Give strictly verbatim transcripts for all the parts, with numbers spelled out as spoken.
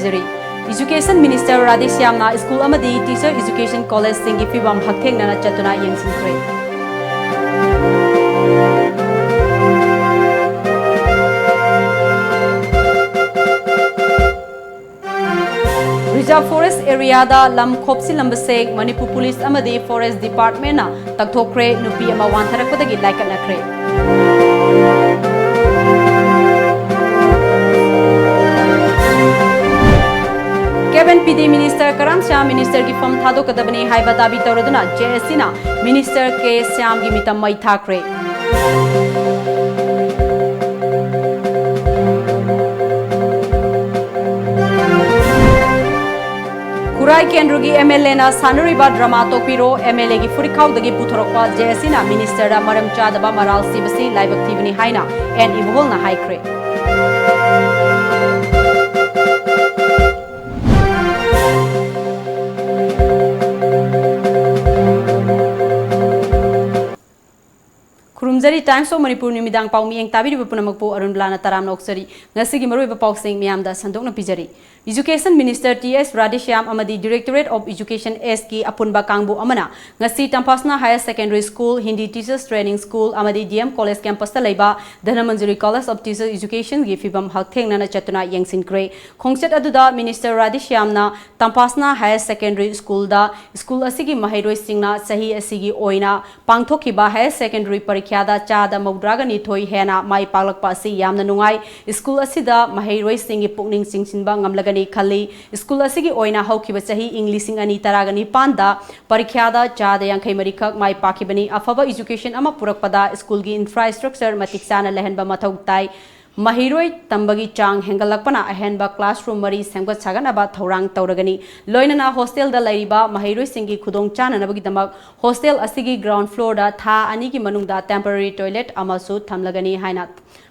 ꯄꯤꯖꯔꯤ꯫ Education Minister ꯔꯥꯙꯦꯁ꯭ꯌꯥꯝꯅ school ꯑꯃꯗꯤ teacher education collegeꯁꯤꯡꯒꯤ ꯐꯤꯕꯝ ꯍꯛꯊꯦꯡꯅꯅ ꯆꯠꯇꯨꯅ ꯌꯦꯡꯁꯤꯟꯈ꯭ꯔꯦ꯫ Reserve Forest areaꯗ ꯂꯝ ꯈꯣꯞꯆꯤꯜꯂꯝꯕꯁꯦ ꯃꯅꯤꯄꯨꯔ ꯄꯨꯂꯤꯁ ꯑꯃꯗꯤ Forest Departmentꯅ ꯇꯛꯊꯣꯛꯈ꯭ꯔꯦ, ꯅꯨꯄꯤ ꯑꯃ ꯋꯥꯟꯊꯔꯛꯄꯗꯒꯤ ꯂꯥꯏꯀꯠꯅꯈ꯭ꯔꯦ꯫ K and P D Minister ꯀꯔꯥꯝ ꯁ꯭ꯌꯥꯝ ministerꯒꯤ ꯐꯝ ꯊꯥꯗꯣꯛꯀꯗꯕꯅꯤ ꯍꯥꯏꯕ ꯗꯥꯕꯤ ꯇꯧꯔꯗꯨꯅ J S Cꯅ Minister K ꯁ꯭ꯌꯥꯝꯒꯤ ꯃꯤꯇꯝ ꯃꯩ ꯊꯥꯈ꯭ꯔꯦ꯫ ꯈꯨꯔꯥꯏ ꯀꯦꯟꯗ꯭ꯔꯒꯤ M L Aꯅ ꯁꯥꯟꯅꯔꯤꯕ drama ꯇꯣꯛꯄꯤꯔꯣ, M L Aꯒꯤ ꯐꯨꯔꯤꯠꯈꯥꯎꯗꯒꯤ ꯄꯨꯊꯣꯔꯛꯄ J S Cꯅ ministerꯗ ꯃꯔꯝ ꯆꯥꯗꯕ ꯃꯔꯥꯜ ꯁꯤꯕꯁꯤ ꯂꯥꯏꯕꯛ ꯊꯤꯕꯅꯤ ꯍꯥꯏꯅ N Ibholꯅ ꯍꯥꯏꯈ꯭ꯔꯦ꯫ ꯈꯨꯔꯨꯝꯖꯔꯤ, Times of Manipur ꯅꯨꯃꯤꯗꯥꯡ ꯄꯥꯎ ꯃꯤꯠꯌꯦꯡ ꯇꯥꯕꯤꯔꯤꯕ ꯄꯨꯝꯅꯃꯛꯄꯨ ꯑꯔꯨꯟꯕꯂꯥꯅ ꯇꯔꯥꯝꯅ ꯑꯣꯛꯆꯔꯤ꯫ ꯉꯁꯤꯒꯤ ꯃꯔꯨꯑꯣꯏꯕ ꯄꯥꯎꯁꯤꯡ ꯃꯤꯌꯥꯝꯗ ꯁꯟꯗꯣꯛꯅ ꯄꯤꯖꯔꯤ꯫ Education Minister T S Radheshyam ꯑꯃꯗꯤ Directorate of Education Sꯀꯤ ꯑꯄꯨꯟꯕ ꯀꯥꯡꯕꯨ ꯑꯃꯅ ꯉꯁꯤ ꯇꯝꯐꯥꯁꯅꯥ Higher Secondary School, Hindi Teachers Training School ꯑꯃꯗꯤ D M College campusꯇ ꯂꯩꯕ ꯙꯅꯃꯟꯖꯨꯔꯤ College of Teachers Educationꯒꯤ ꯐꯤꯕꯝ ꯍꯛꯊꯦꯡꯅꯅ ꯆꯠꯇꯨꯅ ꯌꯦꯡꯁꯤꯟꯈ꯭ꯔꯦ꯫ ꯈꯣꯡꯆꯠ ꯑꯗꯨꯗ Minister Radheshyamꯅ ꯇꯝꯐꯥꯁꯅꯥ Higher Secondary Schoolꯗ school ꯑꯁꯤꯒꯤ ꯃꯍꯩꯔꯣꯏꯁꯤꯡꯅ ꯆꯍꯤ ꯑꯁꯤꯒꯤ ꯑꯣꯏꯅ ꯄꯥꯡꯊꯣꯛꯈꯤꯕ Higher Secondary ꯄꯔꯤꯈ꯭ꯌꯥꯗ ꯆꯥꯗ ꯃꯧꯗ꯭ꯔꯥꯒ ꯅꯤꯊꯣꯏ ꯍꯦꯟꯅ ꯃꯥꯏ ꯄꯥꯛꯂꯛꯄ ꯑꯁꯤ ꯌꯥꯝꯅ ꯅꯨꯡꯉꯥꯏ꯫ School ꯑꯁꯤꯗ ꯃꯍꯩꯔꯣꯏꯁꯤꯡꯒꯤ ꯄꯨꯛꯅꯤꯡ ꯆꯤꯡꯁꯤꯟꯕ ꯉꯝꯂꯒꯅꯤ ꯈꯜꯂꯤ꯫ School ꯑꯁꯤꯒꯤ ꯑꯣꯏꯅ ꯍꯧꯈꯤꯕ ꯆꯍꯤ ꯏꯪ ꯂꯤꯁꯤꯡ ꯑꯅꯤ ꯇꯔꯥꯒ ꯅꯤꯄꯥꯟꯗ ꯄꯔꯤꯈ꯭ꯌꯥꯗ ꯆꯥꯗ ꯌꯥꯡꯈꯩ ꯃꯔꯤꯈꯛ ꯃꯥꯏ ꯄꯥꯛꯈꯤꯕꯅꯤ꯫ ꯑꯐꯕ education ꯑꯃ ꯄꯨꯔꯛꯄꯗ schoolꯒꯤ infrastructure ꯃꯇꯤꯛ ꯆꯥꯅ ꯂꯩꯍꯟꯕ ꯃꯊꯧ ꯇꯥꯏ꯫ ꯃꯍꯩꯔꯣꯏ ꯇꯝꯕꯒꯤ ꯆꯥꯡ ꯍꯦꯟꯒꯠꯂꯛꯄꯅ ꯑꯍꯦꯟꯕ classroom ꯃꯔꯤ ꯁꯦꯝꯒꯠ ꯁꯥꯒꯠꯅꯕ ꯊꯧꯔꯥꯡ ꯇꯧꯔꯒꯅꯤ꯫ ꯂꯣꯏꯅꯅ hostelꯗ ꯂꯩꯔꯤꯕ ꯃꯍꯩꯔꯣꯏꯁꯤꯡꯒꯤ ꯈꯨꯗꯣꯡꯆꯥꯅꯅꯕꯒꯤꯗꯃꯛ hostel ꯑꯁꯤꯒꯤ ground floorꯗ ꯊꯥ ꯑꯅꯤꯒꯤ ꯃꯅꯨꯡꯗ temporary toilet ꯑꯃꯁꯨ ꯊꯝꯂꯒꯅꯤ ꯍꯥꯏꯅ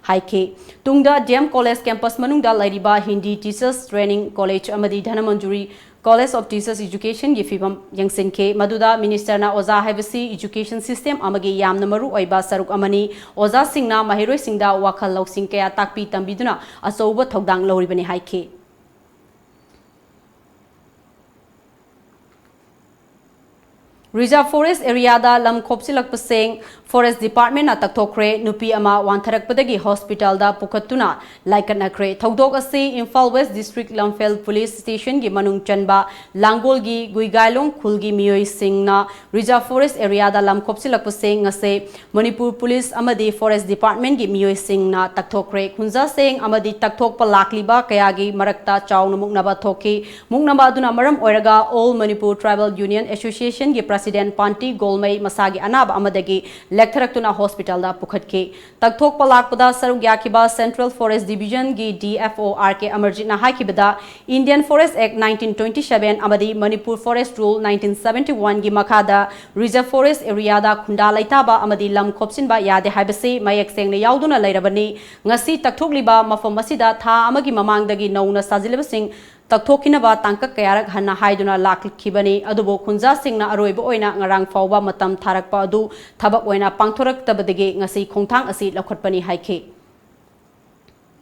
ꯍꯥꯏꯈꯤ꯫ ꯇꯨꯡꯗ D M College campus ꯃꯅꯨꯡꯗ ꯂꯩꯔꯤꯕ Hindi Teachers Training College ꯑꯃꯗꯤ ꯙꯅꯃꯟꯖꯨꯔꯤ College of Teachers Educationꯒꯤ ꯐꯤꯕꯝ ꯌꯦꯡꯁꯤꯟꯈꯤ꯫ ꯃꯗꯨꯗ ministerꯅ ꯑꯣꯖꯥ ꯍꯥꯏꯕꯁꯤ education system ꯑꯃꯒꯤ ꯌꯥꯝꯅ ꯃꯔꯨ ꯑꯣꯏꯕ ꯁꯔꯨꯛ ꯑꯃꯅꯤ꯫ ꯑꯣꯖꯥꯁꯤꯡꯅ ꯃꯍꯩꯔꯣꯏꯁꯤꯡꯗ ꯋꯥꯈꯜ ꯂꯧꯁꯤꯡ ꯀꯌꯥ ꯇꯥꯛꯄꯤ ꯇꯝꯕꯤꯗꯨꯅ ꯑꯆꯧꯕ ꯊꯧꯗꯥꯡ ꯂꯧꯔꯤꯕꯅꯤ ꯍꯥꯏꯈꯤ꯫ Reserve Forest Area ꯗ ꯂꯝ ꯈꯣꯞꯆꯤꯜꯂꯛꯄꯁꯤꯡ Forest Department ꯅ ꯇꯛꯊꯣꯛꯈ꯭ꯔꯦ꯫ ꯅꯨꯄꯤ ꯑꯃ ꯋꯥꯟꯊꯔꯛꯄꯗꯒꯤ hospital ꯗ ꯄꯨꯈꯠꯇꯨꯅ ꯂꯥꯏꯀꯠꯅꯈ꯭ꯔꯦ꯫ ꯊꯧꯗꯣꯛ ꯑꯁꯤ Imphal West District Lamphel Police Station ꯒꯤ ꯃꯅꯨꯡ ꯆꯟꯕ ꯂꯥꯡꯒꯣꯜꯒꯤ ꯒꯨꯏꯒꯥꯏꯂꯣꯡ ꯈꯨꯜꯒꯤ ꯃꯤꯑꯣꯏꯁꯤꯡꯅ Reserve Forest Area ꯗ ꯂꯝ ꯈꯣꯞꯆꯤꯜꯂꯛꯄꯁꯤꯡ ꯑꯁꯤ ꯃꯅꯤꯄꯨꯔ Police ꯑꯃꯗꯤ Forest Department ꯀꯤ ꯃꯤꯑꯣꯏꯁꯤꯡꯅ ꯇꯛꯊꯣꯛꯈ꯭ꯔꯦ꯫ ꯈꯨꯟꯖꯥꯁꯤꯡ ꯑꯃꯗꯤ ꯇꯛꯊꯣꯛꯄ ꯂꯥꯛꯂꯤꯕ ꯀꯌꯥꯒꯤ ꯃꯔꯛꯇ ꯆꯥꯎꯅ ꯃꯨꯛꯅꯕ ꯊꯣꯛꯈꯤ꯫ ꯃꯨꯛꯅꯕ ꯑꯗꯨꯅ ꯃꯔꯝ ꯑꯣꯏꯔꯒ All Manipur Tribal Union Association ꯒꯤ President ꯄꯥꯟꯇꯤ ꯒꯣꯜꯃꯩ ꯃꯁꯥꯒꯤ ꯑꯅꯥꯕ ꯑꯃꯗꯒꯤ ꯂꯦꯛꯊꯔꯛꯇꯨꯅ hospital ꯗ ꯄꯨꯈꯠꯈꯤ꯫ ꯇꯛꯊꯣꯛꯄ ꯂꯥꯛꯄꯗ ꯁꯔꯨꯛ ꯌꯥꯈꯤꯕ Central Forest Division ꯒꯤ D F O R K ꯑꯃꯔꯖꯤꯠꯅ ꯍꯥꯏꯈꯤꯕꯗ, Indian Forest Act nineteen twenty-seven ꯑꯃꯗꯤ Manipur Forest Rule nineteen seventy-one ꯒꯤ ꯃꯈꯥꯗ Reserve Forest Area ꯗ ꯈꯨꯟꯗꯥ ꯂꯩꯇꯥꯕ ꯑꯃꯗꯤ ꯂꯝ ꯈꯣꯞꯆꯤꯟꯕ ꯌꯥꯗꯦ ꯍꯥꯏꯕꯁꯤ ꯃꯌꯦꯛ ꯁꯦꯡꯅ ꯌꯥꯎꯗꯨꯅ ꯂꯩꯔꯕꯅꯤ꯫ ꯉꯁꯤ ꯇꯛꯊꯣꯛꯂꯤꯕ ꯃꯐꯝ ꯑꯁꯤꯗ ꯊꯥ ꯑꯃꯒꯤ ꯃꯃꯥꯡꯗꯒꯤ ꯅꯧꯅ ꯁꯥꯖꯤꯜꯂꯤꯕꯁꯤꯡ ꯇꯛꯊꯣꯛꯈꯤꯅꯕ ꯇꯥꯡꯀꯛ ꯀꯌꯥꯔꯛ ꯍꯟꯅ ꯍꯥꯏꯗꯨꯅ ꯂꯥꯛꯈꯤꯕꯅꯤ꯫ ꯑꯗꯨꯕꯨ ꯈꯨꯟꯖꯥꯁꯤꯡꯅ ꯑꯔꯣꯏꯕ ꯑꯣꯏꯅ ꯉꯔꯥꯡ ꯐꯥꯎꯕ ꯃꯇꯝ ꯊꯥꯔꯛꯄ ꯑꯗꯨ ꯊꯕꯛ ꯑꯣꯏꯅ ꯄꯥꯡꯊꯣꯔꯛꯇꯕꯗꯒꯤ ꯉꯁꯤ ꯈꯣꯡꯊꯥꯡ ꯑꯁꯤ ꯂꯧꯈꯠꯄꯅꯤ ꯍꯥꯏꯈꯤ꯫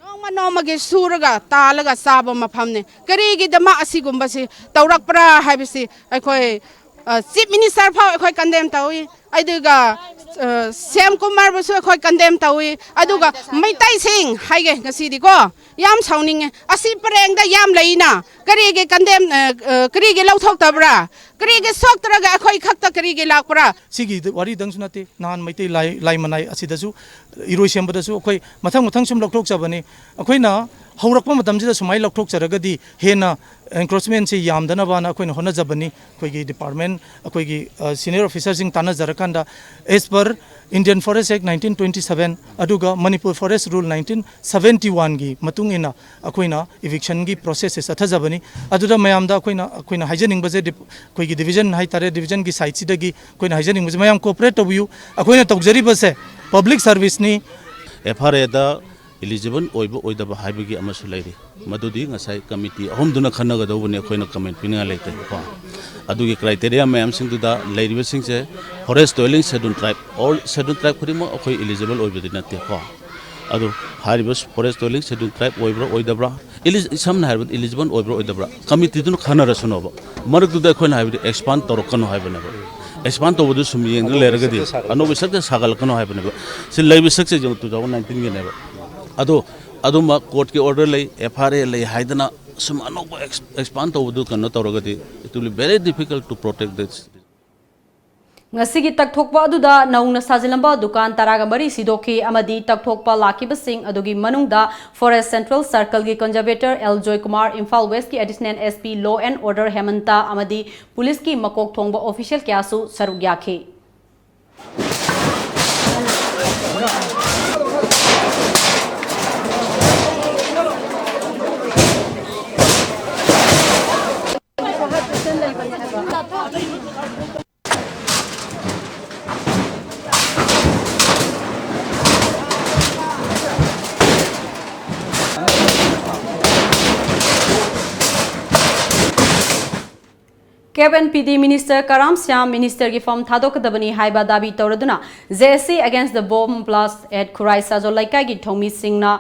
ꯅꯣꯡꯃ ꯅꯣꯡꯃꯒꯤ ꯁꯨꯔꯒ ꯇꯥꯜꯂꯒ ꯆꯥꯕ ꯃꯐꯝꯅꯤ꯫ ꯀꯔꯤꯒꯤꯗꯃꯛ ꯑꯁꯤꯒꯨꯝꯕꯁꯤ ꯇꯧꯔꯛꯄ꯭ꯔꯥ ꯍꯥꯏꯕꯁꯤ ꯑꯩꯈꯣꯏ, ꯑ, Chief Minister ꯐꯥꯎ ꯑꯩꯈꯣꯏ condemn ꯇꯧꯏ꯫ ꯑꯗꯨꯒ, ꯑ, ꯁ꯭ꯌꯥꯝ ꯀꯨꯃꯥꯔꯕꯨꯁꯨ ꯑꯩꯈꯣꯏ condemn ꯇꯧꯏ꯫ ꯑꯗꯨꯒ ꯃꯩꯇꯩꯁꯤꯡ ꯍꯥꯏꯒꯦ ꯉꯁꯤꯗꯤꯀꯣ, ꯌꯥꯝ ꯁꯥꯎꯅꯤꯡꯉꯦ꯫ ꯑꯁꯤ ꯄꯔꯦꯡꯗ ꯌꯥꯝ ꯂꯩꯅ, ꯀꯔꯤꯒꯤ condemn, ꯑ, ꯑ, ꯀꯔꯤꯒꯤ ꯂꯧꯊꯣꯛꯇꯕ꯭ꯔꯥ? ꯀꯔꯤꯒꯤ ꯁꯣꯛꯇ꯭ꯔꯒ ꯑꯩꯈꯣꯏ ꯈꯛꯇ ꯀꯔꯤꯒꯤ ꯂꯥꯛꯄ꯭ꯔꯥ? ꯁꯤꯒꯤ ꯋꯥꯔꯤꯗꯪꯁꯨ ꯅꯠꯇꯦ, ꯅꯍꯥꯟ ꯃꯩꯇꯩ ꯂꯥꯏ, ꯂꯥꯏ ꯃꯅꯥꯏ ꯑꯁꯤꯗꯁꯨ ꯏꯔꯣꯏ ꯁꯦꯝꯕꯗꯁꯨ ꯑꯩꯈꯣꯏ ꯃꯊꯪ ꯃꯊꯪ ꯁꯨꯝ ꯂꯧꯊꯣꯛꯆꯕꯅꯤ꯫ ꯑꯩꯈꯣꯏꯅ ꯍꯧꯔꯛꯄ ꯃꯇꯝꯁꯤꯗ ꯁꯨꯃꯥꯏꯅ ꯂꯧꯊꯣꯛꯆꯔꯒꯗꯤ ꯍꯦꯟꯅ encroachment ꯁꯤ ꯌꯥꯝꯗꯅꯕꯅ ꯑꯩꯈꯣꯏꯅ ꯍꯣꯠꯅꯖꯕꯅꯤ꯫ ꯑꯩꯈꯣꯏꯒꯤ department, ꯑꯩꯈꯣꯏꯒꯤ, ꯑ, senior officer ꯁꯤꯡ ꯇꯥꯟꯅꯖꯔꯀꯥꯟꯗ, as per Indian Forest Act nineteen twenty-seven ꯑꯗꯨꯒ Manipur Forest Rule nineteen seventy-one ꯒꯤ ꯃꯇꯨꯡ ꯏꯟꯅ ꯑꯩꯈꯣꯏꯅ eviction ꯒꯤ process ꯁꯦ ꯆꯠꯊꯖꯕꯅꯤ꯫ ꯑꯗꯨꯗ ꯃꯌꯥꯝꯗ ꯑꯩꯈꯣꯏꯅ, ꯑꯩꯈꯣꯏꯅ ꯍꯥꯏꯖꯅꯤꯡꯕꯁꯦ, ꯗꯤꯞ-, ꯑꯩꯈꯣꯏꯒꯤ division ꯍꯥꯏꯇꯥꯔꯦ, division ꯒꯤ side ꯁꯤꯗꯒꯤ ꯑꯩꯈꯣꯏꯅ ꯍꯥꯏꯖꯅꯤꯡꯕꯁꯦ, ꯃꯌꯥꯝ cooperate ꯇꯧꯕꯤꯌꯨ꯫ ꯑꯩꯈꯣꯏꯅ ꯇꯧꯖꯔꯤꯕꯁꯦ public service ꯅꯤ꯫ F R A the eligible ꯑꯣꯏꯕ ꯑꯣꯏꯗꯕ ꯍꯥꯏꯕꯒꯤ ꯑꯃꯁꯨ ꯂꯩꯔꯤ꯫ ꯃꯗꯨꯗꯤ ꯉꯁꯥꯏ committee ꯑꯍꯨꯝꯗꯨꯅ ꯈꯟꯅꯒꯗꯧꯕꯅꯤ, ꯑꯩꯈꯣꯏꯅ comment ꯄꯤꯅꯤꯡꯉꯥꯏ ꯂꯩꯇꯦ ꯀꯣ꯫ ꯑꯗꯨꯒꯤ criteria ꯃꯌꯥꯝꯁꯤꯡꯗꯨꯗ ꯂꯩꯔꯤꯕꯁꯤꯡꯁꯦ forest dwelling schedule tribe, all schedule tribe ꯈꯨꯗꯤꯡꯃꯛ ꯑꯩꯈꯣꯏ eligible ꯑꯣꯏꯕꯗꯤ ꯅꯠꯇꯦ ꯀꯣ꯫ ꯑꯗꯨ ꯍꯥꯏꯔꯤꯕ forest dwelling schedule tribe ꯑꯣꯏꯕ꯭ꯔꯥ ꯑꯣꯏꯗꯕ꯭ꯔꯥ, eli-, ꯁꯝꯅ ꯍꯥꯏꯔꯕꯗ eligible ꯑꯣꯏꯕ꯭ꯔꯥ ꯑꯣꯏꯗꯕ꯭ꯔꯥ committee ꯗꯨꯅ ꯈꯟꯅꯔꯁꯅꯣꯕ꯫ ꯃꯔꯛꯇꯨꯗ ꯑꯩꯈꯣꯏꯅ ꯍꯥꯏꯕꯗꯤ expand ꯇꯧꯔꯛꯀꯅꯨ ꯍꯥꯏꯕꯅꯦꯕ꯫ ꯑꯦꯛꯁꯄꯥꯟ ꯇꯧꯕꯗꯨ ꯁꯨꯝ ꯌꯦꯡꯗꯨꯅ ꯂꯩꯔꯒꯗꯤ ꯑꯅꯧꯕ ꯏꯁꯇ꯭ꯔꯛꯆꯔ ꯁꯥꯒꯠꯂꯛꯀꯅꯣ ꯍꯥꯏꯕꯅꯦꯕ꯫ ꯁꯤ ꯂꯩꯕ ꯏꯁꯇ꯭ꯔꯛꯆꯔꯁꯦ ꯇꯨ ꯊꯥꯎꯖꯟ ꯅꯥꯏꯟꯇꯤꯟꯒꯤꯅꯦꯕ꯫ ꯑꯗꯣ ꯑꯗꯨꯝꯕ ꯀꯣꯔꯠꯀꯤ ꯑꯣꯔꯗꯔ ꯂꯩ, ꯑꯦꯐ ꯑꯥꯏ ꯑꯥꯔ ꯑꯦ ꯂꯩ ꯍꯥꯏꯗꯅ ꯁꯨꯝ ꯑꯅꯧꯕ ꯑꯦꯛꯁꯄꯥꯟ ꯇꯧꯕꯗꯨ ꯀꯩꯅꯣ ꯇꯧꯔꯒꯗꯤ, it will be very difficult to protect this. ꯉꯁꯤꯒꯤ ꯇꯛꯊꯣꯛꯄ ꯑꯗꯨꯗ ꯅꯧꯅ ꯁꯥꯖꯤꯜꯂꯝꯕ ꯗꯨꯀꯥꯟ ꯇꯔꯥꯒ ꯃꯔꯤ ꯁꯤꯗꯣꯛꯈꯤ ꯑꯃꯗꯤ ꯇꯛꯊꯣꯛꯄ ꯂꯥꯛꯈꯤꯕꯁꯤꯡ ꯑꯗꯨꯒꯤ ꯃꯅꯨꯡꯗ ꯐꯣꯔꯦꯁ ꯁꯦꯟꯇ꯭ꯔꯦꯜ ꯁꯔꯀꯜꯒꯤ ꯀꯟꯖꯔꯕꯦꯇꯔ ꯑꯦꯜ ꯖꯣꯏꯀꯨꯃꯥꯔ, ꯏꯝꯐꯥꯜ ꯋꯦꯁꯀꯤ additional S P law and order Hemanta ꯑꯃꯗꯤ ꯄꯨꯂꯤꯁꯀꯤ ꯃꯀꯣꯛ ꯊꯣꯡꯕ ꯑꯣꯐꯤꯁꯤꯌꯦꯜ ꯀꯌꯥꯁꯨ ꯁꯔꯨꯛ ꯌꯥꯈꯤ꯫ ꯀꯦꯞ N P D minister Karam Shyam ꯃꯤꯅꯤꯁꯇꯔꯒꯤ ꯐꯝ ꯊꯥꯗꯣꯛꯀꯗꯕꯅꯤ ꯍꯥꯏꯕ ꯗꯥꯕꯤ ꯇꯧꯔꯗꯨꯅ J S C Against the Bomb Blast at Khurai Sajol ꯂꯩꯀꯥꯏꯒꯤ ꯊꯧꯃꯤꯁꯤꯡꯅ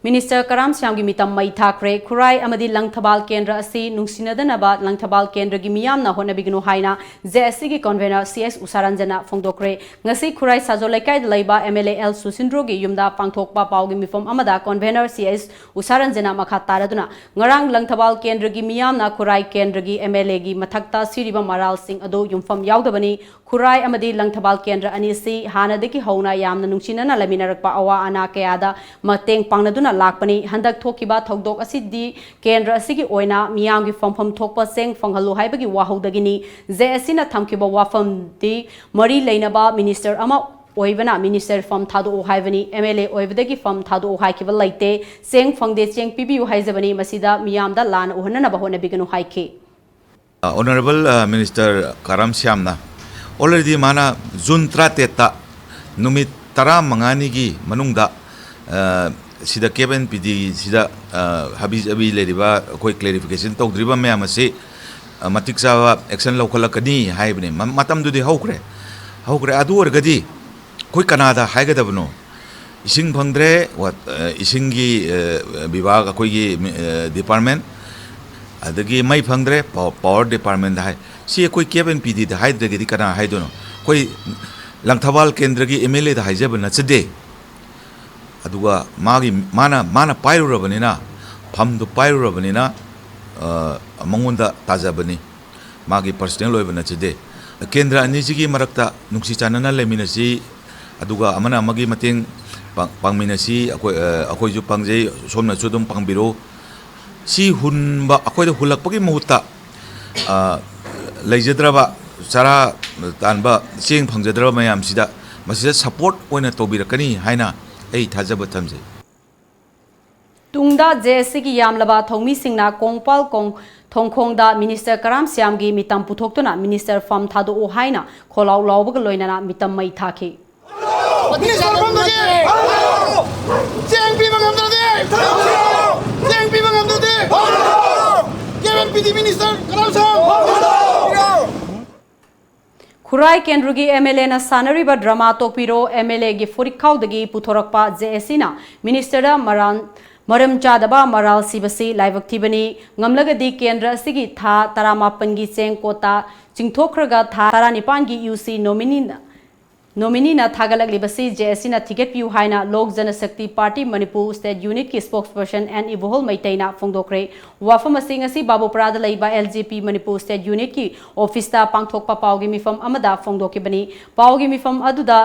ꯃꯤꯅꯤꯁꯇꯔ ꯀꯔꯥꯝ ꯁ꯭ꯌꯥꯝꯒꯤ ꯃꯤꯇꯝ ꯃꯩ ꯊꯥꯈ꯭ꯔꯦ꯫ ꯈꯨꯔꯥꯏ ꯑꯃꯗꯤ ꯂꯪꯊꯕꯥꯜ ꯀꯦꯟꯗ꯭ꯔ ꯑꯁꯤ ꯅꯨꯡꯁꯤꯅꯗꯅꯕ ꯂꯪꯊꯕꯥꯜ ꯀꯦꯟꯗ꯭ꯔꯒꯤ ꯃꯤꯌꯥꯝꯅ ꯍꯣꯠꯅꯕꯤꯒꯅꯨ ꯍꯥꯏꯅ J S C ꯒꯤ ꯀꯟꯚꯦꯅꯔ ꯁꯤ ꯑꯦꯁ ꯎꯁꯥꯔꯟꯖꯟꯅ ꯐꯣꯡꯗꯣꯛꯈ꯭ꯔꯦ꯫ ꯉꯁꯤ ꯈꯨꯔꯥꯏ ꯁꯥꯖꯣꯜ ꯂꯩꯀꯥꯏꯗ ꯂꯩꯕ ꯑꯦꯝ ꯑꯦꯜ ꯑꯦ ꯑꯦꯜ ꯁꯨꯁꯤꯟꯗ꯭ꯔꯣꯒꯤ ꯌꯨꯝꯗ ꯄꯥꯡꯊꯣꯛꯄ ꯄꯥꯎꯒꯤ ꯃꯤꯐꯝ ꯑꯃꯗ ꯀꯟꯚꯦꯅꯔ ꯁꯤ ꯑꯦꯁ ꯎꯁꯥꯔꯟꯖꯟꯅ ꯃꯈꯥ ꯇꯥꯔꯗꯨꯅ, ꯉꯔꯥꯡ ꯂꯪꯊꯕꯥꯜ ꯀꯦꯟꯗ꯭ꯔꯒꯤ ꯃꯤꯌꯥꯝꯅ ꯈꯨꯔꯥꯏ ꯀꯦꯟꯗ꯭ꯔꯒꯤ ꯑꯦꯝ ꯑꯦꯜ ꯑꯦꯒꯤ ꯃꯊꯛꯇ ꯁꯤꯔꯤꯕ ꯃꯔꯥꯜꯁꯤꯡ ꯑꯗꯨ ꯌꯨꯝꯐꯝ ꯌꯥꯎꯗꯕꯅꯤ꯫ ꯈꯨꯔꯥꯏ ꯑꯃꯗꯤ ꯂꯪꯊꯕꯥꯜ ꯀꯦꯟꯗ꯭ꯔ ꯑꯅꯤꯁꯤ ꯍꯥꯟꯅꯗꯒꯤ ꯍꯧꯅ ꯌꯥꯝꯅ ꯅꯨꯡꯁꯤꯅꯅ ꯂꯩꯃꯤꯟꯅꯔꯛꯄ, ꯑꯋꯥ ꯑꯅꯥ ꯀꯌꯥꯗ ꯃꯇꯦꯡ ꯄꯥꯡꯅꯗꯨꯅ ꯂꯥꯛꯄꯅꯤ꯫ ꯍꯟꯗꯛ ꯊꯣꯛꯈꯤꯕ ꯊꯧꯗꯣꯛ ꯑꯁꯤꯗꯤ ꯀꯦꯟꯗ꯭ꯔ ꯑꯁꯤꯒꯤ ꯑꯣꯏꯅ ꯃꯤꯌꯥꯝꯒꯤ ꯐꯝꯐꯝ ꯊꯣꯛꯄ ꯆꯦꯡ ꯐꯪꯍꯜꯂꯨ ꯍꯥꯏꯕꯒꯤ ꯋꯥꯍꯧꯗꯒꯤꯅꯤ꯫ J S C ꯅ ꯊꯝꯈꯤꯕ ꯋꯥꯐꯝꯗꯤ ꯃꯔꯤ ꯂꯩꯅꯕ ꯃꯤꯅꯤꯁꯇꯔ ꯑꯃ ꯑꯣꯏꯕꯅ ꯃꯤꯅꯤꯁꯇꯔ ꯐꯝ ꯊꯥꯗꯣꯛꯎ ꯍꯥꯏꯕꯅꯤ, ꯑꯦꯝ ꯑꯦꯜ ꯑꯦ ꯑꯣꯏꯕꯗꯒꯤ ꯐꯝ ꯊꯥꯗꯣꯛꯎ ꯍꯥꯏꯈꯤꯕ ꯂꯩꯇꯦ꯫ ꯆꯦꯡ ꯐꯪꯗꯦ, ꯆꯦꯡ ꯄꯤꯕꯤꯌꯨ ꯍꯥꯏꯖꯕꯅꯤ, ꯃꯁꯤꯗ ꯃꯤꯌꯥꯝꯗ ꯂꯥꯟꯅ ꯎꯍꯟꯅꯅꯕ ꯍꯣꯠꯅꯕꯤꯒꯅꯨ ꯍꯥꯏꯈꯤ꯫ ꯑ, ꯑꯣꯅꯔꯦꯕꯜ, ꯑ, ꯃꯤꯅꯤꯁꯇꯔ ꯀꯔꯝ ꯁ꯭ꯌꯥꯝꯅ already ꯃꯥꯅ ꯖꯨꯟ ꯇꯔꯥꯇꯔꯦꯠꯇ ꯅꯨꯃꯤꯠ ꯇꯔꯥꯃꯉꯥꯅꯤꯒꯤ ꯃꯅꯨꯡꯗ, ꯑ, ꯁꯤꯗ ꯀꯦꯞ ꯑꯦꯟ ꯄꯤ ꯗꯤ ꯁꯤꯗ, ꯑ, ꯍꯥꯕꯤ ꯖꯥꯕꯤ ꯂꯩꯔꯤꯕ ꯑꯩꯈꯣꯏ ꯀ꯭ꯂꯦꯔꯤꯐꯤꯀꯦꯁꯟ ꯇꯧꯗ꯭ꯔꯤꯕ ꯃꯌꯥꯝ ꯑꯁꯤ, ꯑ, ꯃꯇꯤꯛ ꯆꯥꯕ ꯑꯦꯛꯁꯟ ꯂꯧꯈꯠꯂꯛꯀꯅꯤ ꯍꯥꯏꯕꯅꯤ꯫ ꯃ-, ꯃꯇꯝꯗꯨꯗꯤ ꯍꯧꯈ꯭ꯔꯦ, ꯍꯧꯈ꯭ꯔꯦ꯫ ꯑꯗꯨ ꯑꯣꯏꯔꯒꯗꯤ ꯑꯩꯈꯣꯏ ꯀꯅꯥꯗ ꯍꯥꯏꯒꯗꯕꯅꯣ? ꯏꯁꯤꯡ ꯐꯪꯗ꯭ꯔꯦ, ꯋꯥ-, ꯑ, ꯏꯁꯤꯡꯒꯤ, ꯑ, ꯕꯤꯚꯥꯒ, ꯑꯩꯈꯣꯏꯒꯤ ꯃꯤ-, ꯑ, ꯗꯤꯄꯥꯔꯠꯃꯦꯟ, ꯑꯗꯒꯤ ꯃꯩ ꯐꯪꯗ꯭ꯔꯦ, ꯄꯥꯋꯔ ꯗꯤꯄꯥꯔꯠꯃꯦꯟꯗ ꯍꯥꯏ꯫ ꯁꯤ ꯑꯩꯈꯣꯏ ꯀꯦꯞ ꯑꯦꯟ ꯄꯤ ꯗꯤꯗ ꯍꯥꯏꯗ꯭ꯔꯒꯗꯤ ꯀꯅꯥ ꯍꯥꯏꯗꯣꯏꯅꯣ? ꯑꯩꯈꯣꯏ ꯂꯪꯊꯕꯥꯜ ꯀꯦꯟꯗ꯭ꯔꯒꯤ ꯑꯦꯝ ꯑꯦꯜ ꯑꯦꯗ ꯍꯥꯏꯖꯕ ꯅꯠꯆꯗꯦ꯫ ꯑꯗꯨꯒ ꯃꯥꯒꯤ, ꯃꯥꯅ, ꯃꯥꯅ ꯄꯥꯏꯔꯨꯔꯕꯅꯤꯅ, ꯐꯝꯗꯨ ꯄꯥꯏꯔꯨꯔꯕꯅꯤꯅ, ꯑ, ꯃꯉꯣꯟꯗ ꯇꯥꯖꯕꯅꯤ꯫ ꯃꯥꯒꯤ ꯄꯔꯁꯅꯦꯜ ꯑꯣꯏꯕ ꯅꯠꯆꯗꯦ꯫ ꯀꯦꯟꯗ꯭ꯔ ꯑꯅꯤꯁꯤꯒꯤ ꯃꯔꯛꯇ ꯅꯨꯡꯁꯤ ꯆꯥꯟꯅꯅ ꯂꯩꯃꯤꯟꯅꯁꯤ, ꯑꯗꯨꯒ ꯑꯃꯅ ꯑꯃꯒꯤ ꯃꯇꯦꯡ ꯄꯥꯡ-, ꯄꯥꯡꯃꯤꯟꯅꯁꯤ꯫ ꯑꯩꯈꯣꯏ, ꯑ, ꯑꯩꯈꯣꯏꯁꯨ ꯄꯥꯡꯖꯩ, ꯁꯣꯝꯅꯁꯨ ꯑꯗꯨꯝ ꯄꯥꯡꯕꯤꯔꯣ꯫ ꯁꯤ ꯍꯨꯟꯕ, ꯑꯩꯈꯣꯏꯗ ꯍꯨꯜꯂꯛꯄꯒꯤ ꯃꯍꯨꯠꯇ, ꯑ, ꯂꯩꯖꯗ꯭ꯔꯕ, ꯆꯔꯥ ꯇꯥꯟꯕ, ꯆꯦꯡ ꯐꯪꯖꯗ꯭ꯔꯕ ꯃꯌꯥꯝꯁꯤꯗ, ꯃꯁꯤꯗ ꯁꯄꯣꯔꯠ ꯑꯣꯏꯅ ꯇꯧꯕꯤꯔꯛꯀꯅꯤ ꯍꯥꯏꯅ ꯑꯩ ꯊꯥꯖꯕ ꯊꯝꯖꯩ꯫ ꯇꯨꯡꯗ ꯖꯦ ꯑꯦꯁ ꯁꯤꯒꯤ ꯌꯥꯝꯂꯕ ꯊꯧꯃꯤꯁꯤꯡꯅ ꯀꯣꯡꯄꯥꯜ ꯀꯣꯡ-, ꯊꯣꯡꯈꯣꯡꯗ ꯃꯤꯅꯤꯁꯇꯔ ꯀꯔꯥꯝ ꯁ꯭ꯌꯥꯝꯒꯤ ꯃꯤꯇꯝ ꯄꯨꯊꯣꯛꯇꯨꯅ ꯃꯤꯅꯤꯁꯇꯔ ꯐꯝ ꯊꯥꯗꯣꯛꯎ ꯍꯥꯏꯅ ꯈꯣꯜꯂꯥꯎ ꯂꯥꯎꯕꯒ ꯂꯣꯏꯅꯅ ꯃꯤꯇꯝ ꯃꯩ ꯊꯥꯈꯤ꯫ ꯃꯤꯅꯤꯁꯇꯔ ꯐꯝꯗꯒꯤ ꯆꯦꯡ ꯄꯤꯕ ꯉꯝꯗ꯭ꯔꯗꯤ, ꯆꯦꯡ ꯄꯤꯕ ꯉꯝꯗ꯭ꯔꯗꯤ ꯀꯦ and P D minister Karam Shyam. ꯈꯨꯔꯥꯏ ꯀꯦꯟꯗ꯭ꯔꯒꯤ ꯑꯦꯝ ꯑꯦꯜ ꯑꯦꯅ ꯁꯥꯟꯅꯔꯤꯕ ꯗ꯭ꯔꯃꯥ ꯇꯣꯛꯄꯤꯔꯣ, ꯑꯦꯝ ꯑꯦꯜ ꯑꯦꯒꯤ ꯐꯨꯔꯤꯠꯈꯥꯎꯗꯒꯤ ꯄꯨꯊꯣꯔꯛꯄ ꯖꯦ ꯑꯦꯁ ꯁꯤꯅ ꯃꯤꯅꯤꯁꯇꯔꯗ ꯃꯔꯥꯜ, ꯃꯔꯝ ꯆꯥꯗꯕ ꯃꯔꯥꯜ ꯁꯤꯕꯁꯤ ꯂꯥꯏꯕꯛ ꯊꯤꯕꯅꯤ꯫ ꯉꯝꯂꯒꯗꯤ ꯀꯦꯟꯗ꯭ꯔ ꯑꯁꯤꯒꯤ ꯊꯥ ꯇꯔꯥꯃꯥꯄꯟꯒꯤ ꯆꯦꯡ ꯀꯣꯇꯥ ꯆꯤꯡꯊꯣꯛꯈ꯭ꯔꯒ ꯊꯥ ꯇꯔꯥꯅꯤꯄꯥꯟꯒꯤ ꯌꯨ ꯁꯤ ꯅꯣꯃꯤꯅꯤꯅ, ꯅꯣꯃꯤꯅꯤꯅ ꯊꯥꯒꯠꯂꯛꯂꯤꯕꯁꯤ ꯖꯦ ꯑꯦꯁ ꯁꯤꯅ ꯊꯤꯒꯠꯄꯤꯌꯨ ꯍꯥꯏꯅ ꯂꯣꯛ Janshakti party Manipur state ꯌꯨꯅꯤꯠꯀꯤ ꯁ꯭ꯄꯣꯛꯁꯄꯔꯁꯟ and ꯏꯕꯣꯍꯜ ꯃꯩꯇꯩꯅ ꯐꯣꯡꯗꯣꯛꯈ꯭ꯔꯦ꯫ ꯋꯥꯐꯝ ꯑꯁꯤ ꯉꯁꯤ ꯕꯥꯕꯨꯄꯔꯥꯗ ꯂꯩꯕ ꯑꯦꯜ ꯖꯦ ꯄꯤ ꯃꯅꯤꯄꯨꯔ ꯁ꯭ꯇꯦꯠ ꯌꯨꯅꯤꯠꯀꯤ ꯑꯣꯐꯤꯁꯇ ꯄꯥꯡꯊꯣꯛꯄ ꯄꯥꯎꯒꯤ ꯃꯤꯐꯝ ꯑꯃꯗ ꯐꯣꯡꯗꯣꯛꯈꯤꯕꯅꯤ꯫ ꯄꯥꯎꯒꯤ ꯃꯤꯐꯝ ꯑꯗꯨꯗ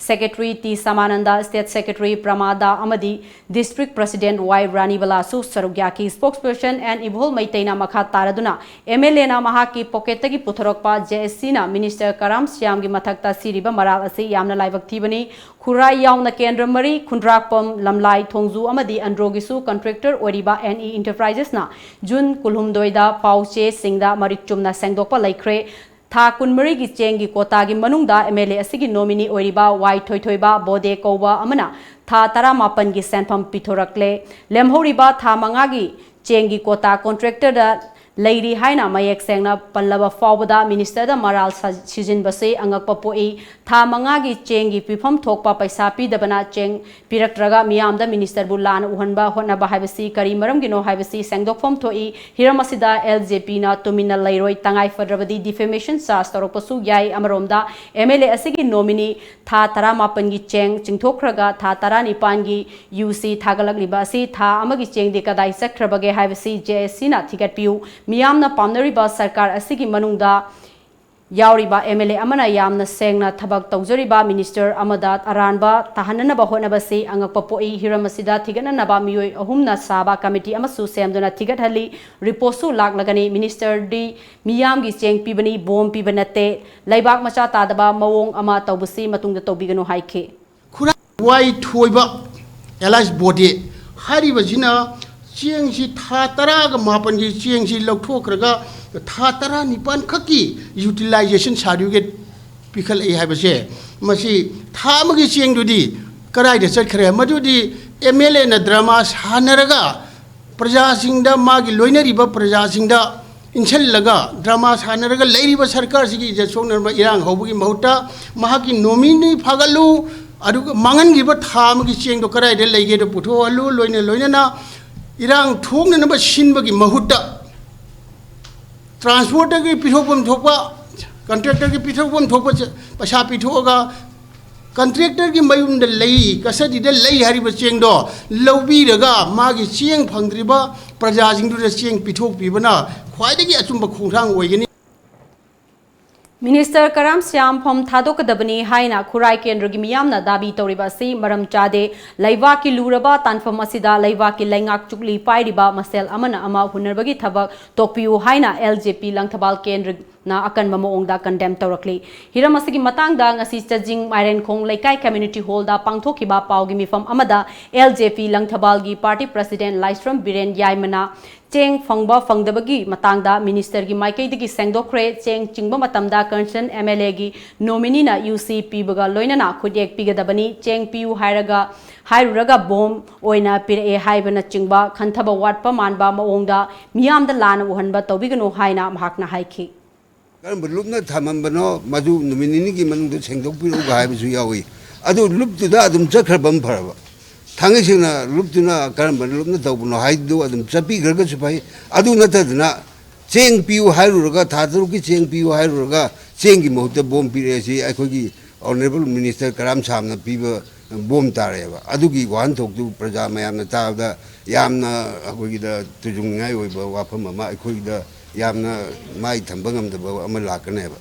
ꯁꯦꯀ꯭ꯔꯦꯇꯔꯤ ꯇꯤ ꯁꯃꯥꯅꯟꯗ, ꯁ꯭ꯇꯦꯠ ꯁꯦꯀ꯭ꯔꯦꯇꯔꯤ ꯄ꯭ꯔꯃꯥꯗꯥ ꯑꯃꯗꯤ ꯗꯤꯁꯇ꯭ꯔꯤꯛ ꯄ꯭ꯔꯁꯤꯗꯦꯟꯠ ꯋꯥꯏ ꯔꯥꯅꯤꯕꯂꯥꯁꯨ ꯁꯔꯨꯛ ꯌꯥꯈꯤ꯫ ꯁ꯭ꯄꯣꯛꯁꯄꯔꯁꯟ ꯑꯦꯟ ꯏꯕꯣꯍꯜ ꯃꯩꯇꯩꯅ ꯃꯈꯥ ꯇꯥꯔꯗꯨꯅ ꯑꯦꯝ ꯑꯦꯜ ꯑꯦꯅ ꯃꯍꯥꯛꯀꯤ ꯄꯣꯀꯦꯠꯇꯒꯤ ꯄꯨꯊꯣꯔꯛꯄ ꯖꯦ ꯑꯦꯁ ꯁꯤꯅ ꯃꯤꯅꯤꯁꯇꯔ ꯀꯔꯥꯝ ꯁ꯭ꯌꯥꯝꯒꯤ ꯃꯊꯛꯇ ꯁꯤꯔꯤꯕ ꯃꯔꯥꯜ ꯑꯁꯤ ꯌꯥꯝꯅ ꯂꯥꯏꯕꯛ ꯊꯤꯕꯅꯤ꯫ ꯈꯨꯔꯥꯏ ꯌꯥꯎꯅ ꯀꯦꯟꯗ꯭ꯔ ꯃꯔꯤ, ꯈꯨꯟꯗ꯭ꯔꯥꯛꯄꯝ, ꯂꯝꯂꯥꯏ, ꯊꯣꯡꯖꯨ ꯑꯃꯗꯤ ꯑꯟꯗ꯭ꯔꯣꯒꯤꯁꯨ ꯀꯟꯇ꯭ꯔꯦꯛꯇꯔ ꯑꯣꯏꯔꯤꯕ ꯑꯦꯟ ꯏ ꯏꯟꯇꯔꯄ꯭ꯔꯥꯏꯖꯦꯁꯅ ꯖꯨꯟ ꯀꯨꯟꯍꯨꯝꯗꯣꯏꯗ ꯄꯥꯎ ꯆꯦꯁꯤꯡꯗ ꯃꯔꯤꯛ ꯆꯨꯝꯅ ꯁꯦꯡꯗꯣꯛꯄ ꯂꯩꯈ꯭ꯔꯦ꯫ ꯊꯥ ꯀꯨꯟꯃꯔꯤꯒꯤ ꯆꯦꯡꯒꯤ ꯀꯣꯇꯥꯒꯤ ꯃꯅꯨꯡꯗ ꯑꯦꯝ ꯑꯦꯜ ꯑꯦ ꯑꯁꯤꯒꯤ ꯅꯣꯃꯤꯅꯤ ꯑꯣꯏꯔꯤꯕ ꯋꯥꯏ ꯊꯣꯏꯊꯣꯏꯕ ꯕꯣꯗꯦ ꯀꯧꯕ ꯑꯃꯅ ꯊꯥ ꯇꯔꯥꯃꯥꯄꯟꯒꯤ ꯁꯦꯟꯐꯝ ꯄꯤꯊꯣꯔꯛꯂꯦ꯫ ꯂꯦꯝꯍꯧꯔꯤꯕ ꯊꯥ ꯃꯉꯥꯒꯤ ꯆꯦꯡꯒꯤ ꯀꯣꯇꯥ ꯀꯣꯟꯇ꯭ꯔꯦꯛꯇꯔꯗ ꯂꯩꯔꯤ ꯍꯥꯏꯅ ꯃꯌꯦꯛ ꯁꯦꯡꯅ ꯄꯜꯂꯕ ꯐꯥꯎꯕꯗ ꯃꯤꯅꯤꯁꯇꯔꯗ ꯃꯔꯥꯜ ꯁꯥ-, ꯁꯤꯖꯤꯟꯕꯁꯤ ꯑꯉꯛꯄ ꯄꯣꯛꯏ꯫ ꯊꯥ ꯃꯉꯥꯒꯤ ꯆꯦꯡꯒꯤ ꯄꯤꯐꯝ ꯊꯣꯛꯄ ꯄꯩꯁꯥ ꯄꯤꯗꯕꯅ ꯆꯦꯡ ꯄꯤꯔꯛꯇ꯭ꯔꯒ ꯃꯤꯌꯥꯝꯗ ꯃꯤꯅꯤꯁꯇꯔꯕꯨ ꯂꯥꯟꯅ ꯎꯍꯟꯕ ꯍꯣꯠꯅꯕ ꯍꯥꯏꯕꯁꯤ ꯀꯔꯤ ꯃꯔꯝꯒꯤꯅꯣ ꯍꯥꯏꯕꯁꯤ ꯁꯦꯡꯗꯣꯛꯐꯝ ꯊꯣꯛꯏ꯫ ꯍꯤꯔꯝ ꯑꯁꯤꯗ ꯑꯦꯜ ꯖꯦ ꯄꯤꯅ ꯇꯨꯃꯤꯟꯅ ꯂꯩꯔꯣꯏ, ꯇꯉꯥꯏ ꯐꯗ꯭ꯔꯕꯗꯤ defamation charge ꯇꯧꯔꯛꯄꯁꯨ ꯌꯥꯏ꯫ ꯑꯃꯔꯣꯝꯗ ꯑꯦꯝ ꯑꯦꯜ ꯑꯦ ꯑꯁꯤꯒꯤ nominee ꯊꯥ ꯇꯔꯥꯃꯥꯄꯟꯒꯤ ꯆꯦꯡ ꯆꯤꯡꯊꯣꯛꯈ꯭ꯔꯒ ꯊꯥ ꯇꯔꯥꯅꯤꯄꯥꯟꯒꯤ ꯌꯨ ꯁꯤ ꯊꯥꯒꯠꯂꯛꯂꯤꯕ ꯑꯁꯤ ꯊꯥ ꯑꯃꯒꯤ ꯆꯦꯡꯗꯤ ꯀꯗꯥꯏ ꯆꯠꯈ꯭ꯔꯕꯒꯦ ꯍꯥꯏꯕꯁꯤ ꯖꯦ ꯑꯦꯁ ꯁꯤꯅ ꯊꯤꯒꯠꯄꯤꯌꯨ꯫ ꯃꯤꯌꯥꯝꯅ ꯄꯥꯝꯅꯔꯤꯕ ꯁꯔꯀꯥꯔ ꯑꯁꯤꯒꯤ ꯃꯅꯨꯡꯗ ꯌꯥꯎꯔꯤꯕ ꯑꯦꯝ ꯑꯦꯜ ꯑꯦ ꯑꯃꯅ ꯌꯥꯝꯅ ꯁꯦꯡꯅ ꯊꯕꯛ ꯇꯧꯖꯔꯤꯕ ꯃꯤꯅꯤꯁꯇꯔ ꯑꯃꯗ ꯑꯔꯥꯟꯕ ꯇꯥꯍꯟꯅꯅꯕ ꯍꯣꯠꯅꯕꯁꯤ ꯑꯉꯛꯄ ꯄꯣꯛꯏ꯫ ꯍꯤꯔꯝ ꯑꯁꯤꯗ ꯊꯤꯒꯠꯅꯅꯕ ꯃꯤꯑꯣꯏ ꯑꯍꯨꯝꯅ ꯁꯥꯕ ꯀꯃꯤꯇꯤ ꯑꯃꯁꯨ ꯁꯦꯝꯗꯨꯅ ꯊꯤꯒꯠꯍꯜꯂꯤ꯫ ꯔꯤꯄꯣꯔꯠꯁꯨ ꯂꯥꯛꯂꯒꯅꯤ꯫ ꯃꯤꯅꯤꯁꯇꯔꯗꯤ ꯃꯤꯌꯥꯝꯒꯤ ꯆꯦꯡ ꯄꯤꯕꯅꯤ, ꯕꯣꯝ ꯄꯤꯕ ꯅꯠꯇꯦ꯫ ꯂꯩꯕꯥꯛ ꯃꯆꯥ ꯇꯥꯗꯕ ꯃꯑꯣꯡ ꯑꯃ ꯇꯧꯕꯁꯤ ꯃꯇꯨꯡꯗ ꯇꯧꯕꯤꯒꯅꯨ ꯍꯥꯏꯈꯤ꯫ ꯈꯨꯔꯥꯏ ꯋꯥꯏ ꯊꯣꯏꯕ alias ꯕꯣꯗꯦ ꯍꯥꯏꯔꯤꯕꯁꯤꯅ ꯆꯦꯡꯁꯤ ꯊꯥ ꯇꯔꯥꯒ ꯃꯥꯄꯟꯒꯤ ꯆꯦꯡꯁꯤ ꯂꯧꯊꯣꯛꯈ꯭ꯔꯒ ꯊꯥ ꯇꯔꯥꯅꯤꯄꯥꯟ ꯈꯛꯀꯤ utilization certificate ꯄꯤꯈꯠꯂꯛꯏ ꯍꯥꯏꯕꯁꯦ, ꯃꯁꯤ ꯊꯥ ꯑꯃꯒꯤ ꯆꯦꯡꯗꯨꯗꯤ ꯀꯗꯥꯏꯗ ꯆꯠꯈ꯭ꯔꯦ? ꯃꯗꯨꯗꯤ ꯑꯦꯝ ꯑꯦꯜ ꯑꯦꯅ drama ꯁꯥꯟꯅꯔꯒ ꯄ꯭ꯔꯖꯥꯁꯤꯡꯗ, ꯃꯥꯒꯤ ꯂꯣꯏꯅꯔꯤꯕ ꯄ꯭ꯔꯖꯥꯁꯤꯡꯗ ꯏꯟꯁꯤꯜꯂꯒ drama ꯁꯥꯟꯅꯔꯒ ꯂꯩꯔꯤꯕ ꯁꯔꯀꯥꯔꯁꯤꯒꯤ ꯏꯖꯠ ꯁꯣꯛꯅꯅꯕ ꯏꯔꯥꯡ ꯍꯧꯕꯒꯤ ꯃꯍꯨꯠꯇ ꯃꯍꯥꯛꯀꯤ nominee ꯐꯥꯒꯠꯂꯨ, ꯑꯗꯨꯒ ꯃꯥꯡꯍꯟꯈꯤꯕ ꯊꯥ ꯑꯃꯒꯤ ꯆꯦꯡꯗꯣ ꯀꯗꯥꯏꯗ ꯂꯩꯒꯦꯗꯣ ꯄꯨꯊꯣꯛꯍꯜꯂꯨ, ꯂꯣꯏꯅ ꯂꯣꯏꯅꯅ ꯏꯔꯥꯡ ꯊꯣꯛꯅꯅꯕ ꯁꯤꯟꯕꯒꯤ ꯃꯍꯨꯠꯇ transporterꯒꯤ ꯄꯤꯊꯣꯛꯐꯝ ꯊꯣꯛꯄ, contractorꯒꯤ ꯄꯤꯊꯣꯛꯐꯝ ꯊꯣꯛꯄ ꯆꯦ-, ꯄꯩꯁꯥ ꯄꯤꯊꯣꯛꯑꯒ contractorꯒꯤ ꯃꯌꯨꯝꯗ ꯂꯩ, custodyꯗ ꯂꯩ ꯍꯥꯏꯔꯤꯕ ꯆꯦꯡꯗꯣ ꯂꯧꯕꯤꯔꯒ ꯃꯥꯒꯤ ꯆꯦꯡ ꯐꯪꯗ꯭ꯔꯤꯕ ꯄ꯭ꯔꯖꯥꯁꯤꯡꯗꯨꯗ ꯆꯦꯡ ꯄꯤꯊꯣꯛꯄꯤꯕꯅ ꯈ꯭ꯋꯥꯏꯗꯒꯤ ꯑꯆꯨꯝꯕ ꯈꯣꯡꯊꯥꯡ ꯑꯣꯏꯒꯅꯤ꯫ ꯃꯤꯅꯤꯁꯇꯔ ꯀꯔꯥꯝ ꯁ꯭ꯌꯥꯝ ꯐꯝ ꯊꯥꯗꯣꯛꯀꯗꯕꯅꯤ ꯍꯥꯏꯅ ꯈꯨꯔꯥꯏ ꯀꯦꯟꯗ꯭ꯔꯒꯤ ꯃꯤꯌꯥꯝꯅ ꯗꯥꯕꯤ ꯇꯧꯔꯤꯕ ꯑꯁꯤ ꯃꯔꯝ ꯆꯥꯗꯦ꯫ ꯂꯩꯕꯥꯛꯀꯤ ꯂꯨꯔꯕ ꯇꯥꯟꯐꯝ ꯑꯁꯤꯗ ꯂꯩꯕꯥꯛꯀꯤ ꯂꯩꯉꯥꯛ ꯆꯨꯛꯂꯤ ꯄꯥꯏꯔꯤꯕ ꯃꯁꯦꯜ ꯑꯃꯅ ꯑꯃ ꯍꯨꯟꯅꯕꯒꯤ ꯊꯕꯛ ꯇꯣꯛꯄꯤꯌꯨ ꯍꯥꯏꯅ ꯑꯦꯜ ꯖꯦ ꯄꯤ ꯂꯪꯊꯕꯥꯜ ꯀꯦꯟꯗ꯭ꯔ ꯅ ꯑꯀꯟꯕ ꯃꯑꯣꯡꯗ condemn ꯇꯧꯔꯛꯂꯤ꯫ ꯍꯤꯔꯝ ꯑꯁꯤꯒꯤ ꯃꯇꯥꯡꯗ ꯉꯁꯤ ꯆꯥꯖꯤꯡ ꯃꯥꯏꯔꯦꯟꯈꯣꯡ ꯂꯩꯀꯥꯏ community hall ꯗ ꯄꯥꯡꯊꯣꯛꯈꯤꯕ ꯄꯥꯎꯒꯤ ꯃꯤꯐꯝ ꯑꯃꯗ L J P ꯂꯪꯊꯕꯥꯜꯒꯤ party president ꯂꯥꯏꯁ꯭ꯔꯝ ꯕꯤꯔꯦꯟ ꯌꯥꯏꯃꯅ ꯆꯦꯡ ꯐꯪꯕ ꯐꯪꯗꯕꯒꯤ ꯃꯇꯥꯡꯗ minister ꯒꯤ ꯃꯥꯏꯀꯩꯗꯒꯤ ꯁꯦꯡꯗꯣꯛꯈ꯭ꯔꯦ꯫ ꯆꯦꯡ ꯆꯤꯡꯕ ꯃꯇꯝꯗ concerned M L A ꯒꯤ nominee ꯅ U C ꯄꯤꯕꯒ ꯂꯣꯏꯅꯅ ꯈꯨꯠꯌꯦꯛ ꯄꯤꯒꯗꯕꯅꯤ꯫ ꯆꯦꯡ ꯄꯤꯌꯨ ꯍꯥꯏꯔꯒ, ꯍꯥꯏꯔꯨꯔꯒ bomb ꯑꯣꯏꯅ ꯄꯤꯔꯛꯑꯦ ꯍꯥꯏꯕꯅꯆꯤꯡꯕ ꯈꯟꯊꯕ ꯋꯥꯠꯄ ꯃꯥꯟꯕ ꯃꯑꯣꯡꯗ ꯃꯤꯌꯥꯝꯗ ꯂꯥꯟꯅ ꯎꯍꯟꯕ ꯇꯧꯕꯤꯒꯅꯨ ꯍꯥꯏꯅ ꯃꯍꯥꯛꯅ ꯍꯥꯏꯈꯤ꯫ ꯀꯔꯝꯕ ꯂꯨꯞꯅ ꯊꯝꯃꯝꯕꯅꯣ, ꯃꯗꯨ ꯅꯨꯃꯤꯠ ꯅꯤꯅꯤꯒꯤ ꯃꯅꯨꯡꯗ ꯁꯦꯡꯗꯣꯛꯄꯤꯔꯛꯎꯒ ꯍꯥꯏꯕꯁꯨ ꯌꯥꯎꯏ꯫ ꯑꯗꯨ ꯂꯨꯞꯇꯨꯗ ꯑꯗꯨꯝ ꯆꯠꯈ꯭ꯔꯕ ꯑꯃ ꯐꯔꯕ꯫ ꯊꯥꯡꯒꯩ ꯁꯦꯡꯅ ꯂꯨꯞꯇꯨꯅ ꯀꯔꯝꯕ ꯂꯨꯞꯅ ꯇꯧꯕꯅꯣ ꯍꯥꯏꯗꯨ ꯑꯗꯨꯝ ꯆꯠꯄꯤꯈ꯭ꯔꯒꯁꯨ ꯐꯩ꯫ ꯑꯗꯨ ꯅꯠꯇꯗꯅ ꯆꯦꯡ ꯄꯤꯌꯨ ꯍꯥꯏꯔꯨꯔꯒ, ꯊꯥ ꯇꯔꯨꯛꯀꯤ ꯆꯦꯡ ꯄꯤꯌꯨ ꯍꯥꯏꯔꯨꯔꯒ, ꯆꯦꯡꯒꯤ ꯃꯍꯨꯠꯇ bomb ꯄꯤꯔꯛꯑꯦ꯫ ꯁꯤ ꯑꯩꯈꯣꯏꯒꯤ honourable minister ꯀꯔꯥꯝ ꯁꯥꯝꯅ ꯄꯤꯕ bomb ꯇꯥꯔꯛꯑꯦꯕ꯫ ꯑꯗꯨꯒꯤ ꯋꯥꯍꯟꯊꯣꯛꯇꯨ ꯄ꯭ꯔꯖꯥ ꯃꯌꯥꯝꯅ ꯇꯥꯕꯗ ꯌꯥꯝꯅ ꯑꯩꯈꯣꯏꯒꯤꯗ ꯇꯨꯖꯨꯡꯅꯤꯡꯉꯥꯏ ꯑꯣꯏꯕ ꯋꯥꯐꯝ ꯑꯃ, ꯑꯩꯈꯣꯏꯒꯤꯗ ꯌꯥꯝꯅ ꯃꯥꯏ ꯊꯝꯕ ꯉꯝꯗꯕ ꯑꯃ ꯂꯥꯛꯀꯅꯦꯕ꯫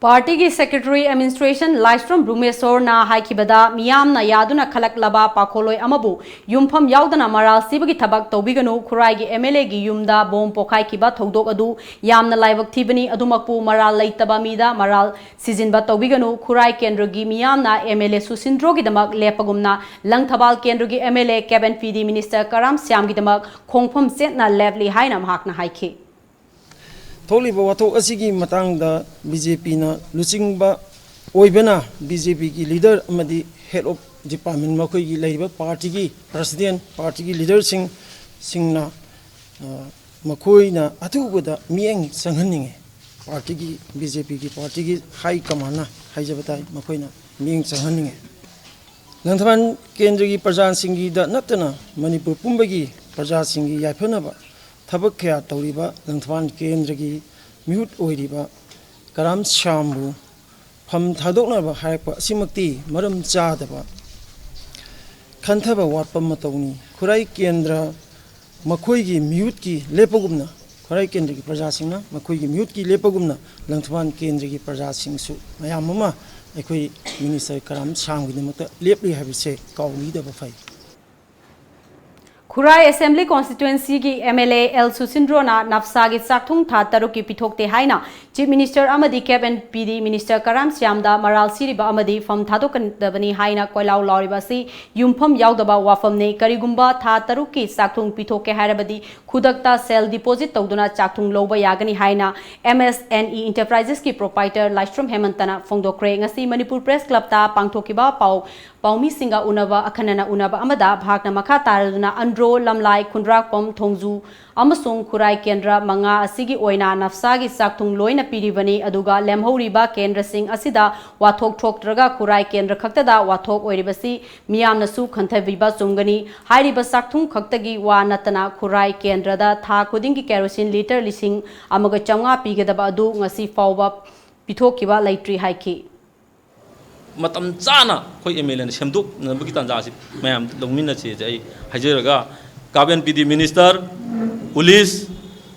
Party ꯒꯤ secretary administration ꯂꯥꯏꯁ꯭ꯔꯝ ꯕ꯭ꯔꯨꯃꯦꯁꯣꯔꯅ ꯍꯥꯏꯈꯤꯕꯗ, ꯃꯤꯌꯥꯝꯅ ꯌꯥꯗꯨꯅ ꯈꯜꯂꯛꯂꯕ ꯄꯥꯈꯣꯜꯂꯣꯏ ꯑꯃꯕꯨ ꯌꯨꯝꯐꯝ ꯌꯥꯎꯗꯅ ꯃꯔꯥꯜ ꯁꯤꯕꯒꯤ ꯊꯕꯛ ꯇꯧꯕꯤꯒꯅꯨ꯫ ꯈꯨꯔꯥꯏꯒꯤ M L A ꯒꯤ ꯌꯨꯝꯗ bomb ꯄꯣꯈꯥꯏꯈꯤꯕ ꯊꯧꯗꯣꯛ ꯑꯗꯨ ꯌꯥꯝꯅ ꯂꯥꯏꯕꯛ ꯊꯤꯕꯅꯤ꯫ ꯑꯗꯨꯃꯛꯄꯨ ꯃꯔꯥꯜ ꯂꯩꯇꯕ ꯃꯤꯗ ꯃꯔꯥꯜ ꯁꯤꯖꯤꯟꯕ ꯇꯧꯕꯤꯒꯅꯨ꯫ ꯈꯨꯔꯥꯏ ꯀꯦꯟꯗ꯭ꯔꯒꯤ ꯃꯤꯌꯥꯝꯅ M L A ꯁꯨꯁꯤꯟꯗ꯭ꯔꯣꯒꯤꯗꯃꯛ ꯂꯦꯞꯄꯒꯨꯝꯅ ꯂꯪꯊꯕꯥꯜ ꯀꯦꯟꯗ꯭ꯔꯒꯤ M L A cabin P D minister ꯀꯔꯥꯝ ꯁ꯭ꯌꯥꯝꯒꯤꯗꯃꯛ ꯈꯣꯡꯐꯝ ꯆꯦꯠꯅ ꯂꯦꯞꯂꯤ ꯍꯥꯏꯅ ꯃꯍꯥꯛꯅ ꯍꯥꯏꯈꯤ꯫ ꯊꯣꯛꯂꯤꯕ ꯋꯥꯊꯣꯛ ꯑꯁꯤꯒꯤ ꯃꯇꯥꯡꯗ B J P ꯅ ꯂꯨꯆꯤꯡꯕ ꯑꯣꯏꯕꯅ B J P ꯒꯤ leader ꯑꯃꯗꯤ head of department, ꯃꯈꯣꯏꯒꯤ ꯂꯩꯔꯤꯕ party ꯒꯤ president, party ꯒꯤ leader ꯁꯤꯡ, ꯁꯤꯡꯅ, ꯑ, ꯃꯈꯣꯏꯅ ꯑꯊꯨꯕꯗ ꯃꯤꯠꯌꯦꯡ ꯆꯪꯍꯟꯅꯤꯡꯉꯤ꯫ Party ꯒꯤ, B J P ꯒꯤ party ꯒꯤ high command ꯅ ꯍꯥꯏꯖꯕ ꯇꯥꯏ, ꯃꯈꯣꯏꯅ ꯃꯤꯠꯌꯦꯡ ꯆꯪꯍꯟꯅꯤꯡꯉꯤ꯫ ꯂꯪꯊꯕꯥꯜ ꯀꯦꯟꯗ꯭ꯔꯒꯤ ꯄ꯭ꯔꯖꯥꯁꯤꯡꯒꯤꯗ ꯅꯠꯇꯅ ꯃꯅꯤꯄꯨꯔ ꯄꯨꯝꯕꯒꯤ ꯄ꯭ꯔꯖꯥꯁꯤꯡꯒꯤ ꯌꯥꯏꯐꯅꯕ ꯊꯕꯛ ꯀꯌꯥ ꯇꯧꯔꯤꯕ ꯂꯪꯊꯕꯥꯜ ꯀꯦꯟꯗ꯭ꯔꯒꯤ ꯃꯤꯍꯨꯠ ꯑꯣꯏꯔꯤꯕ ꯀꯔꯥꯝ ꯁ꯭ꯌꯥꯝꯕꯨ ꯐꯝ ꯊꯥꯗꯣꯛꯅꯕ ꯍꯥꯏꯔꯛꯄ ꯑꯁꯤꯃꯛꯇꯤ ꯃꯔꯝ ꯆꯥꯗꯕ, ꯈꯟꯊꯕ ꯋꯥꯠꯄ ꯃꯇꯧꯅꯤ꯫ ꯈꯨꯔꯥꯏ ꯀꯦꯟꯗ꯭ꯔ ꯃꯈꯣꯏꯒꯤ ꯃꯤꯍꯨꯠꯀꯤ ꯂꯦꯞꯄꯒꯨꯝꯅ, ꯈꯨꯔꯥꯏ ꯀꯦꯟꯗ꯭ꯔꯒꯤ ꯄ꯭ꯔꯖꯥꯁꯤꯡꯅ ꯃꯈꯣꯏꯒꯤ ꯃꯤꯍꯨꯠꯀꯤ ꯂꯦꯞꯄꯒꯨꯝꯅ ꯂꯪꯊꯕꯥꯜ ꯀꯦꯟꯗ꯭ꯔꯒꯤ ꯄ꯭ꯔꯖꯥꯁꯤꯡꯁꯨ ꯃꯌꯥꯝ ꯑꯃ ꯑꯩꯈꯣꯏ minister ꯀꯔꯥꯝ ꯁ꯭ꯌꯥꯝꯒꯤꯗꯃꯛꯇ ꯂꯦꯞꯂꯤ ꯍꯥꯏꯕꯁꯦ ꯀꯥꯎꯕꯤꯗꯕ ꯐꯩ꯫ ꯈꯨꯔꯥꯏ Assembly Constituencyꯒꯤ MLA ꯑꯦꯜ ꯁꯨꯁꯤꯟꯗ꯭ꯔꯣꯅ ꯅꯞꯁꯥꯒꯤ ꯆꯥꯛꯊꯨꯡ ꯊꯥ ꯇꯔꯨꯛꯀꯤ ꯄꯤꯊꯣꯛꯇꯦ ꯍꯥꯏꯅ Chief Minister ꯑꯃꯗꯤ Cap and PD Minister ꯀꯔꯥꯝ ꯁ꯭ꯌꯥꯝꯗ ꯃꯔꯥꯜ ꯁꯤꯔꯤꯕ ꯑꯃꯗꯤ ꯐꯝ ꯊꯥꯗꯣꯛꯀꯗꯕꯅꯤ ꯍꯥꯏꯅ ꯀꯣꯏꯂꯥꯎ ꯂꯥꯎꯔꯤꯕ ꯑꯁꯤ ꯌꯨꯝꯐꯝ ꯌꯥꯎꯗꯕ ꯋꯥꯐꯝꯅꯤ꯫ ꯀꯔꯤꯒꯨꯝꯕ ꯊꯥ ꯇꯔꯨꯛꯀꯤ ꯆꯥꯛꯊꯨꯡ ꯄꯤꯊꯣꯛꯀꯦ ꯍꯥꯏꯔꯕꯗꯤ ꯈꯨꯗꯛꯇ ꯁꯦꯜ deposit ꯇꯧꯗꯨꯅ ꯆꯥꯛꯊꯨꯡ ꯂꯧꯕ ꯌꯥꯒꯅꯤ ꯍꯥꯏꯅ MSNE Enterprises ꯀꯤ proprietor ꯂꯥꯏꯁ꯭ꯔꯝ ꯍꯦꯃꯟꯇꯅ ꯐꯣꯡꯗꯣꯛꯈ꯭ꯔꯦ꯫ ꯉꯁꯤ ꯃꯅꯤꯄꯨꯔ Press Club ꯇ ꯄꯥꯡꯊꯣꯛꯈꯤꯕ ꯄꯥꯎ ꯄꯥꯎꯃꯤꯁꯤꯡꯒ ꯎꯅꯕ ꯑꯈꯟꯅꯅ ꯎꯅꯕ ꯑꯃꯗ ꯃꯍꯥꯛꯅ ꯃꯈꯥ ꯇꯥꯔꯗꯨꯅ ꯑꯟꯗ꯭ꯔꯣ, ꯂꯝꯂꯥꯏ, ꯈꯨꯟꯗ꯭ꯔꯥꯛꯄꯝ, ꯊꯣꯡꯖꯨ ꯑꯃꯁꯨꯡ ꯈꯨꯔꯥꯏ ꯀꯦꯟꯗ꯭ꯔ ꯃꯉꯥ ꯑꯁꯤꯒꯤ ꯑꯣꯏꯅ ꯅꯞꯁꯥꯒꯤ ꯆꯥꯛꯊꯨꯡ ꯂꯣꯏꯅ ꯄꯤꯔꯤꯕꯅꯤ꯫ ꯑꯗꯨꯒ ꯂꯦꯝꯍꯧꯔꯤꯕ ꯀꯦꯟꯗ꯭ꯔꯁꯤꯡ ꯑꯁꯤꯗ ꯋꯥꯊꯣꯛ ꯊꯣꯛꯇ꯭ꯔꯒ ꯈꯨꯔꯥꯏ ꯀꯦꯟꯗ꯭ꯔ ꯈꯛꯇꯗ ꯋꯥꯊꯣꯛ ꯑꯣꯏꯔꯤꯕꯁꯤ ꯃꯤꯌꯥꯝꯅꯁꯨ ꯈꯟꯊꯕꯤꯕ ꯆꯨꯝꯒꯅꯤ꯫ ꯍꯥꯏꯔꯤꯕ ꯆꯥꯛꯊꯨꯡ ꯈꯛꯇꯒꯤ ꯋꯥ ꯅꯠꯇꯅ ꯈꯨꯔꯥꯏ ꯀꯦꯟꯗ꯭ꯔꯗ ꯊꯥ ꯈꯨꯗꯤꯡꯒꯤ ꯀꯦꯔꯣꯁꯤꯟ litre ꯂꯤꯁꯤꯡ ꯑꯃꯒ ꯆꯥꯝꯃꯉꯥ ꯄꯤꯒꯗꯕ ꯑꯗꯨ ꯉꯁꯤ ꯐꯥꯎꯕ ꯄꯤꯊꯣꯛꯈꯤꯕ ꯂꯩꯇ꯭ꯔꯤ ꯍꯥꯏꯈꯤ꯫ ꯃꯇꯝ ꯆꯥꯅ ꯑꯩꯈꯣꯏ MLAꯅ ꯁꯦꯝꯗꯣꯛꯅꯕꯒꯤ ꯇꯥꯟꯖꯥꯁꯤ ꯃꯌꯥꯝ ꯂꯧꯃꯤꯟꯅꯁꯦꯁꯦ ꯑꯩ ꯍꯥꯏꯖꯔꯒ, Cap and PD Minister, police,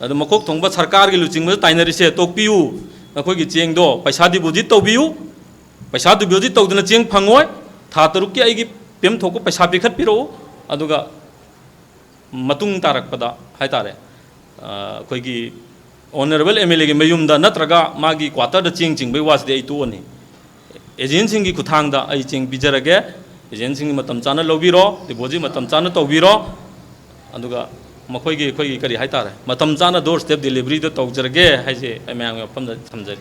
ꯑꯗꯨ ꯃꯀꯣꯛ ꯊꯣꯡꯕ ꯁꯔꯀꯥꯔꯒꯤ ꯂꯨꯆꯤꯡꯕꯗ ꯇꯥꯏꯅꯔꯤꯁꯦ ꯇꯣꯛꯄꯤꯌꯨ꯫ ꯅꯈꯣꯏꯒꯤ ꯆꯦꯡꯗꯣ ꯄꯩꯁꯥ deposit ꯇꯧꯕꯤꯌꯨ꯫ ꯄꯩꯁꯥ deposit ꯇꯧꯗꯅ ꯆꯦꯡ ꯐꯪꯉꯣꯏ꯫ ꯊꯥ ꯇꯔꯨꯛꯀꯤ ꯑꯩꯒꯤ ꯄꯦꯝ ꯊꯣꯛꯄ ꯄꯩꯁꯥ ꯄꯤꯈꯠꯄꯤꯔꯛꯎ꯫ ꯑꯗꯨꯒ ꯃꯇꯨꯡ ꯇꯥꯔꯛꯄꯗ ꯍꯥꯏꯇꯥꯔꯦ, ꯑ, ꯑꯩꯈꯣꯏꯒꯤ Honourable MLAꯒꯤ ꯃꯌꯨꯝꯗ ꯅꯠꯇ꯭ꯔꯒ ꯃꯥꯒꯤ quarterꯗ ꯆꯦꯡ ꯆꯤꯡꯕꯒꯤ ꯋꯥꯁꯤꯗꯤ ꯑꯩ ꯇꯣꯛꯑꯅꯤ꯫ Agentꯁꯤꯡꯒꯤ ꯈꯨꯠꯊꯥꯡꯗ ꯑꯩ ꯆꯦꯡ ꯄꯤꯖꯔꯒꯦ꯫ Agentꯁꯤꯡꯒꯤ ꯃꯇꯝ ꯆꯥꯅ ꯂꯧꯕꯤꯔꯣ, deposit ꯃꯇꯝ ꯆꯥꯅ ꯇꯧꯕꯤꯔꯣ꯫ ꯑꯗꯨꯒ ꯃꯈꯣꯏꯒꯤ, ꯑꯩꯈꯣꯏꯒꯤ ꯀꯔꯤ ꯍꯥꯏꯇꯥꯔꯦ, ꯃꯇꯝ ꯆꯥꯅ door step deliveryꯗ ꯇꯧꯖꯔꯒꯦ ꯍꯥꯏꯁꯦ ꯑꯩ ꯃꯌꯥꯝꯒꯤ ꯃꯐꯝꯗ ꯊꯝꯖꯔꯤ꯫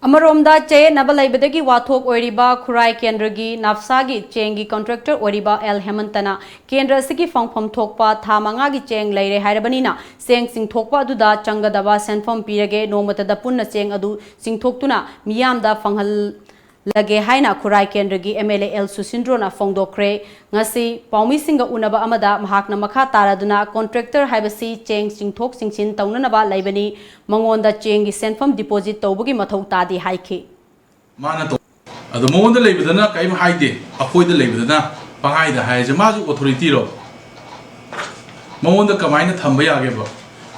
ꯑꯃꯔꯣꯝꯗ, ꯆꯌꯦꯠꯅꯕ ꯂꯩꯕꯗꯒꯤ ꯋꯥꯊꯣꯛ ꯑꯣꯏꯔꯤꯕ ꯈꯨꯔꯥꯏ ꯀꯦꯟꯗ꯭ꯔꯒꯤ ꯅꯞꯁꯥꯒꯤ ꯆꯦꯡꯒꯤ contractor ꯑꯣꯏꯔꯤꯕ ꯑꯦꯜ ꯍꯦꯃꯟꯇꯅ ꯀꯦꯟꯗ꯭ꯔ ꯑꯁꯤꯒꯤ ꯐꯪꯐꯝ ꯊꯣꯛꯄ ꯊꯥ ꯃꯉꯥꯒꯤ ꯆꯦꯡ ꯂꯩꯔꯦ ꯍꯥꯏꯔꯕꯅꯤꯅ, ꯆꯦꯡ ꯆꯤꯡꯊꯣꯛꯄ ꯑꯗꯨꯗ ꯆꯪꯒꯗꯕ ꯁꯦꯟꯐꯝ ꯄꯤꯔꯒꯦ, ꯅꯣꯡꯃꯇꯗ ꯄꯨꯟꯅ ꯆꯦꯡ ꯑꯗꯨ ꯆꯤꯡꯊꯣꯛꯇꯨꯅ ꯃꯤꯌꯥꯝꯗ ꯐꯪꯍꯜꯂꯒꯦ ꯍꯥꯏꯅ ꯈꯨꯔꯥꯏ ꯀꯦꯟꯗ꯭ꯔꯒꯤ MLA ꯑꯦꯜ ꯁꯨꯁꯤꯟꯗ꯭ꯔꯣꯅ ꯐꯣꯡꯗꯣꯛꯈ꯭ꯔꯦ꯫ ꯉꯁꯤ ꯄꯥꯎꯃꯤꯁꯤꯡꯒ ꯎꯅꯕ ꯑꯃꯗ ꯃꯍꯥꯛꯅ ꯃꯈꯥ ꯇꯥꯔꯗꯨꯅ, contractor ꯍꯥꯏꯕꯁꯤ ꯆꯦꯡ ꯆꯤꯡꯊꯣꯛ ꯆꯤꯡꯁꯤꯟ ꯇꯧꯅꯅꯕ ꯂꯩꯕꯅꯤ, ꯃꯉꯣꯟꯗ ꯆꯦꯡꯒꯤ ꯁꯦꯟꯐꯝ deposit ꯇꯧꯕꯒꯤ ꯃꯊꯧ ꯇꯥꯗꯦ ꯍꯥꯏꯈꯤ꯫ ꯃꯥꯅ ꯇꯧ-, ꯑꯗꯣ ꯃꯉꯣꯟꯗ ꯂꯩꯕꯗꯅ ꯀꯔꯤꯝ ꯍꯥꯏꯗꯦ, ꯑꯩꯈꯣꯏꯗ ꯂꯩꯕꯗꯅ ꯄꯪꯍꯥꯏꯗ ꯍꯥꯏꯔꯤꯁꯦ, ꯃꯥꯁꯨ authorityꯔꯣ? ꯃꯉꯣꯟꯗ ꯀꯃꯥꯏꯅ ꯊꯝꯕ ꯌꯥꯒꯦꯕ?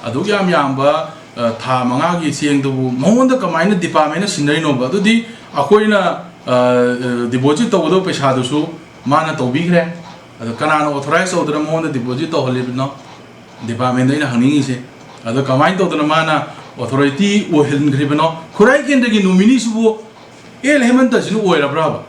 ꯑꯗꯨꯛ ꯌꯥꯝ ꯌꯥꯝꯕ, ꯑ, ꯊꯥ ꯃꯉꯥꯒꯤ ꯆꯦꯡꯗꯨꯕꯨ ꯃꯉꯣꯟꯗ ꯀꯃꯥꯏꯅ departmentꯅ ꯁꯤꯟꯅꯔꯤꯅꯣꯕ? ꯑꯗꯨꯗꯤ ꯑꯩꯈꯣꯏꯅ, ꯑ, ꯑ, deposit ꯇꯧꯒꯗꯕ ꯄꯩꯁꯥꯗꯨꯁꯨ ꯃꯥꯅ ꯇꯧꯕꯤꯈ꯭ꯔꯦ, ꯑꯗꯣ ꯀꯅꯥꯅ ꯑꯣꯊꯣꯔꯥꯏꯁ ꯇꯧꯗꯅ ꯃꯉꯣꯟꯗ ꯗꯤꯄꯣꯖꯤꯠ ꯇꯧꯍꯜꯂꯤꯕꯅꯣ? ꯗꯤꯄꯥꯔꯠꯃꯦꯟꯗ ꯑꯩꯅ ꯍꯪꯅꯤꯡꯉꯤꯁꯦ꯫ ꯑꯗꯣ ꯀꯃꯥꯏꯅ ꯇꯧꯗꯅ ꯃꯥꯅ ꯑꯣꯊꯣꯔꯤꯇꯤ ꯑꯣꯏꯍꯟꯈ꯭ꯔꯤꯕꯅꯣ? ꯈꯨꯔꯥꯏ ꯀꯦꯟꯗ꯭ꯔꯒꯤ ꯅꯣꯃꯤꯅꯤꯁꯤꯕꯨ ꯑꯦꯜ ꯍꯦꯃꯟꯇꯁꯤꯅ ꯑꯣꯏꯔꯕ꯭ꯔꯕ?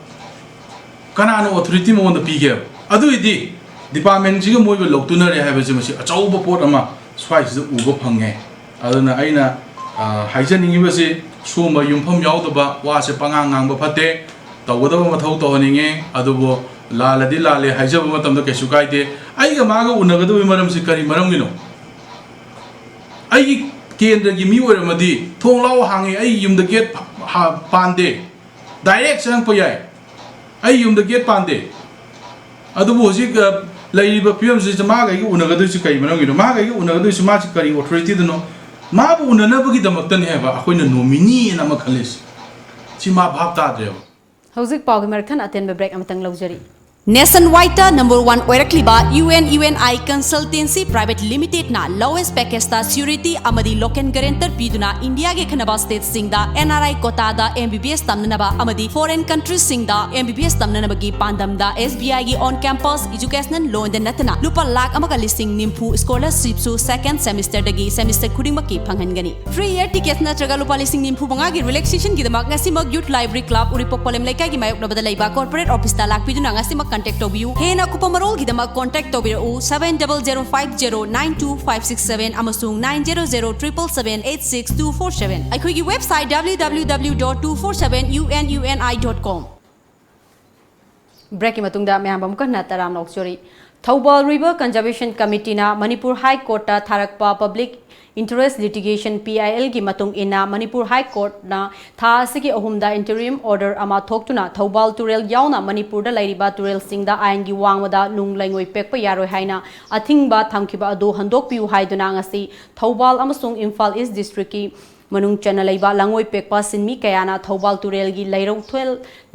ꯀꯅꯥꯅ ꯑꯣꯊꯣꯔꯤꯇꯤ ꯃꯉꯣꯟꯗ ꯄꯤꯒꯦꯕ? ꯑꯗꯨꯏꯗꯤ ꯗꯤꯄꯥꯔꯠꯃꯦꯟꯁꯤꯒ ꯃꯣꯏꯒ ꯂꯧꯇꯨꯅꯔꯦ ꯍꯥꯏꯕꯁꯦ ꯃꯁꯤ ꯑꯆꯧꯕ ꯄꯣꯠ ꯑꯃ ꯁ꯭ꯋꯥꯏꯁꯤꯗ ꯎꯕ ꯐꯪꯉꯦ꯫ ꯑꯗꯨꯅ ꯑꯩꯅ, ꯑ, ꯍꯥꯏꯖꯅꯤꯡꯉꯤꯕꯁꯤ ꯁꯨꯝꯕ ꯌꯨꯝꯐꯝ ꯌꯥꯎꯗꯕ ꯋꯥꯁꯦ ꯄꯉꯥꯡ ꯉꯥꯡꯕ ꯐꯠꯇꯦ, ꯇꯧꯒꯗꯕ ꯃꯊꯧ ꯇꯧꯍꯟꯅꯤꯡꯉꯤ꯫ ꯑꯗꯨꯕꯨ ꯂꯥꯜꯂꯗꯤ ꯂꯥꯜꯂꯦ ꯍꯥꯏꯖꯕ ꯃꯇꯝꯗ ꯀꯩꯁꯨ ꯀꯥꯏꯗꯦ꯫ ꯑꯩꯒ ꯃꯥꯒ ꯎꯅꯒꯗꯕꯒꯤ ꯃꯔꯝꯁꯤ ꯀꯔꯤ ꯃꯔꯝꯒꯤꯅꯣ? ꯑꯩꯒꯤ ꯀꯦꯟꯗ꯭ꯔꯒꯤ ꯃꯤ ꯑꯣꯏꯔꯝꯃꯗꯤ ꯊꯣꯡ ꯂꯥꯎ ꯍꯥꯡꯉꯦ, ꯑꯩꯒꯤ ꯌꯨꯝꯗ ꯒꯦꯠ ꯍꯥ-, ꯄꯥꯟꯗꯦ, ꯗꯥꯏꯔꯦꯛ ꯆꯪꯉꯛꯄ ꯌꯥꯏ꯫ ꯑꯩ ꯌꯨꯝꯗ ꯒꯦꯠ ꯄꯥꯟꯗꯦ꯫ ꯑꯗꯨꯕꯨ ꯍꯧꯖꯤꯛ, ꯑ, ꯂꯩꯔꯤꯕ ꯐꯤꯕꯝꯁꯤꯗ ꯃꯥꯒ ꯑꯩꯒ ꯎꯅꯒꯗꯣꯏꯁꯤ ꯀꯔꯤ ꯃꯔꯝꯒꯤꯅꯣ? ꯃꯥꯒ ꯑꯩꯒ ꯎꯅꯒꯗꯣꯏꯁꯤ ꯃꯥꯁꯤ ꯀꯔꯤ ꯑꯣꯊꯣꯔꯤꯇꯤꯗꯅꯣ? ꯃꯥꯕꯨ ꯎꯅꯅꯕꯒꯤꯗꯃꯛꯇꯅꯦ ꯍꯥꯏꯕ ꯑꯩꯈꯣꯏꯅ ꯅꯣꯃꯤꯅꯤ ꯑꯅ ꯑꯃ ꯈꯜꯂꯤꯁꯤ꯫ ꯁꯤ ꯃꯥ ꯚꯥꯞ ꯇꯥꯗ꯭ꯔꯦꯕ꯫ ꯍꯧꯖꯤꯛ ꯄꯥꯎꯒꯤ ꯃꯔꯛ ꯊꯠꯅ ꯑꯇꯦꯟꯕ ꯕ꯭ꯔꯦꯛ ꯑꯃꯇꯪ ꯂꯧꯖꯔꯤ꯫ ꯅꯦꯁꯟ ꯋꯥꯏꯗꯇ ꯅꯝꯕꯔ ꯋꯥꯟ ꯑꯣꯏꯔꯛꯂꯤꯕ U N U N I consultancy private ꯂꯤꯃꯤꯇꯦꯗꯅ ꯂꯣꯋꯦꯁ ꯄꯦꯀꯦꯖꯇ ꯁ꯭ꯌꯨꯔꯤꯇꯤ ꯑꯃꯗꯤ ꯂꯣꯀꯦꯜ ꯒꯔꯦꯟꯇꯔ ꯄꯤꯗꯨꯅ ꯏꯟꯗꯤꯌꯥꯒꯤ ꯑꯈꯟꯅꯕ ꯁ꯭ꯇꯦꯠꯁꯤꯡꯗ ꯑꯦꯟ ꯑꯥꯔ ꯑꯥꯏ ꯀꯣꯇꯥꯗ ꯑꯦꯝ ꯕꯤ ꯕꯤ ꯑꯦꯁ ꯇꯝꯅꯅꯕ ꯑꯃꯗꯤ ꯐꯣꯔꯦꯟ ꯀꯟꯇ꯭ꯔꯤꯁꯤꯡꯗ ꯑꯦꯝ ꯕꯤ ꯕꯤ ꯑꯦꯁ ꯇꯝꯅꯅꯕꯒꯤ ꯄꯥꯟꯗꯝꯗ ꯑꯦꯁ ꯕꯤ ꯑꯥꯏꯒꯤ ꯑꯣꯟ ꯀꯦꯝꯄꯁ ꯏꯖꯨꯀꯦꯁꯅꯦꯜ ꯂꯣꯟꯗ ꯅꯠꯇꯅ ꯂꯨꯄꯥ ꯂꯥꯈ ꯑꯃꯒ ꯂꯤꯁꯤꯡ ꯅꯤꯐꯨ ꯁ꯭ꯀꯣꯂꯔꯁꯤꯞꯁꯨ ꯁꯦꯀꯦꯟ ꯁꯦꯃꯤꯁꯇꯔꯗꯒꯤ ꯁꯦꯃꯤꯁꯇꯔ ꯈꯨꯗꯤꯡꯃꯛꯀꯤ ꯐꯪꯍꯟꯒꯅꯤ꯫ ꯐ꯭ꯔꯤ ꯑꯦꯌꯔ ꯇꯤꯀꯦꯠ ꯅꯠꯇ꯭ꯔꯒ ꯂꯨꯄꯥ ꯂꯤꯁꯤꯡ ꯅꯤꯐꯨ ꯃꯉꯥꯒꯤ ꯔꯤꯂꯦꯛꯁꯦꯁꯟꯒꯤꯗꯃꯛ ꯉꯁꯤꯃꯛ ꯌꯨꯠ ꯂꯥꯏꯕ꯭ꯔꯦꯔꯤ ꯀ꯭ꯂꯕ ꯎꯔꯤꯄꯣꯛ ꯄꯣꯂꯦꯝ ꯂꯩꯀꯥꯏꯒꯤ ꯃꯥꯌꯣꯛꯅꯕꯗ ꯂꯩꯕ ꯀꯣꯔꯄꯣꯔꯦꯠ ꯑꯣꯐꯤꯁꯇ ꯂꯥꯛꯄꯤꯗꯨꯅ ꯉꯁꯤꯃꯛ ꯀꯟꯇꯦꯛ ꯇꯧꯕꯤꯌꯨ꯫ ꯍꯦꯟꯅ ꯑꯀꯨꯞꯄ ꯃꯔꯣꯜꯒꯤꯗꯃꯛ ꯀꯣꯟꯇꯦꯛ ꯇꯧꯕꯤꯔꯛꯎ seven double zero five zero nine two five six seven ꯑꯃꯁꯨꯡ nine zero zero triple seven eight six two four seven꯫ ꯑꯩꯈꯣꯏꯒꯤ website W W W dot two four seven U N U N I dot com꯫ ꯕ꯭ꯔꯦꯛꯀꯤ ꯃꯇꯨꯡꯗ ꯃꯌꯥꯝꯕꯨ ꯑꯃꯨꯛꯀ ꯍꯟꯅ ꯇꯔꯥꯝꯅ ꯑꯣꯛꯆꯔꯤ꯫ Thoubal river conservation ꯀꯃꯤꯇꯤꯅ ꯃꯅꯤꯄꯨꯔ ꯍꯥꯏ ꯀꯣꯔꯠꯇ ꯊꯥꯔꯛꯄ public interest litigation, P I L, ꯒꯤ ꯃꯇꯨꯡ ꯏꯟꯅ ꯃꯅꯤꯄꯨꯔ ꯍꯥꯏ ꯀꯣꯔꯠꯅ ꯊꯥ ꯑꯁꯤꯒꯤ ꯑꯍꯨꯝꯗ ꯏꯟꯇꯔꯤꯝ ꯑꯣꯔꯗꯔ ꯑꯃ ꯊꯣꯛꯇꯨꯅ ꯊꯧꯕꯥꯜ ꯇꯨꯔꯦꯜ ꯌꯥꯎꯅ ꯃꯅꯤꯄꯨꯔꯗ ꯂꯩꯔꯤꯕ ꯇꯨꯔꯦꯜꯁꯤꯡꯗ ꯑꯥꯏꯟꯒꯤ ꯋꯥꯡꯃꯗ ꯅꯨꯡ ꯂꯩꯉꯣꯏ ꯄꯦꯛꯄ ꯌꯥꯔꯣꯏ ꯍꯥꯏꯅ ꯑꯊꯤꯡꯕ ꯊꯝꯈꯤꯕ ꯑꯗꯨ ꯍꯟꯗꯣꯛꯄꯤꯌꯨ ꯍꯥꯏꯗꯨꯅ ꯉꯁꯤ ꯊꯧꯕꯥꯜ ꯑꯃꯁꯨꯡ ꯏꯝꯐꯥꯜ ꯏꯁ ꯗꯤꯁꯇ꯭ꯔꯤꯛꯀꯤ ꯃꯅꯨꯡ ꯆꯟꯅ ꯂꯩꯕ ꯂꯩꯉꯣꯏ ꯄꯦꯛꯄ ꯁꯤꯟꯃꯤ ꯀꯌꯥꯅ ꯊꯧꯕꯥꯜ ꯇꯨꯔꯦꯜꯒꯤ ꯂꯩꯔꯧꯊꯣꯏ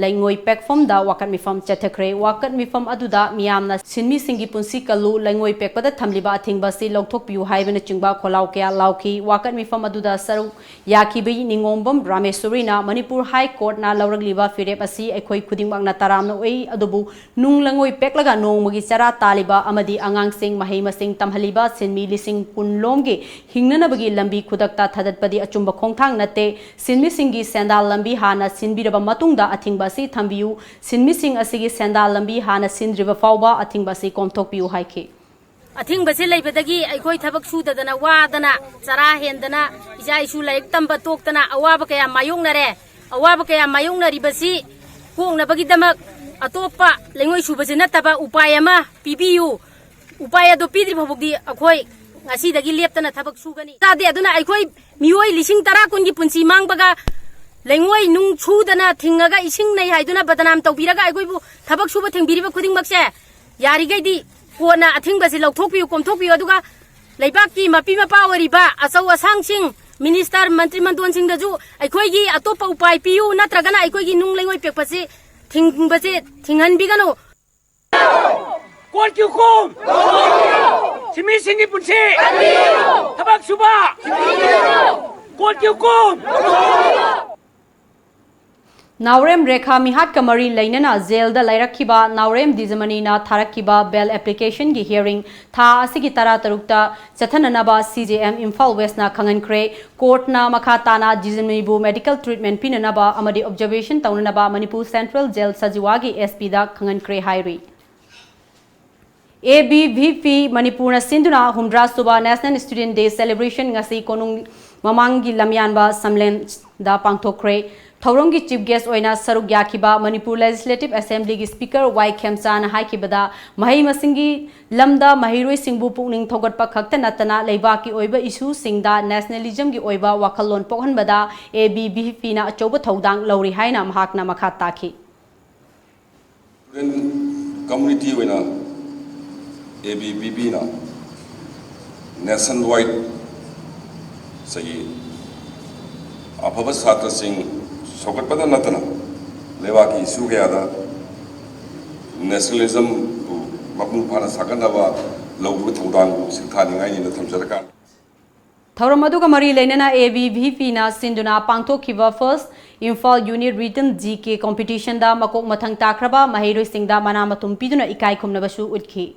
ꯂꯩꯉꯣꯏ ꯄꯦꯛꯐꯝꯗ ꯋꯥꯀꯠ ꯃꯤꯐꯝ ꯆꯠꯊꯈ꯭ꯔꯦ꯫ ꯋꯥꯀꯠ ꯃꯤꯐꯝ ꯑꯗꯨꯗ ꯃꯤꯌꯥꯝꯅ ꯁꯤꯟꯃꯤꯁꯤꯡꯒꯤ ꯄꯨꯟꯁꯤ ꯀꯜꯂꯨ, ꯂꯩꯉꯣꯏ ꯄꯦꯛꯄꯗ ꯊꯝꯂꯤꯕ ꯑꯊꯤꯡꯕ ꯑꯁꯤ ꯂꯧꯊꯣꯛꯄꯤꯌꯨ ꯍꯥꯏꯕꯅꯆꯤꯡꯕ ꯈꯣꯜꯂꯥꯎ ꯀꯌꯥ ꯂꯥꯎꯈꯤ꯫ ꯋꯥꯀꯠ ꯃꯤꯐꯝ ꯑꯗꯨꯗ ꯁꯔꯨꯛ ꯌꯥꯈꯤꯕ ꯅꯤꯉꯣꯝꯕꯝ ꯔꯥꯃꯦꯁꯣꯔꯤꯅ ꯃꯅꯤꯄꯨꯔ ꯍꯥꯏ ꯀꯣꯔꯠꯅ ꯂꯧꯔꯛꯂꯤꯕ ꯐꯤꯔꯦꯞ ꯑꯁꯤ ꯑꯩꯈꯣꯏ ꯈꯨꯗꯤꯡꯃꯛꯅ ꯇꯔꯥꯝꯅ ꯑꯣꯛꯏ, ꯑꯗꯨꯕꯨ ꯅꯨꯡ ꯂꯩꯉꯣꯏ ꯄꯦꯛꯂꯒ ꯅꯣꯡꯃꯒꯤ ꯆꯔꯥ ꯇꯥꯜꯂꯤꯕ ꯑꯃꯗꯤ ꯑꯉꯥꯡꯁꯤꯡ ꯃꯍꯩ ꯃꯁꯤꯡ ꯇꯝꯍꯜꯂꯤꯕ ꯁꯤꯟꯃꯤ ꯂꯤꯁꯤꯡ ꯀꯨꯟ ꯂꯣꯝꯒꯤ ꯍꯤꯡꯅꯅꯕꯒꯤ ꯂꯝꯕꯤ ꯈꯨꯗꯛꯇ ꯊꯥꯗꯠꯄꯗꯤ ꯑꯆꯨꯝꯕ ꯈꯣꯡꯊꯥꯡ ꯅꯠꯇꯦ꯫ ꯁꯤꯟꯃꯤꯁꯤꯡꯒꯤ ꯁꯦꯟꯗꯥꯜ ꯂꯝꯕꯤ ꯍꯥꯟꯅ ꯁꯤꯟꯕꯤꯔꯕ ꯃꯇꯨꯡꯗ ꯑꯊꯤꯡꯕ ꯑꯁꯤ ꯊꯝꯕꯤꯌꯨ꯫ ꯁꯤꯟꯃꯤꯁꯤꯡ ꯑꯁꯤꯒꯤ ꯁꯦꯟꯗꯥꯜ ꯂꯝꯕꯤ ꯍꯥꯟꯅ ꯁꯤꯟꯗ꯭ꯔꯤꯕ ꯐꯥꯎꯕ ꯑꯊꯤꯡꯕ ꯑꯁꯤ ꯀꯣꯝꯊꯣꯛꯄꯤꯌꯨ ꯍꯥꯏꯈꯤ꯫ ꯑꯊꯤꯡꯕꯁꯦ ꯂꯩꯕꯗꯒꯤ ꯑꯩꯈꯣꯏ ꯊꯕꯛ ꯁꯨꯗꯗꯅ, ꯋꯥꯗꯅ, ꯆꯔꯥ ꯍꯦꯟꯗꯅ, ꯏꯆꯥ ꯏꯁꯨ ꯂꯥꯏꯔꯤꯛ ꯇꯝꯕ ꯇꯣꯛꯇꯅ ꯑꯋꯥꯕ ꯀꯌꯥ ꯃꯥꯌꯣꯛꯅꯔꯦ꯫ ꯑꯋꯥꯕ ꯀꯌꯥ ꯃꯥꯌꯣꯛꯅꯔꯤꯕꯁꯤ ꯀꯣꯛꯅꯕꯒꯤꯗꯃꯛ ꯑꯇꯣꯞꯄ ꯂꯩꯉꯣꯏ ꯁꯨꯕꯁꯤ ꯅꯠꯇꯕ ꯎꯄꯥꯏ ꯑꯃ ꯄꯤꯕꯤꯌꯨ꯫ ꯎꯄꯥꯏ ꯑꯗꯨ ꯄꯤꯗ꯭ꯔꯤ ꯐꯥꯎꯕꯗꯤ ꯑꯩꯈꯣꯏ ꯉꯁꯤꯗꯒꯤ ꯂꯦꯞꯇꯅ ꯊꯕꯛ ꯁꯨꯒꯅꯤ꯫ ꯇꯥꯗꯦ꯫ ꯑꯗꯨꯅ ꯑꯩꯈꯣꯏ ꯃꯤꯑꯣꯏ ꯂꯤꯁꯤꯡ ꯇꯔꯥ ꯀꯨꯟꯒꯤ ꯄꯨꯟꯁꯤ ꯃꯥꯡꯕꯒ ꯂꯩꯉꯣꯏ ꯅꯨꯡ ꯁꯨꯗꯅ ꯊꯤꯡꯉꯒ ꯏꯁꯤꯡ ꯅꯩ ꯍꯥꯏꯗꯨꯅ ꯕꯗꯅꯥꯝ ꯇꯧꯕꯤꯔꯒ ꯑꯩꯈꯣꯏꯕꯨ ꯊꯕꯛ ꯁꯨꯕ ꯊꯤꯡꯕꯤꯔꯤꯕ ꯈꯨꯗꯤꯡꯃꯛꯁꯦ ꯌꯥꯔꯤꯈꯩꯗꯤ ꯀꯣꯟꯅ ꯑꯊꯤꯡꯕꯁꯤ ꯂꯧꯊꯣꯛꯄꯤꯌꯨ, ꯀꯣꯝꯊꯣꯛꯄꯤꯌꯨ꯫ ꯑꯗꯨꯒ ꯂꯩꯕꯥꯛꯀꯤ ꯃꯄꯤ ꯃꯄꯥ ꯑꯣꯏꯔꯤꯕ ꯑꯆꯧ ꯑꯁꯥꯡꯁꯤꯡ, ꯃꯤꯅꯤꯁꯇꯔ, ꯃꯟꯇ꯭ꯔꯤ ꯃꯟꯗꯣꯟꯁꯤꯡꯗꯁꯨ ꯑꯩꯈꯣꯏꯒꯤ ꯑꯇꯣꯞꯄ ꯎꯄꯥꯏ ꯄꯤꯌꯨ, ꯅꯠꯇ꯭ꯔꯒꯅ ꯑꯩꯈꯣꯏꯒꯤ ꯅꯨꯡ ꯂꯩꯉꯣꯏ ꯄꯦꯛꯄꯁꯤ ꯊꯤꯡꯕꯁꯦ ꯊꯤꯡꯍꯟꯕꯤꯒꯅꯨ꯫ ꯀꯣꯔꯠꯀꯤ ꯍꯨꯀꯨꯝ! ꯁꯤꯟꯃꯤꯁꯤꯡꯒꯤ ꯄꯨꯟꯁꯤ! ꯊꯕꯛ ꯁꯨꯕ! ꯀꯣꯔꯠꯀꯤ ꯍꯨꯀꯨꯝ! ꯅꯥꯎꯔꯦꯝ ꯔꯦꯈꯥ ꯃꯤꯍꯥꯠꯀ ꯃꯔꯤ ꯂꯩꯅꯅ ꯖꯦꯜꯗ ꯂꯩꯔꯛꯈꯤꯕ ꯅꯥꯎꯔꯦꯝ ꯗꯤꯖꯃꯅꯤꯅ ꯊꯥꯔꯛꯈꯤꯕ ꯕꯦꯜ ꯑꯦꯄ꯭ꯂꯤꯀꯦꯁꯟꯒꯤ ꯍꯤꯌꯔꯤꯡ ꯊꯥ ꯑꯁꯤꯒꯤ ꯇꯔꯥꯇꯔꯨꯛꯇ ꯆꯠꯊꯅꯅꯕ ꯁꯤ ꯖꯦ ꯑꯦꯝ ꯏꯝꯐꯥꯜ ꯋꯦꯁꯅ ꯈꯪꯍꯟꯈ꯭ꯔꯦ꯫ ꯀꯣꯔꯠꯅ ꯃꯈꯥ ꯇꯥꯅ ꯗꯤꯖꯃꯅꯤꯕꯨ ꯃꯦꯗꯤꯀꯦꯜ ꯇ꯭ꯔꯤꯠꯃꯦꯟ ꯄꯤꯅꯅꯕ ꯑꯃꯗꯤ ꯑꯣꯕꯖꯔꯕꯦꯁꯟ ꯇꯧꯅꯅꯕ ꯃꯅꯤꯄꯨꯔ ꯁꯦꯟꯇ꯭ꯔꯦꯜ ꯖꯦꯜ ꯁꯖꯤꯋꯥꯒꯤ ꯑꯦꯁ ꯄꯤꯗ ꯈꯪꯍꯟꯈ꯭ꯔꯦ ꯍꯥꯏꯔꯤ꯫ ꯑꯦ ꯕꯤ ꯚꯤ ꯄꯤ ꯃꯅꯤꯄꯨꯔꯅ ꯁꯤꯟꯗꯨꯅ ꯍꯨꯝꯗ꯭ꯔꯥ ꯁꯨꯕ ꯅꯦꯁꯅꯦꯜ ꯁ꯭ꯇꯨꯗꯦꯟꯠ ꯗꯦ ꯁꯦꯂꯦꯕ꯭ꯔꯦꯁꯟ ꯉꯁꯤ ꯀꯣꯅꯨꯡ ꯃꯃꯥꯡꯒꯤ ꯂꯝꯌꯥꯟꯕ ꯁꯝꯂꯦꯟꯗ ꯄꯥꯡꯊꯣꯛꯈ꯭ꯔꯦ꯫ ꯊꯧꯔꯝꯒꯤ ꯆꯤꯐ ꯒꯦꯁ ꯑꯣꯏꯅ ꯁꯔꯨꯛ ꯌꯥꯈꯤꯕ ꯃꯅꯤꯄꯨꯔ ꯂꯦꯖꯤꯁꯂꯦꯇꯤꯚ ꯑꯦꯁꯦꯝꯕ꯭ꯂꯤꯒꯤ ꯁ꯭ꯄꯤꯀꯔ ꯋꯥꯏ ꯈꯦꯝꯆꯥꯅ ꯍꯥꯏꯈꯤꯕꯗ, ꯃꯍꯩ ꯃꯁꯤꯡꯒꯤ ꯂꯝꯗ ꯃꯍꯩꯔꯣꯏꯁꯤꯡꯕꯨ ꯄꯨꯛꯅꯤꯡ ꯊꯧꯒꯠꯄ ꯈꯛꯇ ꯅꯠꯇꯅ ꯂꯩꯕꯥꯛꯀꯤ ꯑꯣꯏꯕ ꯏꯁꯨꯁꯤꯡꯗ ꯅꯦꯁꯅꯦꯂꯤꯖꯝꯒꯤ ꯑꯣꯏꯕ ꯋꯥꯈꯜꯂꯣꯟ ꯄꯣꯛꯍꯟꯕꯗ ꯑꯦ ꯕꯤ ꯚꯤ ꯄꯤꯅ ꯑꯆꯧꯕ ꯊꯧꯗꯥꯡ ꯂꯧꯔꯤ ꯍꯥꯏꯅ ꯃꯍꯥꯛꯅ ꯃꯈꯥ ꯇꯥꯈꯤ꯫ ꯁ꯭ꯇꯨꯗꯦꯟꯠ ꯀꯝꯃ꯭ꯌꯨꯅꯤꯇꯤ ꯑꯣꯏꯅ ꯑꯦ ꯕꯤ ꯚꯤ ꯄꯤꯅ ꯅꯦꯁꯟ ꯋꯥꯏꯗ ꯉꯁꯥꯏꯒꯤ ꯑꯐꯕ ꯁꯥꯇ꯭ꯔꯁꯤꯡ ꯁꯧꯒꯠꯄꯗ ꯅꯠꯇꯅ ꯂꯩꯕꯥꯛꯀꯤ ꯏꯁꯨ ꯀꯌꯥꯗ ꯅꯦꯁꯅꯦꯂꯤꯖꯝꯕꯨ ꯃꯄꯨꯡ ꯐꯥꯅ ꯁꯥꯒꯠꯅꯕ ꯂꯧꯕ ꯊꯧꯗꯥꯡꯕꯨ ꯁꯤꯡꯊꯥꯅꯤꯡꯉꯥꯏꯅꯤꯅ ꯊꯝꯖꯔꯀꯥꯟ꯫ ꯊꯧꯔꯝ ꯑꯗꯨꯒ ꯃꯔꯤ ꯂꯩꯅꯅ ꯑꯦ ꯕꯤ ꯚꯤ ꯄꯤꯅ ꯁꯤꯟꯗꯨꯅ ꯄꯥꯡꯊꯣꯛꯈꯤꯕ First Imphal Unit Written G K Competitionꯗ ꯃꯀꯣꯛ ꯃꯊꯪ ꯇꯥꯈ꯭ꯔꯕ ꯃꯍꯩꯔꯣꯏꯁꯤꯡꯗ ꯃꯅꯥ ꯃꯊꯨꯝ ꯄꯤꯗꯨꯅ ꯏꯀꯥꯏ ꯈꯨꯝꯅꯕꯁꯨ ꯎꯠꯈꯤ꯫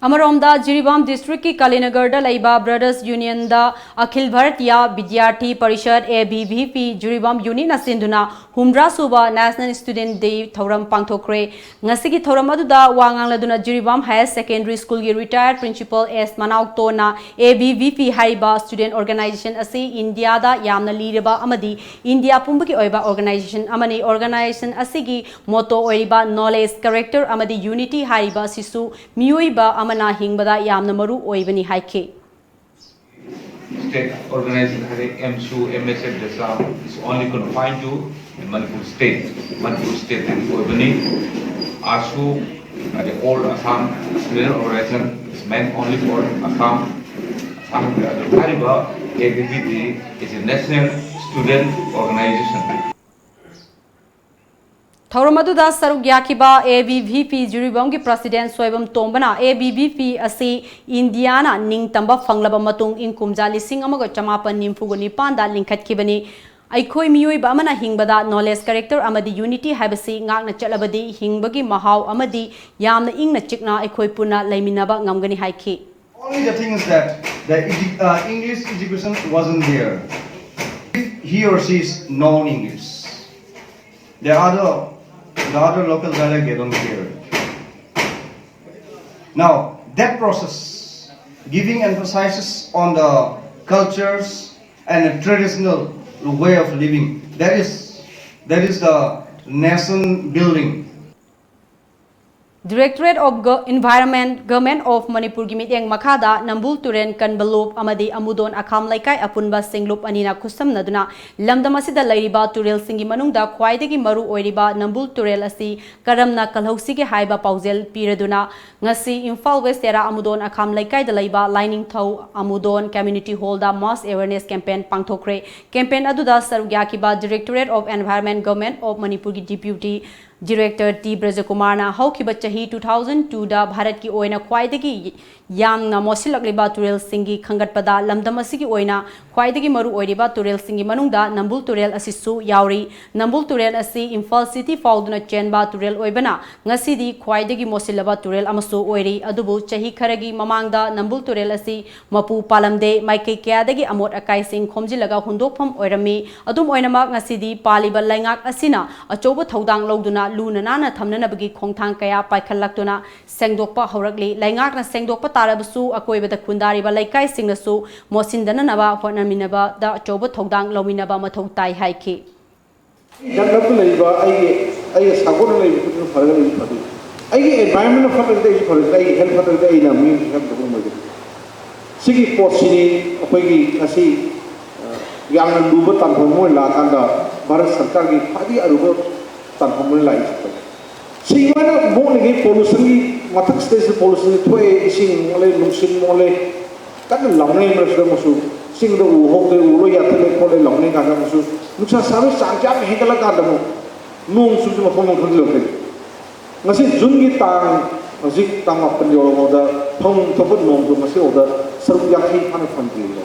ꯑꯃꯔꯣꯝꯗ ꯖꯤꯔꯤꯕꯥꯝ ꯗꯤꯁꯇ꯭ꯔꯤꯛꯀꯤ ꯀꯥꯂꯤꯅꯒꯔꯗ ꯂꯩꯕ Brothers Unionꯗ Akhil Bharatiya Vidyarthi Parishad, A B V P, Jiribam ꯌꯨꯅꯤꯠꯅ ꯁꯤꯟꯗꯨꯅ ꯍꯨꯝꯗ꯭ꯔꯥ ꯁꯨꯕ National Student Day ꯊꯧꯔꯝ ꯄꯥꯡꯊꯣꯛꯈ꯭ꯔꯦ꯫ ꯉꯁꯤꯒꯤ ꯊꯧꯔꯝ ꯑꯗꯨꯗ ꯋꯥ ꯉꯥꯡꯂꯗꯨꯅ ꯖꯤꯔꯤꯕꯥꯝ Higher Secondary Schoolꯒꯤ retired principal ꯑꯦꯁ ꯃꯅꯥꯎꯇꯣꯅ ꯑꯦ ꯕꯤ ꯚꯤ ꯄꯤ ꯍꯥꯏꯔꯤꯕ student organization ꯑꯁꯤ ꯏꯟꯗꯤꯌꯥꯗ ꯌꯥꯝꯅ ꯂꯤꯔꯕ ꯑꯃꯗꯤ ꯏꯟꯗꯤꯌꯥ ꯄꯨꯝꯕꯒꯤ ꯑꯣꯏꯕ organization ꯑꯃꯅꯤ꯫ Organization ꯑꯁꯤꯒꯤ motto ꯑꯣꯏꯔꯤꯕ Knowledge, Character ꯑꯃꯗꯤ Unity ꯍꯥꯏꯔꯤꯕ ꯑꯁꯤꯁꯨ ꯃꯤꯑꯣꯏꯕ ꯑꯃꯅ ꯍꯤꯡꯕꯗ ꯌꯥꯝꯅ ꯃꯔꯨ ꯑꯣꯏꯕꯅꯤ ꯍꯥꯏꯈꯤ꯫ State organization ꯍꯥꯏꯔꯦ, ꯑꯦꯝꯁꯨ, ꯑꯦꯝ ꯑꯦꯁ ꯑꯦꯐ ꯗꯁꯥ is only confined to Manipur state, Manipur ꯁ꯭ꯇꯦꯠꯇꯒꯤ ꯑꯣꯏꯕꯅꯤ꯫ ꯑꯥꯁꯨ ꯍꯥꯏꯗꯤ All Assam Student Organization is meant only for Assam, Assam. ꯑꯗꯨ ꯍꯥꯏꯔꯤꯕ A B V P is a national student organization꯫ ꯊꯧꯔꯝ ꯑꯗꯨꯗ ꯁꯔꯨꯛ ꯌꯥꯈꯤꯕ ꯑꯦ ꯕꯤ ꯚꯤ ꯄꯤ ꯖꯤꯔꯤꯕꯥꯝꯒꯤ president ꯁꯣꯏꯕꯝ ꯇꯣꯝꯕꯅ ꯑꯦ ꯕꯤ ꯚꯤ ꯄꯤ ꯑꯁꯤ ꯏꯟꯗꯤꯌꯥꯅ ꯅꯤꯡꯇꯝꯕ ꯐꯪꯂꯕ ꯃꯇꯨꯡ ꯏꯪ ꯀꯨꯝꯖꯥ ꯂꯤꯁꯤꯡ ꯑꯃꯒ ꯆꯃꯥꯄꯟ ꯅꯤꯐꯨꯒ ꯅꯤꯄꯥꯟꯗ ꯂꯤꯡꯈꯠꯈꯤꯕꯅꯤ꯫ ꯑꯩꯈꯣꯏ ꯃꯤꯑꯣꯏꯕ ꯑꯃꯅ ꯍꯤꯡꯕꯗ knowledge, character ꯑꯃꯗꯤ unity ꯍꯥꯏꯕꯁꯤ ꯉꯥꯛꯅ ꯆꯠꯂꯕꯗꯤ ꯍꯤꯡꯕꯒꯤ ꯃꯍꯥꯎ ꯑꯃꯗꯤ ꯌꯥꯝꯅ ꯏꯪꯅ ꯆꯤꯛꯅ ꯑꯩꯈꯣꯏ ꯄꯨꯟꯅ ꯂꯩꯃꯤꯟꯅꯕ ꯉꯝꯒꯅꯤ ꯍꯥꯏꯈꯤ꯫ Only the thing is that the edu- uh, English education wasn't there. If he or she is known English, the other, the other local dialect, they don't care. Now that process, giving emphasis on the cultures and the traditional way of living, that is that is the nation building. Directorate of Go- Environment, Government of ꯃꯅꯤꯄꯨꯔꯒꯤ ꯃꯤꯠꯌꯦꯡ ꯃꯈꯥꯗ ꯅꯝꯕꯨꯜ ꯇꯨꯔꯦꯜ ꯀꯟꯕ ꯂꯨꯞ ꯑꯃꯗꯤ ꯑꯃꯨꯗꯣꯟ ꯑꯈꯥꯝ ꯂꯩꯀꯥꯏ ꯑꯄꯨꯟꯕ ꯁꯦꯡꯂꯨꯞ ꯑꯅꯤꯅ ꯈꯨꯠꯁꯝꯅꯗꯨꯅ ꯂꯝꯗꯝ ꯑꯁꯤꯗ ꯂꯩꯔꯤꯕ ꯇꯨꯔꯦꯜꯁꯤꯡꯒꯤ ꯃꯅꯨꯡꯗ ꯈ꯭ꯋꯥꯏꯗꯒꯤ ꯃꯔꯨ ꯑꯣꯏꯔꯤꯕ ꯅꯝꯕꯨꯜ ꯇꯨꯔꯦꯜ ꯑꯁꯤ ꯀꯔꯝꯅ ꯀꯜꯍꯧꯁꯤꯒꯦ ꯍꯥꯏꯕ ꯄꯥꯎꯖꯦꯜ ꯄꯤꯔꯗꯨꯅ ꯉꯁꯤ ꯏꯝꯐꯥꯜ ꯋꯦꯁ ꯇꯦꯔꯥ ꯑꯃꯨꯗꯣꯟ ꯑꯈꯥꯝ ꯂꯩꯀꯥꯏꯗ ꯂꯩꯕ ꯂꯥꯏꯅꯤꯡꯊꯧ ꯑꯃꯨꯗꯣꯟ Community Hall ꯗ mass awareness campaign ꯄꯥꯡꯊꯣꯛꯈ꯭ꯔꯦ꯫ Campaign ꯑꯗꯨꯗ ꯁꯔꯨꯛ ꯌꯥꯈꯤꯕ Directorate of Environment, Government of ꯃꯅꯤꯄꯨꯔꯒꯤ Deputy Director ꯇꯤ ꯕ꯭ꯔꯖꯀꯨꯃꯥꯔꯅ ꯍꯧꯈꯤꯕ ꯆꯍꯤ two thousand two ꯗ ꯚꯥꯔꯠꯀꯤ ꯑꯣꯏꯅ ꯈ꯭ꯋꯥꯏꯗꯒꯤ ꯌꯥꯝꯅ ꯃꯣꯠꯁꯤꯜꯂꯛꯂꯤꯕ ꯇꯨꯔꯦꯜꯁꯤꯡꯒꯤ ꯈꯟꯒꯠꯄꯗ ꯂꯝꯗꯝ ꯑꯁꯤꯒꯤ ꯑꯣꯏꯅ ꯈ꯭ꯋꯥꯏꯗꯒꯤ ꯃꯔꯨ ꯑꯣꯏꯔꯤꯕ ꯇꯨꯔꯦꯜꯁꯤꯡꯒꯤ ꯃꯅꯨꯡꯗ ꯅꯝꯕꯨꯜ ꯇꯨꯔꯦꯜ ꯑꯁꯤꯁꯨ ꯌꯥꯎꯔꯤ꯫ ꯅꯝꯕꯨꯜ ꯇꯨꯔꯦꯜ ꯑꯁꯤ ꯏꯝꯐꯥꯜ city ꯐꯥꯎꯗꯨꯅ ꯆꯦꯟꯕ ꯇꯨꯔꯦꯜ ꯑꯣꯏꯕꯅ ꯉꯁꯤꯗꯤ ꯈ꯭ꯋꯥꯏꯗꯒꯤ ꯃꯣꯠꯁꯤꯜꯂꯕ ꯇꯨꯔꯦꯜ ꯑꯃꯁꯨ ꯑꯣꯏꯔꯤ꯫ ꯑꯗꯨꯕꯨ ꯆꯍꯤ ꯈꯔꯒꯤ ꯃꯃꯥꯡꯗ ꯅꯝꯕꯨꯜ ꯇꯨꯔꯦꯜ ꯑꯁꯤ ꯃꯄꯨ ꯄꯥꯜꯂꯝꯗꯦ꯫ ꯃꯥꯏꯀꯩ ꯀꯌꯥꯗꯒꯤ ꯑꯃꯣꯠ ꯑꯀꯥꯏꯁꯤꯡ ꯈꯣꯝꯖꯤꯜꯂꯒ ꯍꯨꯟꯗꯣꯛꯐꯝ ꯑꯣꯏꯔꯝꯃꯤ꯫ ꯑꯗꯨꯝ ꯑꯣꯏꯅꯃꯛ, ꯉꯁꯤꯗꯤ ꯄꯥꯜꯂꯤꯕ ꯂꯩꯉꯥꯛ ꯑꯁꯤꯅ ꯑꯆꯧꯕ ꯊꯧꯗꯥꯡ ꯂꯧꯗꯨꯅ ꯂꯨꯅ ꯅꯥꯟꯅ ꯊꯝꯅꯅꯕꯒꯤ ꯈꯣꯡꯊꯥꯡ ꯀꯌꯥ ꯄꯥꯏꯈꯠꯂꯛꯇꯨꯅ ꯁꯦꯡꯗꯣꯛꯄ ꯍꯧꯔꯛꯂꯤ꯫ ꯂꯩꯉꯥꯛꯅ ꯁꯦꯡꯗꯣꯛꯄ ꯇꯥꯔꯕꯁꯨ, ꯑꯀꯣꯏꯕꯗ ꯈꯨꯟꯗꯥꯔꯤꯕ ꯂꯩꯀꯥꯏꯁꯤꯡꯅꯁꯨ ꯃꯣꯠꯁꯤꯟꯗꯅꯅꯕ ꯍꯣꯠꯅꯃꯤꯟꯅꯕꯗ ꯑꯆꯧꯕ ꯊꯧꯗꯥꯡ ꯂꯧꯃꯤꯟꯅꯕ ꯃꯊꯧ ꯇꯥꯏ ꯍꯥꯏꯈꯤ꯫ ꯗꯟꯂꯞꯇ ꯂꯩꯕ ꯑꯩꯒꯤ, ꯑꯩꯒ ꯁꯥꯒꯣꯟꯅ ꯂꯩꯕ ꯈꯨꯗꯤꯡꯃꯛ ꯐꯔꯒ ꯂꯩꯕ ꯐꯗꯣꯏꯅꯤ꯫ ꯑꯩꯒꯤ environment ꯐꯠꯇ꯭ꯔꯒꯗꯤ ꯑꯩꯁꯨ ꯐꯔꯣꯏꯗꯅ, ꯑꯩꯒꯤ health ꯐꯠꯇ꯭ꯔꯒꯗꯤ ꯑꯩꯅ ꯃꯤ ꯑꯃꯁꯨ health ꯐꯠꯇꯕ ꯉꯝꯃꯣꯏꯗꯅ꯫ ꯁꯤꯒꯤ ꯄꯣꯠꯁꯤꯅꯤ ꯑꯩꯈꯣꯏꯒꯤ ꯉꯁꯤ, ꯑ, ꯌꯥꯝꯅ ꯂꯨꯕ ꯇꯥꯟꯐꯝ ꯑꯃ ꯑꯣꯏꯅ ꯂꯥꯛꯑꯀꯥꯟꯗ ꯚꯥꯔꯠ ꯁꯔꯀꯥꯔꯒꯤ ꯈ꯭ꯋꯥꯏꯗꯒꯤ ꯑꯔꯨꯕ ꯇꯥꯟꯐꯝ ꯑꯣꯏꯅ ꯂꯥꯛꯏꯁꯦ꯫ ꯁꯤ ꯂꯣꯏꯅ ꯃꯣꯠꯂꯤꯉꯩ pollutionꯒꯤ ꯃꯊꯛꯁꯤꯗꯩꯁꯤꯗ pollutionꯁꯦ ꯊꯣꯛꯑꯦ, ꯏꯁꯤꯡ ꯃꯣꯠꯂꯦ, ꯅꯨꯡꯁꯤꯠ ꯃꯣꯠꯂꯦ, ꯀꯟꯅ ꯂꯥꯎꯅꯩ ꯃꯔꯛꯁꯤꯗ ꯑꯃꯨꯛꯁꯨ ꯆꯤꯡꯗ ꯎ ꯍꯧꯗ꯭ꯔꯦ, ꯎ ꯂꯣꯏ ꯌꯥꯟꯊꯠꯂꯦ ꯈꯣꯠꯂꯦ ꯂꯥꯎꯅꯩ ꯀꯥꯟꯗ ꯑꯃꯨꯛꯁꯨ ꯅꯨꯡꯁꯥ ꯁꯥꯕꯒꯤ ꯆꯥꯡꯁꯦ ꯌꯥꯝ ꯍꯦꯟꯒꯠꯂꯀꯥꯟꯗ ꯑꯃꯨꯛ ꯅꯣꯡ ꯆꯨꯕꯁꯦ ꯃꯐꯝ ꯑꯃ ꯈꯪꯖꯤꯜꯂꯛꯇꯦ꯫ ꯉꯁꯤ ꯖꯨꯟꯒꯤ ꯇꯥꯡ, ꯍꯧꯖꯤꯛ ꯇꯥꯡ ꯃꯥꯄꯟ ꯌꯧꯔꯐꯥꯎꯗ ꯐꯪꯐꯝ ꯊꯣꯛꯄ ꯅꯣꯡꯗꯣ ꯉꯁꯤ ꯐꯥꯎꯗ ꯁꯔꯨꯛ ꯌꯥꯡꯈꯩ ꯐꯥꯅ ꯐꯪꯗ꯭ꯔꯤꯕ꯫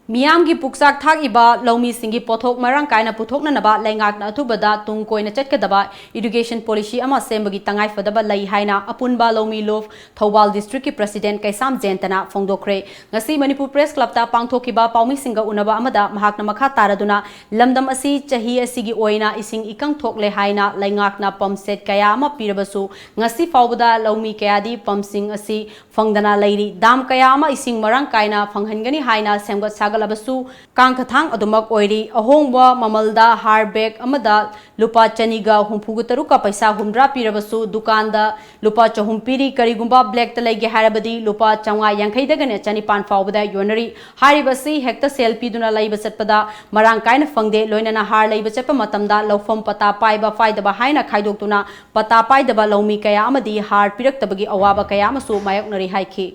ꯃꯤꯌꯥꯝꯒꯤ ꯄꯨꯛꯆꯥꯛ ꯊꯥꯛꯏꯕ ꯂꯧꯃꯤꯁꯤꯡꯒꯤ ꯄꯣꯠꯊꯣꯛ ꯃꯔꯥꯡ ꯀꯥꯏꯅ ꯄꯨꯊꯣꯛꯅꯅꯕ ꯂꯩꯉꯥꯛꯅ ꯑꯊꯨꯕꯗ ꯇꯨꯡ ꯀꯣꯏꯅ ꯆꯠꯀꯗꯕ irrigation policy ꯑꯃ ꯁꯦꯝꯕꯒꯤ ꯇꯉꯥꯏꯐꯗꯕ ꯂꯩ ꯍꯥꯏꯅ ꯑꯄꯨꯟꯕ ꯂꯧꯃꯤ ꯂꯣꯐ ꯊꯧꯕꯥꯜ districtꯀꯤ president ꯀꯩꯁꯥꯝ ꯖꯌꯟꯇꯅ ꯐꯣꯡꯗꯣꯛꯈ꯭ꯔꯦ꯫ ꯉꯁꯤ ꯃꯅꯤꯄꯨꯔ Press Clubꯇ ꯄꯥꯡꯊꯣꯛꯈꯤꯕ ꯄꯥꯎꯃꯤꯁꯤꯡꯒ ꯎꯅꯕ ꯑꯃꯗ ꯃꯍꯥꯛꯅ ꯃꯈꯥ ꯇꯥꯔꯗꯨꯅ, ꯂꯝꯗꯝ ꯑꯁꯤ ꯆꯍꯤ ꯑꯁꯤꯒꯤ ꯑꯣꯏꯅ ꯏꯁꯤꯡ ꯏꯀꯪ ꯊꯣꯛꯂꯦ ꯍꯥꯏꯅ ꯂꯩꯉꯥꯛꯅ pump set ꯀꯌꯥ ꯑꯃ ꯄꯤꯔꯕꯁꯨ, ꯉꯁꯤ ꯐꯥꯎꯕꯗ ꯂꯧꯃꯤ ꯀꯌꯥꯗꯤ pumpꯁꯤꯡ ꯑꯁꯤ ꯐꯪꯗꯅ ꯂꯩꯔꯤ꯫ Dam ꯀꯌꯥ ꯑꯃ ꯏꯁꯤꯡ ꯃꯔꯥꯡ ꯀꯥꯏꯅ ꯐꯪꯍꯟꯒꯅꯤ ꯍꯥꯏꯅ ꯁꯦꯝꯒꯠ ꯁꯥꯒꯠ ꯀꯜꯂꯕꯁꯨ ꯀꯥꯡꯈꯊꯥꯡ ꯑꯗꯨꯃꯛ ꯑꯣꯏꯔꯤ꯫ ꯑꯍꯣꯡꯕ ꯃꯃꯜꯗ ꯍꯥꯔ ꯕꯦꯒ ꯑꯃꯗ ꯂꯨꯄꯥ ꯆꯅꯤꯒ ꯍꯨꯝꯐꯨꯒ ꯇꯔꯨꯛꯀ ꯄꯩꯁꯥ ꯍꯨꯝꯗ꯭ꯔꯥ ꯄꯤꯔꯕꯁꯨ ꯗꯨꯀꯥꯟꯗ ꯂꯨꯄꯥ ꯆꯍꯨꯝ ꯄꯤꯔꯤ꯫ ꯀꯔꯤꯒꯨꯝꯕ ꯕ꯭ꯂꯦꯛꯇ ꯂꯩꯒꯦ ꯍꯥꯏꯔꯕꯗꯤ ꯂꯨꯄꯥ ꯆꯥꯝꯃꯉꯥ ꯌꯥꯡꯈꯩꯗꯒꯅ ꯆꯅꯤꯄꯥꯟ ꯐꯥꯎꯕꯗ ꯌꯣꯟꯅꯔꯤ꯫ ꯍꯥꯏꯔꯤꯕꯁꯤ ꯍꯦꯛꯇ ꯁꯦꯜ ꯄꯤꯗꯨꯅ ꯂꯩꯕ ꯆꯠꯄꯗ ꯃꯔꯥꯡ ꯀꯥꯏꯅ ꯐꯪꯗꯦ꯫ ꯂꯣꯏꯅꯅ ꯍꯥꯔ ꯂꯩꯕ ꯆꯠꯄ ꯃꯇꯝꯗ ꯂꯧꯐꯝ ꯄꯇꯥ ꯄꯥꯏꯕ ꯄꯥꯏꯗꯕ ꯍꯥꯏꯅ ꯈꯥꯏꯗꯣꯛꯇꯨꯅ ꯄꯇꯥ ꯄꯥꯏꯗꯕ ꯂꯧꯃꯤ ꯀꯌꯥ ꯑꯃꯗꯤ ꯍꯥꯔ ꯄꯤꯔꯛꯇꯕꯒꯤ ꯑꯋꯥꯕ ꯀꯌꯥ ꯑꯃꯁꯨ ꯃꯥꯌꯣꯛꯅꯔꯤ ꯍꯥꯏꯈꯤ꯫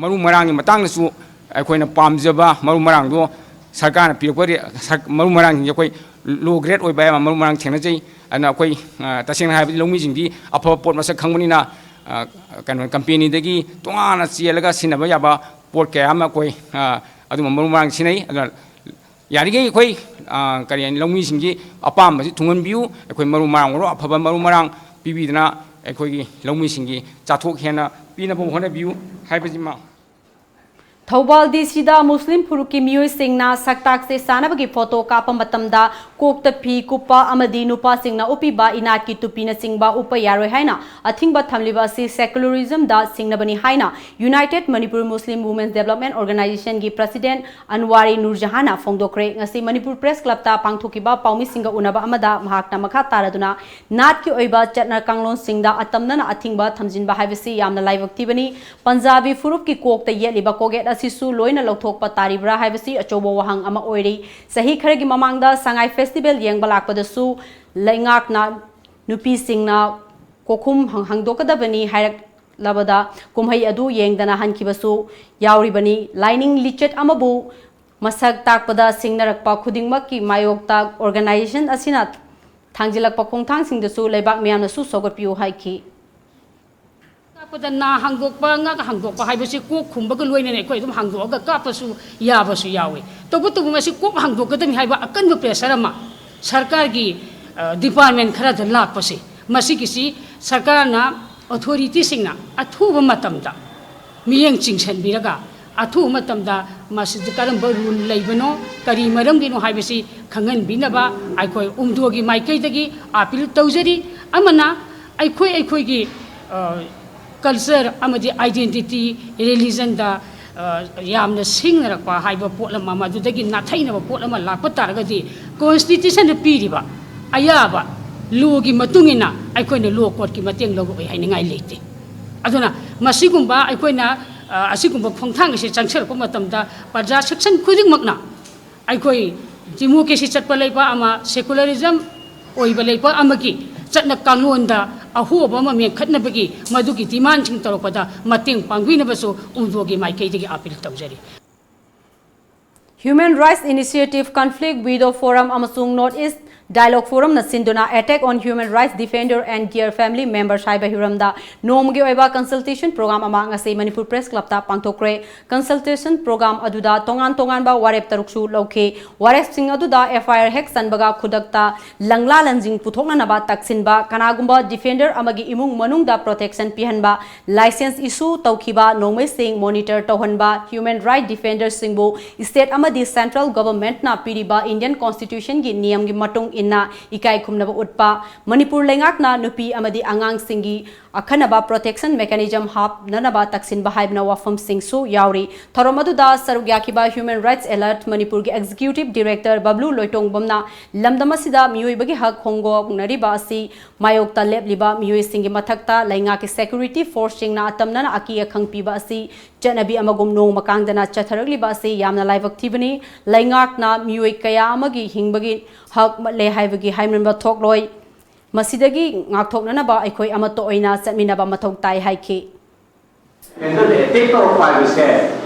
ꯃꯔꯨ ꯃꯔꯥꯡꯒꯤ ꯃꯇꯥꯡꯗꯁꯨ ꯑꯩꯈꯣꯏꯅ ꯄꯥꯝꯖꯕ ꯃꯔꯨ ꯃꯔꯥꯡꯗꯣ ꯁꯔꯀꯥꯔꯅ ꯄꯤꯔꯛꯄ ꯔꯦ-, ꯁꯔ-, ꯃꯔꯨ ꯃꯔꯥꯡꯁꯤꯡꯁꯦ ꯑꯩꯈꯣꯏ ꯂꯣ ꯒ꯭ꯔꯦꯗ ꯑꯣꯏꯕ ꯌꯥꯝ ꯃꯔꯨ ꯃꯔꯥꯡ ꯊꯦꯡꯅꯖꯩ꯫ ꯑꯗꯨꯅ ꯑꯩꯈꯣꯏ, ꯑ, ꯇꯁꯦꯡꯅ ꯍꯥꯏꯔꯕꯗꯤ ꯂꯧꯃꯤꯁꯤꯡꯗꯤ ꯑꯐꯕ ꯄꯣꯠ ꯃꯁꯛ ꯈꯪꯕꯅꯤꯅ, ꯑ, ꯀꯩꯅꯣ, ꯀꯝꯄꯦꯅꯤꯗꯒꯤ ꯇꯣꯉꯥꯟꯅ ꯆꯦꯜꯂꯒ ꯁꯤꯖꯤꯟꯅꯕ ꯌꯥꯕ ꯄꯣꯠ ꯀꯌꯥ ꯑꯃ ꯑꯩꯈꯣꯏ, ꯑ, ꯑꯗꯨꯝꯕ ꯃꯔꯨ ꯃꯔꯥꯡ ꯁꯤꯖꯤꯟꯅꯩ꯫ ꯑꯗꯨꯅ ꯌꯥꯔꯤꯈꯩ ꯑꯩꯈꯣꯏ, ꯑ, ꯀꯔꯤ ꯍꯥꯏꯅꯤ, ꯂꯧꯃꯤꯁꯤꯡꯒꯤ ꯑꯄꯥꯝꯕꯁꯤ ꯊꯨꯡꯍꯟꯕꯤꯌꯨ꯫ ꯑꯩꯈꯣꯏ ꯃꯔꯨ ꯃꯔꯥꯡ ꯑꯣꯏꯔꯣ, ꯑꯐꯕ ꯃꯔꯨ ꯃꯔꯥꯡ ꯄꯤꯕꯤꯗꯨꯅ ꯑꯩꯈꯣꯏꯒꯤ ꯂꯧꯃꯤꯁꯤꯡꯒꯤ ꯆꯥꯊꯣꯛ ꯍꯦꯟꯅ ꯄꯤꯅꯕ ꯍꯣꯠꯅꯕꯤꯌꯨ ꯍꯥꯏꯕꯁꯤꯃ꯫ ꯊꯧꯕꯥꯜ ꯗꯤ ꯁꯤꯗ ꯃꯨꯁꯂꯤꯝ ꯐꯨꯔꯨꯞꯀꯤ ꯃꯤꯑꯣꯏꯁꯤꯡꯅ ꯁꯛꯇꯥꯛꯁꯦ ꯁꯥꯟꯅꯕꯒꯤ ꯐꯣꯇꯣ ꯀꯥꯞꯄ ꯃꯇꯝꯗ ꯀꯣꯛꯇ ꯐꯤ ꯀꯨꯞꯄ ꯑꯃꯗꯤ ꯅꯨꯄꯥꯁꯤꯡꯅ ꯎꯞꯄꯤꯕ ꯏꯅꯥꯠꯀꯤ ꯇꯨꯄꯤꯅꯆꯤꯡꯕ ꯎꯞꯄ ꯌꯥꯔꯣꯏ ꯍꯥꯏꯅ ꯑꯊꯤꯡꯕ ꯊꯝꯂꯤꯕ ꯑꯁꯤ ꯁꯦꯀꯨꯂꯔꯤꯖꯝꯗ ꯁꯤꯡꯅꯕꯅꯤ ꯍꯥꯏꯅ United Manipur Muslim Women's Development Organizationꯒꯤ ꯄ꯭ꯔꯁꯤꯗꯦꯟ ꯑꯟꯋꯥꯔꯤ ꯅꯨꯔꯖꯍꯥꯟꯅ ꯐꯣꯡꯗꯣꯛꯈ꯭ꯔꯦ꯫ ꯉꯁꯤ ꯃꯅꯤꯄꯨꯔ ꯄ꯭ꯔꯦꯁ ꯀ꯭ꯂꯕꯇ ꯄꯥꯡꯊꯣꯛꯈꯤꯕ ꯄꯥꯎꯃꯤꯁꯤꯡꯒ ꯎꯅꯕ ꯑꯃꯗ ꯃꯍꯥꯛꯅ ꯃꯈꯥ ꯇꯥꯔꯗꯨꯅ ꯅꯥꯠꯀꯤ ꯑꯣꯏꯕ ꯆꯠꯅ ꯀꯥꯡꯂꯣꯟꯁꯤꯡꯗ ꯑꯇꯝꯅꯅ ꯑꯊꯤꯡꯕ ꯊꯝꯖꯤꯟꯕ ꯍꯥꯏꯕꯁꯤ ꯌꯥꯝꯅ ꯂꯥꯏꯕꯛ ꯊꯤꯕꯅꯤ꯫ ꯄꯟꯖꯥꯕꯤ ꯐꯨꯔꯨꯞꯀꯤ ꯀꯣꯛꯇ ꯌꯦꯠꯂꯤꯕ ꯀꯣꯛꯌꯦꯠ ꯑꯁꯤꯁꯨ ꯂꯣꯏꯅ ꯂꯧꯊꯣꯛꯄ ꯇꯥꯔꯤꯕ꯭ꯔꯥ ꯍꯥꯏꯕꯁꯤ ꯑꯆꯧꯕ ꯋꯥꯍꯪ ꯑꯃ ꯑꯣꯏꯔꯤ꯫ ꯆꯍꯤ ꯈꯔꯒꯤ ꯃꯃꯥꯡꯗ ꯁꯉꯥꯏ ꯐꯦꯁꯇꯤꯚꯦꯜ ꯌꯦꯡꯕ ꯂꯥꯛꯄꯗꯁꯨ ꯂꯩꯉꯥꯛꯅ ꯅꯨꯄꯤꯁꯤꯡꯅ ꯀꯣꯛꯈꯨꯝ ꯍꯪ-, ꯍꯪꯗꯣꯛꯀꯗꯕꯅꯤ ꯍꯥꯏꯔꯛꯂꯕꯗ ꯀꯨꯝꯍꯩ ꯑꯗꯨ ꯌꯦꯡꯗꯅ ꯍꯟꯈꯤꯕꯁꯨ ꯌꯥꯎꯔꯤꯕꯅꯤ꯫ ꯂꯥꯏꯅꯤꯡ ꯂꯤꯆꯠ ꯑꯃꯕꯨ ꯃꯁꯛ ꯇꯥꯛꯄꯗ ꯁꯤꯡꯅꯔꯛꯄ ꯈꯨꯗꯤꯡꯃꯛꯀꯤ ꯃꯥꯌꯣꯛꯇ organization ꯑꯁꯤꯅ ꯊꯥꯡꯖꯤꯜꯂꯛꯄ ꯈꯣꯡꯊꯥꯡꯁꯤꯡꯗꯁꯨ ꯂꯩꯕꯥꯛ ꯃꯤꯌꯥꯝꯅꯁꯨ ꯁꯧꯒꯠꯄꯤꯌꯨ ꯍꯥꯏꯈꯤ꯫ ꯀꯥꯞꯄꯗ ꯅꯥ ꯍꯥꯡꯗꯣꯛꯄ, ꯉꯛ ꯍꯥꯡꯗꯣꯛꯄ ꯍꯥꯏꯕꯁꯤ ꯀꯣꯛ ꯈꯨꯝꯕꯒ ꯂꯣꯏꯅꯅ ꯑꯩꯈꯣꯏ ꯑꯗꯨꯝ ꯍꯥꯡꯗꯣꯛꯑꯒ ꯀꯥꯞꯄꯁꯨ ꯌꯥꯕꯁꯨ ꯌꯥꯎꯏ꯫ ꯇꯧꯕꯇꯕꯨ ꯃꯁꯤ ꯀꯣꯛ ꯍꯥꯡꯗꯣꯛꯀꯗꯕꯅꯤ ꯍꯥꯏꯕ ꯑꯀꯟꯕ pressure ꯑꯃ ꯁꯔꯀꯥꯔꯒꯤ, ꯑ, department ꯈꯔꯗ ꯂꯥꯛꯄꯁꯦ, ꯃꯁꯤꯒꯤꯁꯤ ꯁꯔꯀꯥꯔꯅ authorityꯁꯤꯡꯅ ꯑꯊꯨꯕ ꯃꯇꯝꯗ ꯃꯤꯠꯌꯦꯡ ꯆꯤꯡꯁꯤꯟꯕꯤꯔꯒ ꯑꯊꯨꯕ ꯃꯇꯝꯗ ꯃꯁꯤꯗ ꯀꯔꯝꯕ rule ꯂꯩꯕꯅꯣ, ꯀꯔꯤ ꯃꯔꯝꯒꯤꯅꯣ ꯍꯥꯏꯕꯁꯤ ꯈꯪꯍꯟꯕꯤꯅꯕ ꯑꯩꯈꯣꯏ ꯎꯝꯗꯣꯒꯤ ꯃꯥꯏꯀꯩꯗꯒꯤ appeal ꯇꯧꯖꯔꯤ꯫ ꯑꯃꯅ ꯑꯩꯈꯣꯏ ꯑꯩꯈꯣꯏꯒꯤ, ꯑ, culture ꯑꯃꯗꯤ identity, religionꯗ ꯌꯥꯝꯅ ꯁꯤꯡꯅꯔꯛꯄ ꯍꯥꯏꯕ ꯄꯣꯠ ꯑꯃ, ꯃꯗꯨꯗꯒꯤ ꯅꯥꯊꯩꯅꯕ ꯄꯣꯠ ꯑꯃ ꯂꯥꯛꯄ ꯇꯥꯔꯒꯗꯤ, ꯀꯣꯟꯁꯇꯤꯇ꯭ꯌꯨꯁꯟꯗ ꯄꯤꯔꯤꯕ ꯑꯌꯥꯕ ꯂꯣꯒꯤ ꯃꯇꯨꯡ ꯏꯟꯅ ꯑꯩꯈꯣꯏꯅ ꯂꯣ ꯀꯣꯔꯠꯀꯤ ꯃꯇꯦꯡ ꯂꯧꯔꯛꯑꯣꯏ ꯍꯥꯏꯅꯤꯡꯉꯥꯏ ꯂꯩꯇꯦ꯫ ꯑꯗꯨꯅ ꯃꯁꯤꯒꯨꯝꯕ ꯑꯩꯈꯣꯏꯅ, ꯑ, ꯑꯁꯤꯒꯨꯝꯕ ꯈꯣꯡꯊꯥꯡ ꯑꯁꯤ ꯆꯪꯁꯤꯜꯂꯛꯄ ꯃꯇꯝꯗ ꯄ꯭ꯔꯖꯥ ꯁꯦꯛꯁꯟ ꯈꯨꯗꯤꯡꯃꯛꯅ ꯑꯩꯈꯣꯏ ꯗꯤꯃꯣꯀ꯭ꯔꯦꯁꯤ ꯆꯠꯄ ꯂꯩꯕꯥꯛ ꯑꯃ, ꯁꯦꯀꯨꯂꯔꯤꯖꯝ ꯑꯣꯏꯕ ꯂꯩꯕꯥꯛ ꯑꯃꯒꯤ ꯆꯠꯅ ꯀꯥꯡꯂꯣꯟꯗ ꯑꯍꯣꯕ ꯑꯃ ꯃꯦꯟꯈꯠꯅꯕꯒꯤ ꯃꯗꯨꯒꯤ ꯗꯤꯃꯥꯟꯁꯤꯡ ꯇꯧꯔꯛꯄꯗ ꯃꯇꯦꯡ ꯄꯥꯡꯕꯤꯅꯕꯁꯨ ꯎꯗꯣꯒꯤ ꯃꯥꯏꯀꯩꯗꯒꯤ ꯑꯥꯄꯤꯜ ꯇꯧꯖꯔꯤ꯫ Human Rights Initiative, Conflict Widow Forum ꯑꯃꯁꯨꯡ North East Dialogue Forumꯅ ꯁꯤꯟꯗꯨꯅ Attack on Human Rights Defender and Their Family Members ꯍꯥꯏꯕ ꯍꯤꯔꯝꯗ ꯅꯣꯡꯃꯒꯤ ꯑꯣꯏꯕ consultation program ꯑꯃ ꯉꯁꯤ ꯃꯅꯤꯄꯨꯔ Press Clubꯇ ꯄꯥꯡꯊꯣꯛꯈ꯭ꯔꯦ꯫ Consultation program ꯑꯗꯨꯗ ꯇꯣꯉꯥꯟ ꯇꯣꯉꯥꯟꯕ ꯋꯥꯔꯦꯞ ꯇꯔꯨꯛꯁꯨ ꯂꯧꯈꯤ꯫ ꯋꯥꯔꯦꯞꯁꯤꯡ ꯑꯗꯨꯗ FIR ꯍꯦꯛ ꯆꯟꯕꯒ ꯈꯨꯗꯛꯇ ꯂꯪꯂꯥ ꯂꯪꯖꯤꯡ ꯄꯨꯊꯣꯛꯅꯅꯕ ꯇꯛꯁꯤꯟꯕ, ꯀꯅꯥꯒꯨꯝꯕ defender ꯑꯃꯒꯤ ꯏꯃꯨꯡ ꯃꯅꯨꯡꯗ protection ꯄꯤꯍꯟꯕ, license issue ꯇꯧꯈꯤꯕ ꯅꯣꯡꯃꯩꯁꯤꯡ monitor ꯇꯧꯍꯟꯕ, human right defenderꯁꯤꯡꯕꯨ state ꯑꯃꯗꯤ central governmentꯅ ꯄꯤꯔꯤꯕ Indian Constitutionꯒꯤ ꯅꯤꯌꯝꯒꯤ ꯃꯇꯨꯡ ꯏꯟꯅ ꯏꯀꯥꯏ ꯈꯨꯝꯅꯕ ꯎꯠꯄ, ꯃꯅꯤꯄꯨꯔ ꯂꯩꯉꯥꯛꯅ ꯅꯨꯄꯤ ꯑꯃꯗꯤ ꯑꯉꯥꯡꯁꯤꯡꯒꯤ ꯑꯈꯟꯅꯕ protection mechanism ꯍꯥꯞꯅꯅꯕ ꯇꯛꯁꯤꯟꯕ ꯍꯥꯏꯕꯅ ꯋꯥꯐꯝꯁꯤꯡꯁꯨ ꯌꯥꯎꯔꯤ꯫ ꯊꯧꯔꯝ ꯑꯗꯨꯗ ꯁꯔꯨꯛ ꯌꯥꯈꯤꯕ Human Rights Alert ꯃꯅꯤꯄꯨꯔꯒꯤ Executive Director ꯕꯕ꯭ꯂꯨ ꯂꯣꯏꯇꯣꯡꯕꯝꯅ ꯂꯝꯗꯝ ꯑꯁꯤꯗ ꯃꯤꯑꯣꯏꯕꯒꯤ ꯍꯛ ꯍꯣꯡꯗꯣꯛꯅꯔꯤꯕ ꯑꯁꯤ ꯃꯥꯌꯣꯛꯇ ꯂꯦꯞꯂꯤꯕ ꯃꯤꯑꯣꯏꯁꯤꯡꯒꯤ ꯃꯊꯛꯇ ꯂꯩꯉꯥꯛꯀꯤ security forceꯁꯤꯡꯅ ꯑꯇꯝꯅꯅ ꯑꯀꯤ ꯑꯈꯪ ꯄꯤꯕ ꯑꯁꯤ ꯆꯠꯅꯕꯤ ꯑꯃꯒꯨꯝ ꯅꯣꯡꯃ ꯀꯥꯡꯗꯅ ꯆꯠꯊꯔꯛꯂꯤꯕ ꯑꯁꯤ ꯌꯥꯝꯅ ꯂꯥꯏꯕꯛ ꯊꯤꯕꯅꯤ꯫ ꯂꯩꯉꯥꯛꯅ ꯃꯤꯑꯣꯏ ꯀꯌꯥ ꯑꯃꯒꯤ ꯍꯤꯡꯕꯒꯤ ꯍꯛ ꯂꯩ ꯍꯥꯏꯕꯒꯤ ꯍꯥꯏꯃꯟꯕ ꯊꯣꯛꯂꯣꯏ꯫ ꯃꯁꯤꯗꯒꯤ ꯉꯥꯛꯊꯣꯛꯅꯅꯕ ꯑꯩꯈꯣꯏ ꯑꯃꯠꯇ ꯑꯣꯏꯅ ꯆꯠꯃꯤꯟꯅꯕ ꯃꯊꯧ ꯇꯥꯏ ꯍꯥꯏꯈꯤ꯫ Defenderꯗ attack ꯇꯧꯔꯛꯄ ꯍꯥꯏꯕꯁꯦ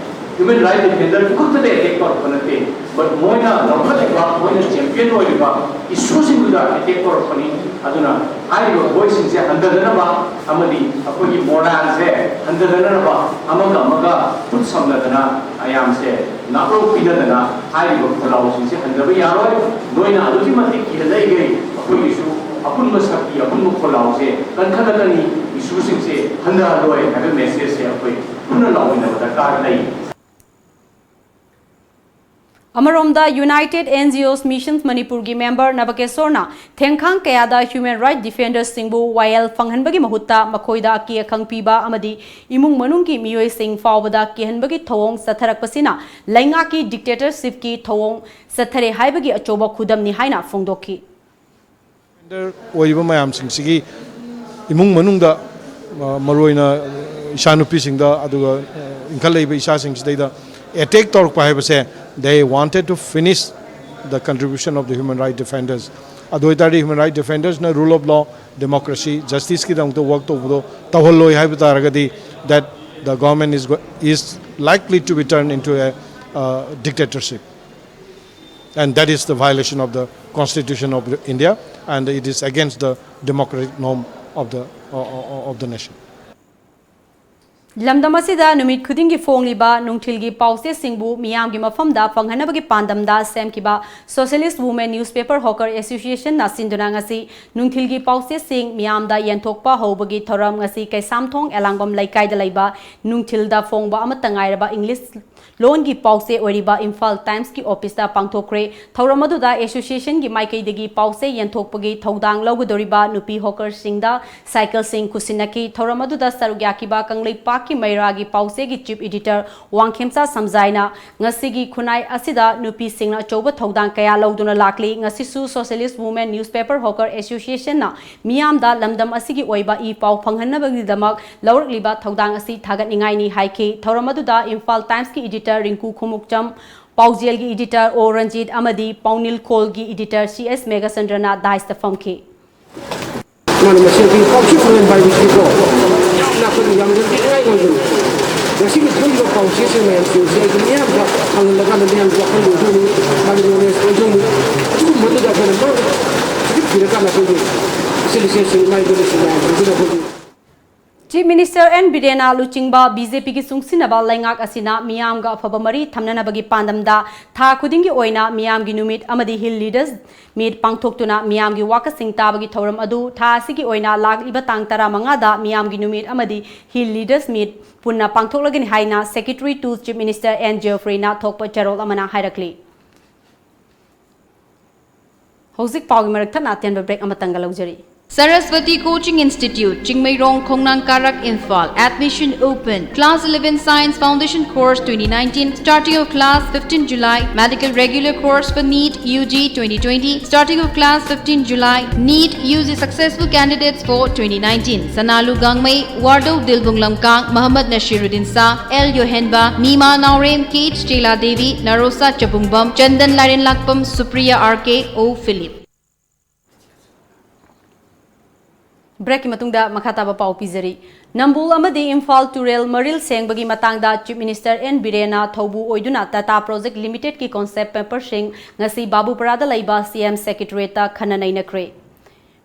human right defender ꯈꯛꯇꯗ attack ꯇꯧꯔꯛꯄ ꯅꯠꯇꯦ, but ꯃꯣꯏꯅ ꯂꯧꯈꯠꯂꯤꯕ, ꯃꯣꯏꯅ champion ꯑꯣꯏꯔꯤꯕ issueꯁꯤꯡꯗꯨꯗ attack ꯇꯧꯔꯛꯄꯅꯤ꯫ ꯑꯗꯨꯅ ꯍꯥꯏꯔꯤꯕ voiceꯁꯤꯡꯁꯦ ꯍꯟꯊꯗꯅꯕ ꯑꯃꯗꯤ ꯑꯩꯈꯣꯏꯒꯤ moralꯁꯦ ꯍꯟꯊꯗꯅꯕ, ꯑꯃꯒ ꯑꯃꯒ ꯈꯨꯠ ꯁꯝꯅꯗꯅ ꯃꯌꯥꯝꯁꯦ ꯅꯥꯞꯂꯧ ꯄꯤꯅꯗꯅ ꯍꯥꯏꯔꯤꯕ ꯈꯣꯜꯂꯥꯎꯁꯤꯡꯁꯦ ꯍꯟꯊꯕ ꯌꯥꯔꯣꯏ꯫ ꯅꯣꯏꯅ ꯑꯗꯨꯛꯀꯤ ꯃꯇꯤꯛ ꯀꯤꯍꯜꯂꯛꯏꯈꯩ ꯑꯩꯈꯣꯏꯒꯤꯁꯨ ꯑꯄꯨꯟꯕ ꯁꯛꯇꯤ, ꯑꯄꯨꯟꯕ ꯈꯣꯜꯂꯥꯎꯁꯦ ꯀꯟꯈꯠꯂꯛꯀꯅꯤ꯫ Issueꯁꯤꯡꯁꯦ ꯍꯟꯊꯍꯜꯂꯣꯏ ꯍꯥꯏꯕ messageꯁꯦ ꯑꯩꯈꯣꯏ ꯄꯨꯟꯅ ꯂꯥꯎꯃꯤꯟꯅꯕ ꯗꯔꯀꯥꯔ ꯂꯩ꯫ ꯑꯃꯔꯣꯝꯗ, United N G Os Missions ꯃꯅꯤꯄꯨꯔꯒꯤ member ꯅꯕꯀꯦꯁꯣꯔꯅ ꯊꯦꯡꯈꯥꯡ ꯀꯌꯥꯗ human right defenders ꯁꯤꯡꯕꯨ ꯋꯥꯌꯦꯜ ꯐꯪꯍꯟꯕꯒꯤ ꯃꯍꯨꯠꯇ ꯃꯈꯣꯏꯗ ꯑꯀꯤ ꯑꯈꯪ ꯄꯤꯕ ꯑꯃꯗꯤ ꯏꯃꯨꯡ ꯃꯅꯨꯡꯒꯤ ꯃꯤꯑꯣꯏꯁꯤꯡ ꯐꯥꯎꯕꯗ ꯀꯤꯍꯟꯕꯒꯤ ꯊꯧꯑꯣꯡ ꯆꯠꯊꯔꯛꯄꯁꯤꯅ ꯂꯩꯉꯥꯛꯀꯤ dictatorship ꯀꯤ ꯊꯧꯑꯣꯡ ꯆꯠꯊꯔꯦ ꯍꯥꯏꯕꯒꯤ ꯑꯆꯧꯕ ꯈꯨꯗꯝꯅꯤ ꯍꯥꯏꯅ ꯐꯣꯡꯗꯣꯛꯈꯤ꯫ ꯑꯣꯏꯔꯤꯕ ꯃꯌꯥꯝꯁꯤꯡꯁꯤꯒꯤ ꯏꯃꯨꯡ ꯃꯅꯨꯡꯗ, ꯑ, ꯃꯔꯨꯑꯣꯏꯅ ꯏꯆꯥꯅꯨꯄꯤꯁꯤꯡꯗ, ꯑꯗꯨꯒ, ꯑ, ꯏꯟꯈꯠꯂꯛꯏꯕ ꯏꯆꯥꯁꯤꯡꯁꯤꯗꯩꯗ attack ꯇꯧꯔꯛꯄ ꯍꯥꯏꯕꯁꯦ, they wanted to finish the contribution of the human right defenders. ꯑꯗꯨ ꯑꯣꯏꯇꯥꯔꯗꯤ human right defenders ꯅ rule of law, democracy, justice ꯀꯤꯗꯃꯛꯇ work ꯇꯧꯕꯗꯣ ꯇꯧꯍꯜꯂꯣꯏ ꯍꯥꯏꯕ ꯇꯥꯔꯒꯗꯤ, that the government is go-, is likely to be turned into a, uh, dictatorship. And that is the violation of the Constitution of India, and it is against the democratic norm of the, uh, uh, of the nation. ꯂꯝꯗꯝ ꯑꯁꯤꯗ ꯅꯨꯃꯤꯠ ꯈꯨꯗꯤꯡꯒꯤ ꯐꯣꯡꯂꯤꯕ ꯅꯨꯡꯊꯤꯜꯒꯤ ꯄꯥꯎꯆꯦꯁꯤꯡꯕꯨ ꯃꯤꯌꯥꯝꯒꯤ ꯃꯐꯝꯗ ꯐꯪꯍꯟꯅꯕꯒꯤ ꯄꯥꯟꯗꯝꯗ ꯁꯦꯝꯈꯤꯕ Socialist Women Newspaper Hawker Association ꯅ ꯁꯤꯟꯗꯨꯅ ꯉꯁꯤ ꯅꯨꯡꯊꯤꯜꯒꯤ ꯄꯥꯎꯆꯦꯁꯤꯡ ꯃꯤꯌꯥꯝꯗ ꯌꯦꯟꯊꯣꯛꯄ ꯍꯧꯕꯒꯤ ꯊꯧꯔꯝ ꯉꯁꯤ ꯀꯩꯁꯥꯝꯊꯣꯡ ꯑꯦꯂꯥꯡꯕꯝ ꯂꯩꯀꯥꯏꯗ ꯂꯩꯕ ꯅꯨꯡꯊꯤꯜꯗ ꯐꯣꯡꯕ ꯑꯃꯠꯇ ꯉꯥꯏꯔꯕ English ꯂꯣꯟꯒꯤ ꯄꯥꯎꯆꯦ ꯑꯣꯏꯔꯤꯕ Imphal Times ꯀꯤ office ꯇ ꯄꯥꯡꯊꯣꯛꯈ꯭ꯔꯦ꯫ ꯊꯧꯔꯝ ꯑꯗꯨꯗ association ꯒꯤ ꯃꯥꯏꯀꯩꯗꯒꯤ ꯄꯥꯎꯆꯦ ꯌꯦꯟꯊꯣꯛꯄꯒꯤ ꯊꯧꯗꯥꯡ ꯂꯧꯒꯗꯧꯔꯤꯕ ꯅꯨꯄꯤ hawker ꯁꯤꯡꯗ cycle ꯁꯤꯡ ꯈꯨꯠꯁꯤꯟꯅꯈꯤ꯫ ꯊꯧꯔꯝ ꯑꯗꯨꯗ ꯁꯔꯨꯛ ꯌꯥꯈꯤꯕ ꯀꯪꯂꯩꯄꯥꯛꯀꯤ ꯃꯩꯔꯥꯒꯤ ꯄꯥꯎꯆꯦꯒꯤ chief editor ꯋꯥꯡꯈꯦꯝꯆꯥ ꯁꯝꯖꯥꯏꯅ ꯉꯁꯤꯒꯤ ꯈꯨꯟꯅꯥꯏ ꯑꯁꯤꯗ ꯅꯨꯄꯤꯁꯤꯡꯅ ꯑꯆꯧꯕ ꯊꯧꯗꯥꯡ ꯀꯌꯥ ꯂꯧꯗꯨꯅ ꯂꯥꯛꯂꯤ꯫ ꯉꯁꯤꯁꯨ Socialist Women Newspaper Hawker Association ꯅ ꯃꯤꯌꯥꯝꯗ ꯂꯝꯗꯝ ꯑꯁꯤꯒꯤ ꯑꯣꯏꯕ ꯏ ꯄꯥꯎ ꯐꯪꯍꯟꯅꯕꯒꯤꯗꯃꯛ ꯂꯧꯔꯛꯂꯤꯕ ꯊꯧꯗꯥꯡ ꯑꯁꯤ ꯊꯥꯒꯠꯅꯤꯡꯉꯥꯏꯅꯤ ꯍꯥꯏꯈꯤ꯫ ꯊꯧꯔꯝ ꯑꯗꯨꯗ Imphal Times ꯀꯤ editor ꯔꯤꯡꯀꯨ ꯈꯨꯃꯨꯛꯆꯝ, ꯄꯥꯎꯖꯦꯜꯒꯤ editor ꯑꯣ ꯔꯟꯖꯤꯠ ꯑꯃꯗꯤ ꯄꯥꯎꯅꯤꯜꯈꯣꯜꯒꯤ editor ꯁꯤ ꯑꯦꯁ ꯃꯦꯘꯆꯟꯗ꯭ꯔꯅ dais ꯇ ꯐꯝꯈꯤ꯫ ꯃꯥꯅ ꯃꯁꯤ ꯑꯩꯈꯣꯏꯒꯤ ꯄꯥꯎꯆꯦ ꯐꯪꯍꯟꯕ ꯍꯥꯏꯕꯁꯤꯀꯣ, ꯌꯥꯝꯅ ꯑꯩꯈꯣꯏꯅ ꯌꯥꯝꯅ ꯅꯨꯡꯉꯥꯏ ꯑꯣꯏꯕꯅꯤ꯫ ꯉꯁꯤꯒꯤ ꯊꯣꯛꯏꯕ ꯄꯥꯎꯆꯦꯁꯤꯡ ꯃꯌꯥꯝꯁꯤꯡꯁꯤ ꯑꯩꯈꯣꯏ ꯃꯤꯌꯥꯝꯗ ꯐꯪꯍꯜꯂꯀꯥꯟꯗ ꯃꯤꯌꯥꯝꯒꯤ ꯋꯥꯈꯜ ꯑꯣꯏꯗꯧꯅꯤ, ꯃꯥꯒꯤ knowledge ꯑꯣꯏꯗꯧꯅꯤ꯫ ꯑꯗꯨꯒꯨꯝꯕꯗꯨꯗ ꯑꯩꯈꯣꯏꯅ ꯃꯥ ꯍꯧꯖꯤꯛ ꯊꯤꯔꯀꯥꯟꯗ ꯑꯩꯈꯣꯏꯒꯤ facilitation ꯃꯥꯏ ꯃꯤꯑꯣꯏꯁꯤꯡ ꯃꯌꯥꯝꯁꯤꯡꯁꯤꯅ ꯑꯩꯈꯣꯏꯒꯤ Chief Minister N ꯕꯤꯔꯦꯟꯅ ꯂꯨꯆꯤꯡꯕ ꯕꯤ ꯖꯦ ꯄꯤꯒꯤ ꯆꯨꯡꯁꯤꯟꯅꯕ ꯂꯩꯉꯥꯛ ꯑꯁꯤꯅ ꯃꯤꯌꯥꯝꯒ ꯑꯐꯕ ꯃꯔꯤ ꯊꯝꯅꯅꯕꯒꯤ ꯄꯥꯟꯗꯝꯗ ꯊꯥ ꯈꯨꯗꯤꯡꯒꯤ ꯑꯣꯏꯅ ꯃꯤꯌꯥꯝꯒꯤ ꯅꯨꯃꯤꯠ ꯑꯃꯗꯤ Hill Leaders Meet ꯄꯥꯡꯊꯣꯛꯇꯨꯅ ꯃꯤꯌꯥꯝꯒꯤ ꯋꯥꯀꯠꯁꯤꯡ ꯇꯥꯕꯒꯤ ꯊꯧꯔꯝ ꯑꯗꯨ ꯊꯥ ꯑꯁꯤꯒꯤ ꯑꯣꯏꯅ ꯂꯥꯛꯂꯤꯕ ꯇꯥꯡ ꯇꯔꯥꯃꯉꯥꯗ ꯃꯤꯌꯥꯝꯒꯤ ꯅꯨꯃꯤꯠ ꯑꯃꯗꯤ Hill Leaders Meet ꯄꯨꯟꯅ ꯄꯥꯡꯊꯣꯛꯂꯒꯅꯤ ꯍꯥꯏꯅ Secretary to Chief Minister N ꯖꯦꯐ꯭ꯔꯤꯅ ꯊꯣꯛꯄ ꯆꯦꯔꯣꯜ ꯑꯃꯅ ꯍꯥꯏꯔꯛꯂꯤ꯫ ꯍꯧꯖꯤꯛ ꯄꯥꯎꯒꯤ ꯃꯔꯛ ꯊꯠꯅ ꯑꯇꯦꯟꯕ break ꯑꯃꯇꯪꯒ ꯂꯧꯖꯔꯤ꯫ Saraswati Coaching Institute, Chingmeirong, Khongnang Karak, Imphal. Admission open. Class eleven Science Foundation Course twenty nineteen. Starting of class fifteen July. Medical regular course for NEET U G twenty twenty. Starting of class fifteen July. NEET U G successful candidates for twenty nineteen. Sanalu Gangmei, Wardou Dilbung Lamkang, Muhammad Nashiruddin Shah, L Yohenba, Mima Naorem, Kate Sheila Devi, Narosa Chabungbam, Chandan Lairenlakpam, Supriya R K, O Philip. Break ꯀꯤ ꯃꯇꯨꯡꯗ ꯃꯈꯥ ꯇꯥꯕ ꯄꯥꯎ ꯄꯤꯖꯔꯤ꯫ ꯅꯝꯕꯨꯜ ꯑꯃꯗꯤ ꯏꯝꯐꯥꯜ ꯇꯨꯔꯦꯜ ꯃꯔꯤꯜ ꯁꯦꯡꯕꯒꯤ ꯃꯇꯥꯡꯗ Chief Minister N ꯕꯤꯔꯦꯟꯅ ꯊꯧꯕꯨ ꯑꯣꯏꯗꯨꯅ Tata Project Limited ꯀꯤ concept paper ꯁꯤꯡ ꯉꯁꯤ ꯕꯥꯕꯨꯄꯔꯥꯗ ꯂꯩꯕ C M Secretariat ꯇ ꯈꯟꯅ ꯅꯩꯅꯈ꯭ꯔꯦ꯫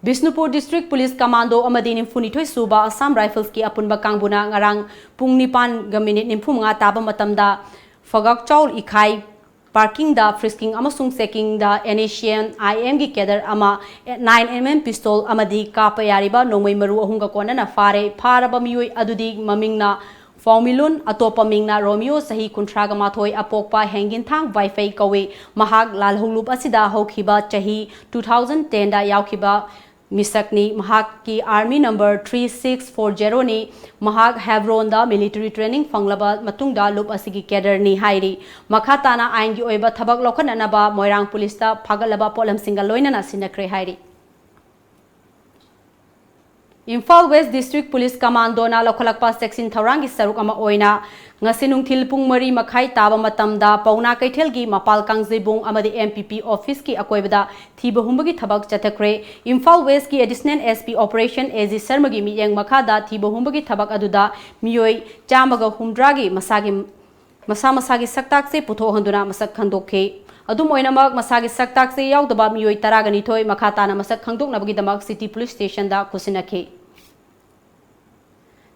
ꯕꯤꯁꯅꯨꯄꯨꯔ District Police Commando ꯑꯃꯗꯤ ꯅꯤꯐꯨꯅꯤꯊꯣꯏ ꯁꯨꯕ Assam Rifles ꯀꯤ ꯑꯄꯨꯟꯕ ꯀꯥꯡꯕꯨꯅ ꯉꯔꯥꯡ ꯄꯨꯡ ꯅꯤꯄꯥꯟꯒ minute ꯅꯤꯐꯨ ꯃꯉꯥ ꯇꯥꯕ ꯃꯇꯝꯗ ꯐꯒꯛꯆꯥꯎꯜ ꯏꯈꯥꯏ parking ꯗ frisking ꯑꯃꯁꯨꯡ checking the N S C N I M ꯒꯤ cadre ꯑꯃ, nine M M pistol ꯑꯃꯗꯤ ꯀꯥꯞꯄ ꯌꯥꯔꯤꯕ ꯅꯣꯡꯃꯩ ꯃꯔꯨ ꯑꯍꯨꯝꯒ ꯀꯣꯟꯅꯅ ꯐꯥꯔꯦ꯫ ꯐꯥꯔꯕ ꯃꯤꯑꯣꯏ ꯑꯗꯨꯗꯤ ꯃꯃꯤꯡꯅ ꯐꯥꯎꯃꯤꯂꯨꯟ, ꯑꯇꯣꯞꯄ ꯃꯤꯡꯅ ꯔꯣꯃꯤꯌꯣ, ꯆꯍꯤ ꯀꯨꯟꯊ꯭ꯔꯥꯒ ꯃꯥꯊꯣꯏ, ꯑꯄꯣꯛꯄ ꯍꯦꯡꯒꯤꯟꯊꯥꯡ ꯋꯥꯏꯐꯩ ꯀꯧꯏ꯫ ꯃꯍꯥꯛ ꯂꯥꯜꯍꯧꯂꯨꯞ ꯑꯁꯤꯗ ꯍꯧꯈꯤꯕ ꯆꯍꯤ two thousand ten ꯗ ꯌꯥꯎꯈꯤꯕ ꯃꯤꯁꯛꯅꯤ꯫ ꯃꯍꯥꯛꯀꯤ Army number three six four zero ꯅꯤ꯫ ꯃꯍꯥꯛ ꯍꯦꯕ꯭ꯔꯣꯟꯗ military training ꯐꯪꯂꯕ ꯃꯇꯨꯡꯗ ꯂꯨꯞ ꯑꯁꯤꯒꯤ cadre ꯅꯤ ꯍꯥꯏꯔꯤ꯫ ꯃꯈꯥ ꯇꯥꯅ ꯑꯥꯏꯟꯒꯤ ꯑꯣꯏꯕ ꯊꯕꯛ ꯂꯧꯈꯠꯅꯅꯕ ꯃꯣꯏꯔꯥꯡ ꯄꯨꯂꯤꯁꯇ ꯐꯥꯒꯠꯂꯕ ꯄꯣꯠꯂꯝꯁꯤꯡꯒ ꯂꯣꯏꯅꯅ ꯁꯤꯟꯅꯈ꯭ꯔꯦ ꯍꯥꯏꯔꯤ꯫ Imphal West District Police Commando ꯅ ꯂꯧꯈꯠꯂꯛꯄ ꯆꯦꯛꯁꯤꯟ ꯊꯧꯔꯥꯡꯒꯤ ꯁꯔꯨꯛ ꯑꯃ ꯑꯣꯏꯅ ꯉꯁꯤ ꯅꯨꯡꯊꯤꯜ ꯄꯨꯡ ꯃꯔꯤ ꯃꯈꯥꯏ ꯇꯥꯕ ꯃꯇꯝꯗ ꯄꯥꯎꯅꯥ ꯀꯩꯊꯦꯜꯒꯤ ꯃꯄꯥꯜ ꯀꯥꯡꯖꯩꯕꯨꯡ ꯑꯃꯗꯤ M P P office ꯀꯤ ꯑꯀꯣꯏꯕꯗ ꯊꯤꯕ ꯍꯨꯝꯕꯒꯤ ꯊꯕꯛ ꯆꯠꯊꯈ꯭ꯔꯦ꯫ ꯏꯝꯐꯥꯜ West ꯀꯤ Additional S P Operation A G ꯁꯔꯃꯒꯤ ꯃꯤꯠꯌꯦꯡ ꯃꯈꯥꯗ ꯊꯤꯕ ꯍꯨꯝꯕꯒꯤ ꯊꯕꯛ ꯑꯗꯨꯗ ꯃꯤꯑꯣꯏ ꯆꯥꯝꯃꯒ ꯍꯨꯝꯗ꯭ꯔꯥꯒꯤ ꯃꯁꯥꯒꯤ, ꯃꯁꯥ ꯃꯁꯥꯒꯤ ꯁꯛꯇꯥꯛꯁꯦ ꯄꯨꯊꯣꯛꯍꯟꯗꯨꯅ ꯃꯁꯛ ꯈꯪꯗꯣꯛꯈꯤ꯫ ꯑꯗꯨꯝ ꯑꯣꯏꯅꯃꯛ, ꯃꯁꯥꯒꯤ ꯁꯛꯇꯥꯛꯁꯦ ꯌꯥꯎꯗꯕ ꯃꯤꯑꯣꯏ ꯇꯔꯥꯒ ꯅꯤꯊꯣꯏ ꯃꯈꯥ ꯇꯥꯅ ꯃꯁꯛ ꯈꯪꯗꯣꯛꯅꯕꯒꯤꯗꯃꯛ City Police Station ꯗ ꯈꯨꯠꯁꯤꯟꯅꯈꯤ꯫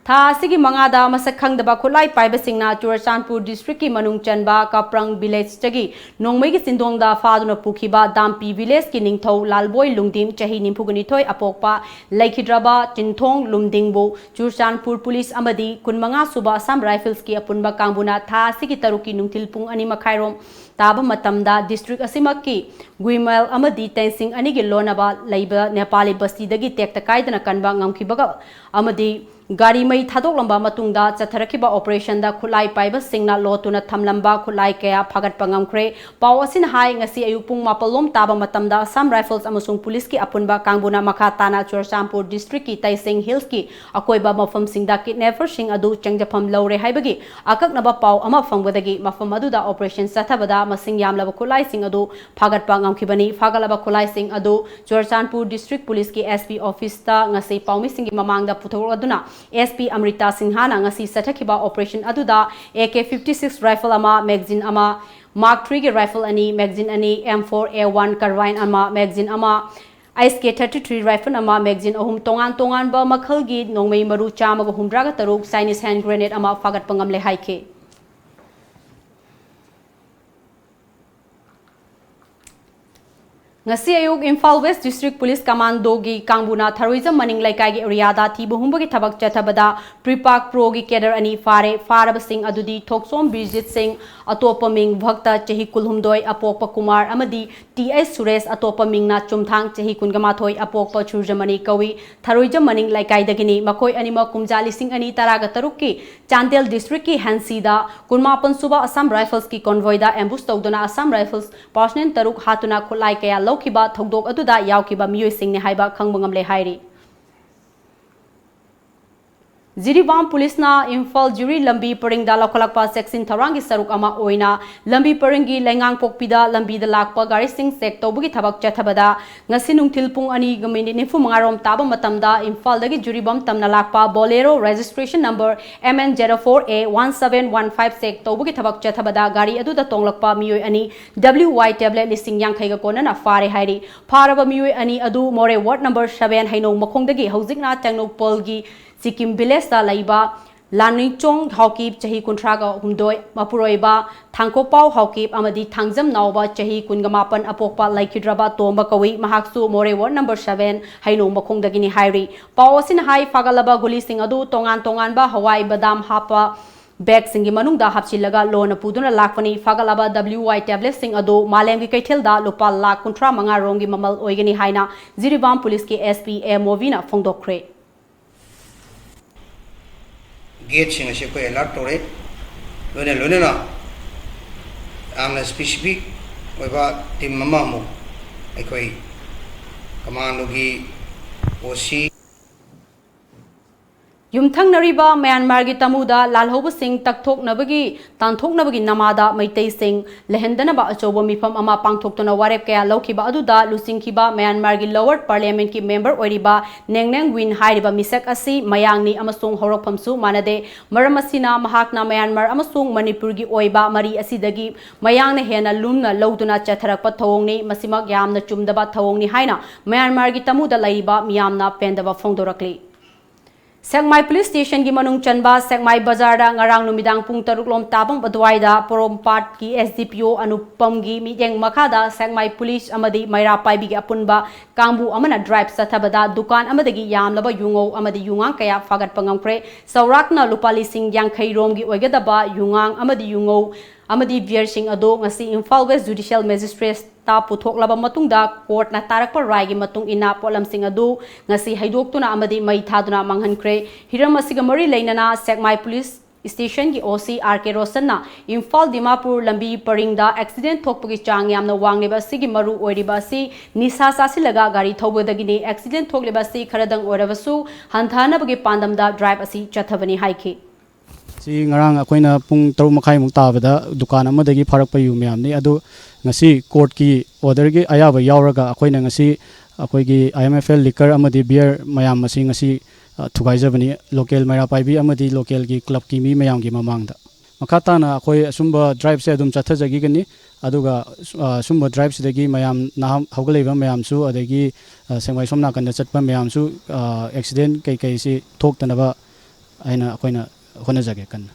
ꯊꯥ ꯑꯁꯤꯒꯤ ꯃꯉꯥꯗ ꯃꯁꯛ ꯈꯪꯗꯕ ꯈꯨꯠꯂꯥꯏ ꯄꯥꯏꯕꯁꯤꯡꯅ ꯆꯨꯔꯆꯥꯟꯄꯨꯔ District ꯀꯤ ꯃꯅꯨꯡ ꯆꯟꯕ ꯀꯥꯄ꯭ꯔꯪ village ꯇꯒꯤ ꯅꯣꯡꯃꯩꯒꯤ ꯆꯤꯟꯗꯣꯡꯗ ꯐꯥꯗꯨꯅ ꯄꯨꯈꯤꯕ ꯗꯥꯝꯄꯤ village ꯀꯤ ꯅꯤꯡꯊꯧ ꯂꯥꯜꯕꯣꯏ ꯂꯨꯡꯗꯤꯝ, ꯆꯍꯤ ꯅꯤꯐꯨꯒ ꯅꯤꯊꯣꯏ, ꯑꯄꯣꯛꯄ ꯂꯩꯈꯤꯗ꯭ꯔꯕ ꯆꯤꯟꯊꯣꯡ ꯂꯨꯝꯗꯤꯡꯕꯨ ꯆꯨꯔꯆꯥꯟꯄꯨꯔ Police ꯑꯃꯗꯤ ꯀꯨꯟꯃꯉꯥ ꯁꯨꯕ Assam Rifles ꯀꯤ ꯑꯄꯨꯟꯕ ꯀꯥꯡꯕꯨꯅ ꯊꯥ ꯑꯁꯤꯒꯤ ꯇꯔꯨꯛꯀꯤ ꯅꯨꯡꯊꯤꯜ ꯄꯨꯡ ꯑꯅꯤ ꯃꯈꯥꯏꯔꯣꯝ ꯇꯥꯕ ꯃꯇꯝꯗ district ꯑꯁꯤꯃꯛꯀꯤ ꯒꯨꯏꯃꯦꯜ ꯑꯃꯗꯤ ꯇꯦꯟꯁꯤꯡ ꯑꯅꯤꯒꯤ ꯂꯣꯟꯅꯕ ꯂꯩꯕ ꯅꯦꯄꯥꯂꯤ ꯕꯁꯇꯤꯗꯒꯤ ꯇꯦꯛꯇ ꯀꯥꯏꯗꯅ ꯀꯟꯕ ꯉꯝꯈꯤꯕꯒ ꯑꯃꯗꯤ ꯒꯥꯔꯤ ꯃꯩ ꯊꯥꯗꯣꯛꯂꯝꯕ ꯃꯇꯨꯡꯗ ꯆꯠꯊꯔꯛꯈꯤꯕ operationꯗ ꯈꯨꯠꯂꯥꯏ ꯄꯥꯏꯕꯁꯤꯡꯅ ꯂꯣꯠꯇꯨꯅ ꯊꯝꯂꯝꯕ ꯈꯨꯠꯂꯥꯏ ꯀꯌꯥ ꯐꯥꯒꯠꯄ ꯉꯝꯈ꯭ꯔꯦ꯫ ꯄꯥꯎ ꯑꯁꯤꯅ ꯍꯥꯏ, ꯉꯁꯤ ꯑꯌꯨꯛ ꯄꯨꯡ ꯃꯥꯄꯜ ꯂꯣꯝ ꯇꯥꯕ ꯃꯇꯝꯗ Assam Rifles ꯑꯃꯁꯨꯡ ꯄꯨꯂꯤꯁꯀꯤ ꯑꯄꯨꯟꯕ ꯀꯥꯡꯕꯨꯅ ꯃꯈꯥ ꯇꯥꯅ ꯆꯨꯔꯆꯥꯟꯄꯨꯔ districtꯀꯤ ꯇꯩꯁꯦꯡ Hillsꯀꯤ ꯑꯀꯣꯏꯕ ꯃꯐꯝꯁꯤꯡꯗ kidnapperꯁꯤꯡ ꯑꯗꯨ ꯆꯪꯖꯐꯝ ꯂꯧꯔꯦ ꯍꯥꯏꯕꯒꯤ ꯑꯀꯛꯅꯕ ꯄꯥꯎ ꯑꯃ ꯐꯪꯕꯗꯒꯤ ꯃꯐꯝ ꯑꯗꯨꯗ operation ꯆꯠꯊꯕꯗ ꯃꯁꯤꯡ ꯌꯥꯝꯂꯕ ꯈꯨꯠꯂꯥꯏꯁꯤꯡ ꯑꯗꯨ ꯐꯥꯒꯠꯄ ꯉꯝꯈꯤꯕꯅꯤ꯫ ꯐꯥꯒꯠꯂꯕ ꯈꯨꯠꯂꯥꯏꯁꯤꯡ ꯑꯗꯨ ꯆꯨꯔꯆꯥꯟꯄꯨꯔ district ꯄꯨꯂꯤꯁꯀꯤ S P officeꯇ ꯉꯁꯤ ꯄꯥꯎꯃꯤꯁꯤꯡꯒꯤ ꯃꯃꯥꯡꯗ ꯄꯨꯊꯣꯛꯂꯗꯨꯅ S P ꯑꯃ꯭ꯔꯤꯇꯥ ꯁꯤꯡꯍꯥꯅ ꯉꯁꯤ ꯆꯠꯊꯈꯤꯕ operation ꯑꯗꯨꯗ A K fifty six rifle ꯑꯃ, magazine ꯑꯃ, Mark threeꯒꯤ rifle ꯑꯅꯤ, magazine ꯑꯅꯤ, M four A one carbine ꯑꯃ, magazine ꯑꯃ, S K thirty three rifle ꯑꯃ, magazine ꯑꯍꯨꯝ, ꯇꯣꯉꯥꯟ ꯇꯣꯉꯥꯟꯕ ꯃꯈꯜꯒꯤ ꯅꯣꯡꯃꯩ ꯃꯔꯨ ꯆꯥꯝꯃꯒ ꯍꯨꯝꯗ꯭ꯔꯥꯒ ꯇꯔꯨꯛ, Chinese hand grenade ꯑꯃ ꯐꯥꯒꯠꯄ ꯉꯝꯂꯦ ꯍꯥꯏꯈꯤ꯫ ꯉꯁꯤ ꯑꯌꯨꯛ ꯏꯝꯐꯥꯜ West District Police Commandoꯒꯤ ꯀꯥꯡꯕꯨꯅ ꯊꯔꯣꯏꯖꯝ ꯃꯅꯤꯡ ꯂꯩꯀꯥꯏꯒꯤ areaꯗ ꯊꯤꯕ ꯍꯨꯝꯕꯒꯤ ꯊꯕꯛ ꯆꯠꯊꯕꯗ PREPAK Proꯒꯤ cadre ꯑꯅꯤ ꯐꯥꯔꯦ꯫ ꯐꯥꯔꯕꯁꯤꯡ ꯑꯗꯨꯗꯤ ꯊꯣꯛꯆꯣꯝ ꯕꯤꯔꯖꯤꯠ ꯁꯤꯡ, ꯑꯇꯣꯞꯄ ꯃꯤꯡ ꯚꯛꯇ, ꯆꯍꯤ ꯀꯨꯟꯍꯨꯝꯗꯣꯏ, ꯑꯄꯣꯛꯄ ꯀꯨꯃꯥꯔ, ꯑꯃꯗꯤ T H ꯁꯨꯔꯦꯁ, ꯑꯇꯣꯞꯄ ꯃꯤꯡꯅ ꯆꯨꯝꯊꯥꯡ, ꯆꯍꯤ ꯀꯨꯟꯃꯥꯊꯣꯏ, ꯑꯄꯣꯛꯄ ꯁꯨꯔꯖꯃꯅꯤ ꯀꯧꯏ꯫ ꯊꯔꯣꯏꯖꯝ ꯃꯅꯤꯡ ꯂꯩꯀꯥꯏꯗꯒꯤꯅꯤ꯫ ꯃꯈꯣꯏ ꯑꯅꯤꯃꯛ ꯀꯨꯝꯖꯥ ꯂꯤꯁꯤꯡ ꯑꯅꯤ ꯇꯔꯥꯒ ꯇꯔꯨꯛꯀꯤ ꯆꯥꯟꯗꯦꯜ districtꯀꯤ ꯍꯦꯟꯁꯤꯗ ꯀꯨꯟꯃꯥꯄꯟ ꯁꯨꯕ Assam Riflesꯀꯤ convoyꯗ ambush ꯇꯧꯗꯨꯅ Assam Rifles personnel ꯇꯔꯨꯛ ꯍꯥꯠꯇꯨꯅ ꯈꯨꯠꯂꯥꯏ ꯀꯌꯥ ꯂꯧꯈꯤꯕ ꯊꯧꯗꯣꯛ ꯑꯗꯨꯗ ꯌꯥꯎꯈꯤꯕ ꯃꯤꯑꯣꯏꯁꯤꯡꯅꯤ ꯍꯥꯏꯕ ꯈꯪꯕ ꯉꯝꯂꯦ ꯍꯥꯏꯔꯤ꯫ ꯖꯤꯔꯤꯕꯥꯝ ꯄꯨꯂꯤꯁꯅ ꯏꯝꯐꯥꯜ ꯖꯤꯔꯤ ꯂꯝꯕꯤ ꯄꯔꯤꯡꯗ ꯂꯧꯈꯠꯂꯛꯄ ꯆꯦꯛꯁꯤꯟ ꯊꯧꯔꯥꯡꯒꯤ ꯁꯔꯨꯛ ꯑꯃ ꯑꯣꯏꯅ ꯂꯝꯕꯤ ꯄꯔꯤꯡꯒꯤ ꯂꯩꯉꯥꯡꯄꯣꯛꯄꯤꯗ ꯂꯝꯕꯤꯗ ꯂꯥꯛꯄ ꯒꯥꯔꯤꯁꯤꯡ check ꯇꯧꯕꯒꯤ ꯊꯕꯛ ꯆꯠꯊꯕꯗ ꯉꯁꯤ ꯅꯨꯡꯊꯤꯜ ꯄꯨꯡ ꯑꯅꯤꯒ minute ꯅꯤꯐꯨ ꯃꯉꯥ ꯔꯣꯝ ꯇꯥꯕ ꯃꯇꯝꯗ ꯏꯝꯐꯥꯜꯗꯒꯤ ꯖꯤꯔꯤꯕꯥꯝ ꯇꯝꯅ ꯂꯥꯛꯄ Bolero registration number M N zero four A one seven one five check ꯇꯧꯕꯒꯤ ꯊꯕꯛ ꯆꯠꯊꯕꯗ ꯒꯥꯔꯤ ꯑꯗꯨꯗ ꯇꯣꯡꯂꯛꯄ ꯃꯤꯑꯣꯏ ꯑꯅꯤ W Y tablet ꯂꯤꯁꯤꯡ ꯌꯥꯡꯈꯩꯒ ꯀꯣꯟꯅꯅ ꯐꯥꯔꯦ ꯍꯥꯏꯔꯤ꯫ ꯐꯥꯔꯕ ꯃꯤꯑꯣꯏ ꯑꯅꯤ ꯑꯗꯨ ꯃꯣꯔꯦ ward number seven ꯍꯩꯅꯧ ꯃꯈꯣꯡꯗꯒꯤ ꯍꯧꯖꯤꯛꯅ ꯇꯦꯡꯅꯧꯄꯜꯒꯤ ꯁꯤꯀꯤꯝ villageꯇ ꯂꯩꯕ ꯂꯥꯟꯅꯤꯡꯆꯣꯡ ꯍꯥꯎꯀꯤꯞ, ꯆꯍꯤ ꯀꯨꯟꯊ꯭ꯔꯥꯒ ꯍꯨꯝꯗꯣꯏ, ꯃꯄꯨꯔꯣꯏꯕ ꯊꯥꯡꯀꯣꯛꯄꯥꯎ ꯍꯥꯎꯀꯤꯞ ꯑꯃꯗꯤ ꯊꯥꯡꯖꯝ ꯅꯥꯎꯕ, ꯆꯍꯤ ꯀꯨꯟꯒ ꯃꯥꯄꯟ, ꯑꯄꯣꯛꯄ ꯂꯩꯈꯤꯗ꯭ꯔꯕ ꯇꯣꯝꯕ ꯀꯧꯏ꯫ ꯃꯍꯥꯛꯁꯨ ꯃꯣꯔꯦ ward number seven ꯍꯩꯅꯧ ꯃꯈꯣꯡꯗꯒꯤꯅꯤ ꯍꯥꯏꯔꯤ꯫ ꯄꯥꯎ ꯑꯁꯤꯅ ꯍꯥꯏ, ꯐꯥꯒꯠꯂꯕ ꯒꯨꯂꯤꯁꯤꯡ ꯑꯗꯨ ꯇꯣꯉꯥꯟ ꯇꯣꯉꯥꯟꯕ ꯍꯋꯥꯏ, ꯕꯗꯥꯝ ꯍꯥꯞꯄ ꯕꯦꯒꯁꯤꯡꯒꯤ ꯃꯅꯨꯡꯗ ꯍꯥꯞꯆꯤꯜꯂꯒ ꯂꯣꯟꯅ ꯄꯨꯗꯨꯅ ꯂꯥꯛꯄꯅꯤ꯫ ꯐꯥꯒꯠꯂꯕ W I tabletꯁꯤꯡ ꯑꯗꯨ ꯃꯥꯂꯦꯝꯒꯤ ꯀꯩꯊꯦꯜꯗ ꯂꯨꯄꯥ ꯂꯥꯈ ꯀꯨꯟꯊ꯭ꯔꯥ ꯃꯉꯥ ꯔꯣꯝꯒꯤ ꯃꯃꯜ ꯑꯣꯏꯒꯅꯤ ꯍꯥꯏꯅ ꯖꯤꯔꯤꯕꯥꯝ ꯄꯨꯂꯤꯁꯀꯤ S P ꯑꯦ ꯃꯣꯕꯤꯅ ꯐꯣꯡꯗꯣꯛꯈ꯭ꯔꯦ꯫ ꯒꯦꯠꯁꯤꯡ ꯑꯁꯤ ꯑꯩꯈꯣꯏ ꯑꯦꯂꯔꯠ ꯇꯧꯔꯦ꯫ ꯂꯣꯏꯅ ꯂꯣꯏꯅꯅ ꯌꯥꯝꯅ ꯁ꯭ꯄꯦꯁꯤꯐꯤꯛ ꯑꯣꯏꯕ ꯇꯤꯝ ꯑꯃ ꯑꯃꯨꯛ ꯑꯩꯈꯣꯏ ꯀꯃꯥꯟꯗꯣꯒꯤ ꯑꯣ ꯁꯤ ꯌꯨꯝꯊꯪꯅꯔꯤꯕ ꯃ꯭ꯌꯥꯟꯃꯥꯔꯒꯤ ꯇꯃꯨꯗ ꯂꯥꯜꯍꯧꯕꯁꯤꯡ ꯇꯛꯊꯣꯛꯅꯕꯒꯤ ꯇꯥꯟꯊꯣꯛꯅꯕꯒꯤ ꯅꯃꯥꯗ ꯃꯩꯇꯩꯁꯤꯡ ꯂꯩꯍꯟꯗꯅꯕ ꯑꯆꯧꯕ ꯃꯤꯐꯝ ꯑꯃ ꯄꯥꯡꯊꯣꯛꯇꯨꯅ ꯋꯥꯔꯦꯞ ꯀꯌꯥ ꯂꯧꯈꯤꯕ ꯑꯗꯨꯗ ꯂꯨꯆꯤꯡꯈꯤꯕ ꯃ꯭ꯌꯥꯟꯃꯥꯔꯒꯤ lower parliamentꯀꯤ member ꯑꯣꯏꯔꯤꯕ ꯅꯦꯡꯅꯦꯡ ꯋꯤꯟ ꯍꯥꯏꯔꯤꯕ ꯃꯤꯁꯛ ꯑꯁꯤ ꯃꯌꯥꯡꯅꯤ ꯑꯃꯁꯨꯡ ꯍꯧꯔꯛꯐꯝꯁꯨ ꯃꯥꯟꯅꯗꯦ꯫ ꯃꯔꯝ ꯑꯁꯤꯅ ꯃꯍꯥꯛꯅ ꯃ꯭ꯌꯥꯟꯃꯥꯔ ꯑꯃꯁꯨꯡ ꯃꯅꯤꯄꯨꯔꯒꯤ ꯑꯣꯏꯕ ꯃꯔꯤ ꯑꯁꯤꯗꯒꯤ ꯃꯌꯥꯡꯅ ꯍꯦꯟꯅ ꯂꯨꯝꯅ ꯂꯧꯗꯨꯅ ꯆꯠꯊꯔꯛꯄ ꯊꯧꯑꯣꯡꯅꯤ꯫ ꯃꯁꯤꯃꯛ ꯌꯥꯝꯅ ꯆꯨꯝꯗꯕ ꯊꯧꯑꯣꯡꯅꯤ ꯍꯥꯏꯅ ꯃ꯭ꯌꯥꯟꯃꯥꯔꯒꯤ ꯇꯃꯨꯗ ꯂꯩꯔꯤꯕ ꯃꯤꯌꯥꯝꯅ ꯄꯦꯟꯗꯕ ꯐꯣꯡꯗꯣꯔꯛꯂꯤ꯫ ꯁꯦꯛꯃꯥꯏ ꯄꯨꯂꯤꯁ ꯁ꯭ꯇꯦꯁꯟꯒꯤ ꯃꯅꯨꯡ ꯆꯟꯕ ꯁꯦꯛꯃꯥꯏ ꯕꯖꯥꯔꯗ ꯉꯔꯥꯡ ꯅꯨꯃꯤꯗꯥꯡ ꯄꯨꯡ ꯇꯔꯨꯛ ꯂꯣꯝ ꯇꯥꯐꯝ ꯑꯗꯨꯋꯥꯏꯗ ꯄꯣꯔꯣꯝꯄꯥꯠꯀꯤ S D P O ꯑꯅꯨꯄꯝꯒꯤ ꯃꯤꯠꯌꯦꯡ ꯃꯈꯥꯗ ꯁꯦꯛꯃꯥꯏ ꯄꯨꯂꯤꯁ ꯑꯃꯗꯤ ꯃꯩꯔꯥ ꯄꯥꯏꯕꯤꯒꯤ ꯑꯄꯨꯟꯕ ꯀꯥꯡꯕꯨ ꯑꯃꯅ ꯗ꯭ꯔꯥꯏꯚ ꯆꯠꯊꯕꯗ ꯗꯨꯀꯥꯟ ꯑꯃꯗꯒꯤ ꯌꯥꯝꯂꯕ ꯌꯨꯉꯧ ꯑꯃꯗꯤ ꯌꯨꯉꯥꯡ ꯀꯌꯥ ꯐꯥꯒꯠꯄ ꯉꯝꯈ꯭ꯔꯦ꯫ ꯆꯥꯎꯔꯥꯛꯅ ꯂꯨꯄꯥ ꯂꯤꯁꯤꯡ ꯌꯥꯡꯈꯩ ꯔꯣꯝꯒꯤ ꯑꯣꯏꯒꯗꯕ ꯌꯨꯉꯥꯡ ꯑꯃꯗꯤ ꯌꯨꯉꯧ ꯑꯃꯗꯤ ꯕꯤꯌꯔꯁꯤꯡ ꯑꯗꯨ ꯉꯁꯤ ꯏꯝꯐꯥꯜ West Judicial Magistrate ꯇ ꯄꯨꯊꯣꯛꯂꯕ ꯃꯇꯨꯡꯗ ꯀꯣꯔꯠꯅ ꯇꯥꯔꯛꯄ ꯔꯥꯏꯒꯤ ꯃꯇꯨꯡ ꯏꯟꯅ ꯄꯣꯠꯂꯝꯁꯤꯡ ꯑꯗꯨ ꯉꯁꯤ ꯍꯩꯗꯣꯛꯇꯨꯅ ꯑꯃꯗꯤ ꯃꯩ ꯊꯥꯗꯨꯅ ꯃꯥꯡꯍꯟꯈ꯭ꯔꯦ꯫ ꯍꯤꯔꯝ ꯑꯁꯤꯒ ꯃꯔꯤ ꯂꯩꯅꯅ ꯁꯦꯛꯃꯥꯏ ꯄꯨꯂꯤꯁ ꯁ꯭ꯇꯦꯁꯟꯒꯤ O C R K ꯔꯣꯁꯟꯅ ꯏꯝꯐꯥꯜ ꯗꯤꯃꯥꯄꯨꯔ ꯂꯝꯕꯤ ꯄꯔꯤꯡꯗ ꯑꯦꯛꯁꯤꯗꯦꯟ ꯊꯣꯛꯄꯒꯤ ꯆꯥꯡ ꯌꯥꯝꯅ ꯋꯥꯡꯂꯤꯕ ꯑꯁꯤꯒꯤ ꯃꯔꯨ ꯑꯣꯏꯔꯤꯕ ꯑꯁꯤ ꯅꯤꯁꯥ ꯆꯥꯁꯤꯜꯂꯒ ꯒꯥꯔꯤ ꯊꯧꯕꯗꯒꯤꯅꯤ꯫ ꯑꯦꯛꯁꯤꯗꯦꯟ ꯊꯣꯛꯂꯤꯕ ꯑꯁꯤ ꯈꯔꯗꯪ ꯑꯣꯏꯔꯕꯁꯨ ꯍꯟꯊꯍꯟꯅꯕꯒꯤ ꯄꯥꯟꯗꯝꯗ ꯗ꯭ꯔꯥꯏꯚ ꯑꯁꯤ ꯆꯠꯊꯕꯅꯤ ꯍꯥꯏꯈꯤ꯫ ꯁꯤ ꯉꯔꯥꯡ ꯑꯩꯈꯣꯏꯅ ꯄꯨꯡ ꯇꯔꯨꯛ ꯃꯈꯥꯏꯃꯨꯛ ꯇꯥꯕꯗ ꯗꯨꯀꯥꯟ ꯑꯃꯗꯒꯤ ꯐꯥꯔꯛꯄ ꯌꯨ ꯃꯌꯥꯝꯅꯤ꯫ ꯑꯗꯨ ꯉꯁꯤ ꯀꯣꯔꯠꯀꯤ ꯑꯣꯔꯗꯔꯒꯤ ꯑꯌꯥꯕ ꯌꯥꯎꯔꯒ ꯑꯩꯈꯣꯏꯅ ꯉꯁꯤ ꯑꯩꯈꯣꯏꯒꯤ I M F L liquor ꯑꯃꯗꯤ beer ꯃꯌꯥꯝ ꯑꯁꯤ ꯉꯁꯤ, ꯑ, ꯊꯨꯒꯥꯏꯖꯕꯅꯤ, ꯂꯣꯀꯦꯜ ꯃꯩꯔꯥ ꯄꯥꯏꯕꯤ ꯑꯃꯗꯤ ꯂꯣꯀꯦꯜꯒꯤ ꯀ꯭ꯂꯕꯀꯤ ꯃꯤ ꯃꯌꯥꯝꯒꯤ ꯃꯃꯥꯡꯗ꯫ ꯃꯈꯥ ꯇꯥꯅ ꯑꯩꯈꯣꯏ ꯑꯁꯨꯝꯕ ꯗ꯭ꯔꯥꯏꯚꯁꯦ ꯑꯗꯨꯝ ꯆꯠꯊꯖꯈꯤꯒꯅꯤ꯫ ꯑꯗꯨꯒ, ꯑ, ꯁꯨꯝꯕ ꯗ꯭ꯔꯥꯏꯚꯁꯤꯗꯒꯤ ꯃꯌꯥꯝ ꯅꯍꯥ ꯍꯧꯒꯠꯂꯛꯏꯕ ꯃꯌꯥꯝꯁꯨ, ꯑꯗꯒꯤ, ꯑ, ꯁꯦꯛꯃꯥꯏ ꯁꯣꯝ ꯅꯥꯀꯟꯗ ꯆꯠꯄ ꯃꯌꯥꯝꯁꯨ, ꯑ, ꯑꯦꯛꯁꯤꯗꯦꯟ ꯀꯩꯀꯩꯁꯤ ꯊꯣꯛꯇꯅꯕ ꯍꯥꯏꯅ ꯑꯩꯈꯣꯏꯅ ꯍꯣꯠꯅꯖꯒꯦ ꯀꯟꯅ꯫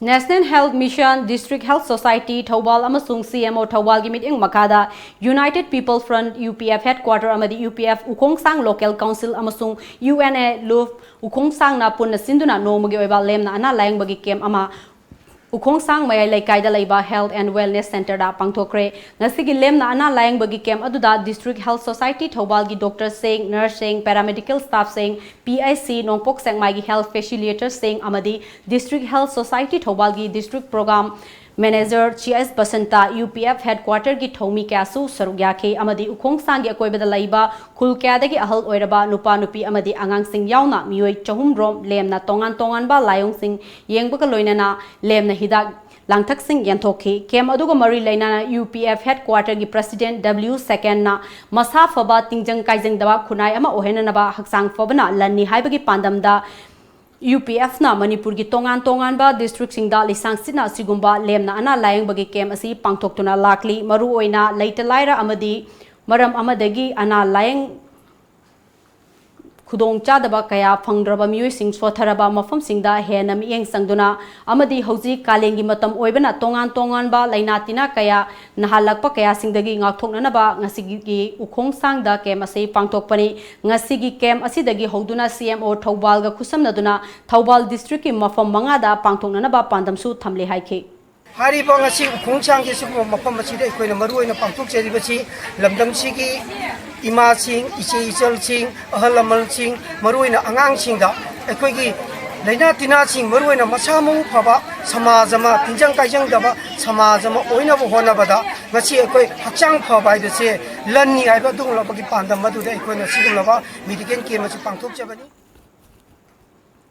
National Health Mission, District Health Society Thoubal ꯑꯃꯁꯨꯡ C M O ꯊꯧꯕꯥꯜꯒꯤ ꯃꯤꯠꯌꯦꯡ ꯃꯈꯥꯗ United People Front, U P F Headquarter ꯑꯃꯗꯤ U P F ꯎꯈꯣꯡꯁꯥꯡ Local Council ꯑꯃꯁꯨꯡ U N A ꯂꯨꯞ ꯎꯈꯣꯡꯁꯥꯡꯅ ꯄꯨꯟꯅ ꯁꯤꯟꯗꯨꯅ ꯅꯣꯡꯃꯒꯤ ꯑꯣꯏꯕ ꯂꯦꯝꯅ ꯑꯅꯥ ꯂꯥꯌꯦꯡꯕꯒꯤ ꯀꯦꯝꯞ ꯑꯃ ꯎꯈꯣꯡꯁꯥꯡ ꯃꯌꯥꯏ ꯂꯩꯀꯥꯏꯗ ꯂꯩꯕ Health and Wellness Centerꯗ ꯄꯥꯡꯊꯣꯛꯈ꯭ꯔꯦ꯫ ꯉꯁꯤꯒꯤ ꯂꯦꯝꯅ ꯑꯅꯥ ꯂꯥꯌꯦꯡꯕꯒꯤ ꯀꯦꯝꯞ ꯑꯗꯨꯗ District Health Society ꯊꯧꯕꯥꯜꯒꯤ doctorꯁꯤꯡ, nurseꯁꯤꯡ, paraMedical staffꯁꯤꯡ, P I C ꯅꯣꯡꯄꯣꯛ ꯁꯦꯛꯃꯥꯏꯒꯤ health facilitatorꯁꯤꯡ ꯑꯃꯗꯤ District Health Society ꯊꯧꯕꯥꯜꯒꯤ District Program Manager G S Basanta, U P F Headquarterꯒꯤ ꯊꯧꯃꯤ ꯀꯌꯥꯁꯨ ꯁꯔꯨꯛ ꯌꯥꯈꯤ ꯑꯃꯗꯤ ꯎꯈꯣꯡꯁꯥꯡꯒꯤ ꯑꯀꯣꯏꯕꯗ ꯂꯩꯕ ꯈꯨꯜ ꯀꯌꯥꯗꯒꯤ ꯑꯍꯜ ꯑꯣꯏꯔꯕ ꯅꯨꯄꯥ ꯅꯨꯄꯤ ꯑꯃꯗꯤ ꯑꯉꯥꯡꯁꯤꯡ ꯌꯥꯎꯅ ꯃꯤꯑꯣꯏ ꯆꯍꯨꯝ ꯔꯣꯝ ꯂꯦꯝꯅ ꯇꯣꯉꯥꯟ ꯇꯣꯉꯥꯟꯕ ꯂꯥꯏꯑꯣꯡꯁꯤꯡ ꯌꯦꯡꯕꯒ ꯂꯣꯏꯅꯅ ꯂꯦꯝꯅ ꯍꯤꯗꯥꯛ ꯂꯥꯡꯊꯛꯁꯤꯡ ꯌꯦꯟꯊꯣꯛꯈꯤ꯫ ꯀꯦꯝꯞ ꯑꯗꯨꯒ ꯃꯔꯤ ꯂꯩꯅꯅ U P F Headquarterꯒꯤ President W ꯁꯦꯀꯦꯟꯅ ꯃꯁꯥ ꯐꯕ, ꯇꯤꯡꯖꯪ ꯀꯥꯏꯖꯪꯗꯕ ꯈꯨꯟꯅꯥꯏ ꯑꯃ ꯑꯣꯏꯍꯟꯅꯅꯕ ꯍꯛꯆꯥꯡ ꯐꯕꯅ ꯂꯟꯅꯤ ꯍꯥꯏꯕꯒꯤ ꯄꯥꯟꯗꯝꯗ U P Fꯅ ꯃꯅꯤꯄꯨꯔꯒꯤ ꯇꯣꯉꯥꯟ ꯇꯣꯉꯥꯟꯕ districtꯁꯤꯡꯗ ꯂꯤꯁꯥꯡꯁꯤꯠꯅ ꯑꯁꯤꯒꯨꯝꯕ ꯂꯦꯝꯅ ꯑꯅꯥ ꯂꯥꯌꯦꯡꯕꯒꯤ ꯀꯦꯝꯞ ꯑꯁꯤ ꯄꯥꯡꯊꯣꯛꯇꯨꯅ ꯂꯥꯛꯂꯤ꯫ ꯃꯔꯨꯑꯣꯏꯅ ꯂꯩꯇ ꯂꯥꯏꯔ ꯑꯃꯗꯤ ꯃꯔꯝ ꯑꯃꯗꯒꯤ ꯑꯅꯥ ꯂꯥꯌꯦꯡ ꯈꯨꯗꯣꯡꯆꯥꯗꯕ ꯀꯌꯥ ꯐꯪꯗ꯭ꯔꯕ ꯃꯤꯑꯣꯏꯁꯤꯡ ꯁꯣꯠꯊꯔꯕ ꯃꯐꯝꯁꯤꯡꯗ ꯍꯦꯟꯅ ꯃꯤꯠꯌꯦꯡ ꯆꯪꯗꯨꯅ ꯑꯃꯗꯤ ꯍꯧꯖꯤꯛ ꯀꯥꯂꯦꯟꯒꯤ ꯃꯇꯝ ꯑꯣꯏꯕꯅ ꯇꯣꯉꯥꯟ ꯇꯣꯉꯥꯟꯕ ꯂꯥꯏꯅꯥ ꯇꯤꯟꯅꯥ ꯀꯌꯥ ꯅꯥꯍꯜꯂꯛꯄ ꯀꯌꯥꯁꯤꯡꯗꯒꯤ ꯉꯥꯛꯊꯣꯛꯅꯅꯕ ꯉꯁꯤꯒꯤ ꯎꯈꯣꯡꯁꯥꯡꯗ ꯀꯦꯝꯞ ꯑꯁꯤ ꯄꯥꯡꯊꯣꯛꯄꯅꯤ꯫ ꯉꯁꯤꯒꯤ ꯀꯦꯝꯞ ꯑꯁꯤꯗꯒꯤ ꯍꯧꯗꯨꯅ C M O ꯊꯧꯕꯥꯜꯒ ꯈꯨꯠꯁꯝꯅꯗꯨꯅ ꯊꯧꯕꯥꯜ districtꯀꯤ ꯃꯐꯝ ꯃꯉꯥꯗ ꯄꯥꯡꯊꯣꯛꯅꯅꯕ ꯄꯥꯟꯗꯝꯁꯨ ꯊꯝꯂꯤ ꯍꯥꯏꯈꯤ꯫ ꯍꯥꯏꯔꯤꯕ ꯉꯁꯤ ꯎꯈꯣꯡꯁꯥꯡꯒꯤ ꯁꯤꯒꯨꯝꯕ ꯃꯐꯝ ꯑꯁꯤꯗ ꯑꯩꯈꯣꯏꯅ ꯃꯔꯨꯑꯣꯏꯅ ꯄꯥꯡꯊꯣꯛꯆꯔꯤꯕꯁꯤ ꯂꯝꯗꯝꯁꯤꯒꯤ ꯏꯃꯥꯁꯤꯡ, ꯏꯆꯦ ꯏꯆꯜꯁꯤꯡ, ꯑꯍꯜ ꯂꯃꯟꯁꯤꯡ, ꯃꯔꯨꯑꯣꯏꯅ ꯑꯉꯥꯡꯁꯤꯡꯗ ꯑꯩꯈꯣꯏꯒꯤ ꯂꯥꯏꯅꯥ ꯇꯤꯟꯅꯥꯁꯤꯡ, ꯃꯔꯨꯑꯣꯏꯅ ꯃꯁꯥ ꯃꯎ ꯐꯕ, ꯁꯃꯥꯖ ꯑꯃ ꯇꯤꯟꯖꯪ ꯀꯥꯏꯖꯪꯗꯕ ꯁꯃꯥꯖ ꯑꯃ ꯑꯣꯏꯅꯕ ꯍꯣꯠꯅꯕꯗ ꯉꯁꯤ ꯑꯩꯈꯣꯏ ꯍꯛꯆꯥꯡ ꯐꯕ ꯍꯥꯏꯕꯁꯦ ꯂꯟꯅꯤ ꯍꯥꯏꯕ ꯑꯗꯨꯒꯨꯝꯂꯕꯒꯤ ꯄꯥꯟꯗꯝ ꯑꯗꯨꯗ ꯑꯩꯈꯣꯏꯅ ꯁꯤꯒꯨꯝꯂꯕ medical camp ꯑꯁꯤ ꯄꯥꯡꯊꯣꯛꯆꯕꯅꯤ꯫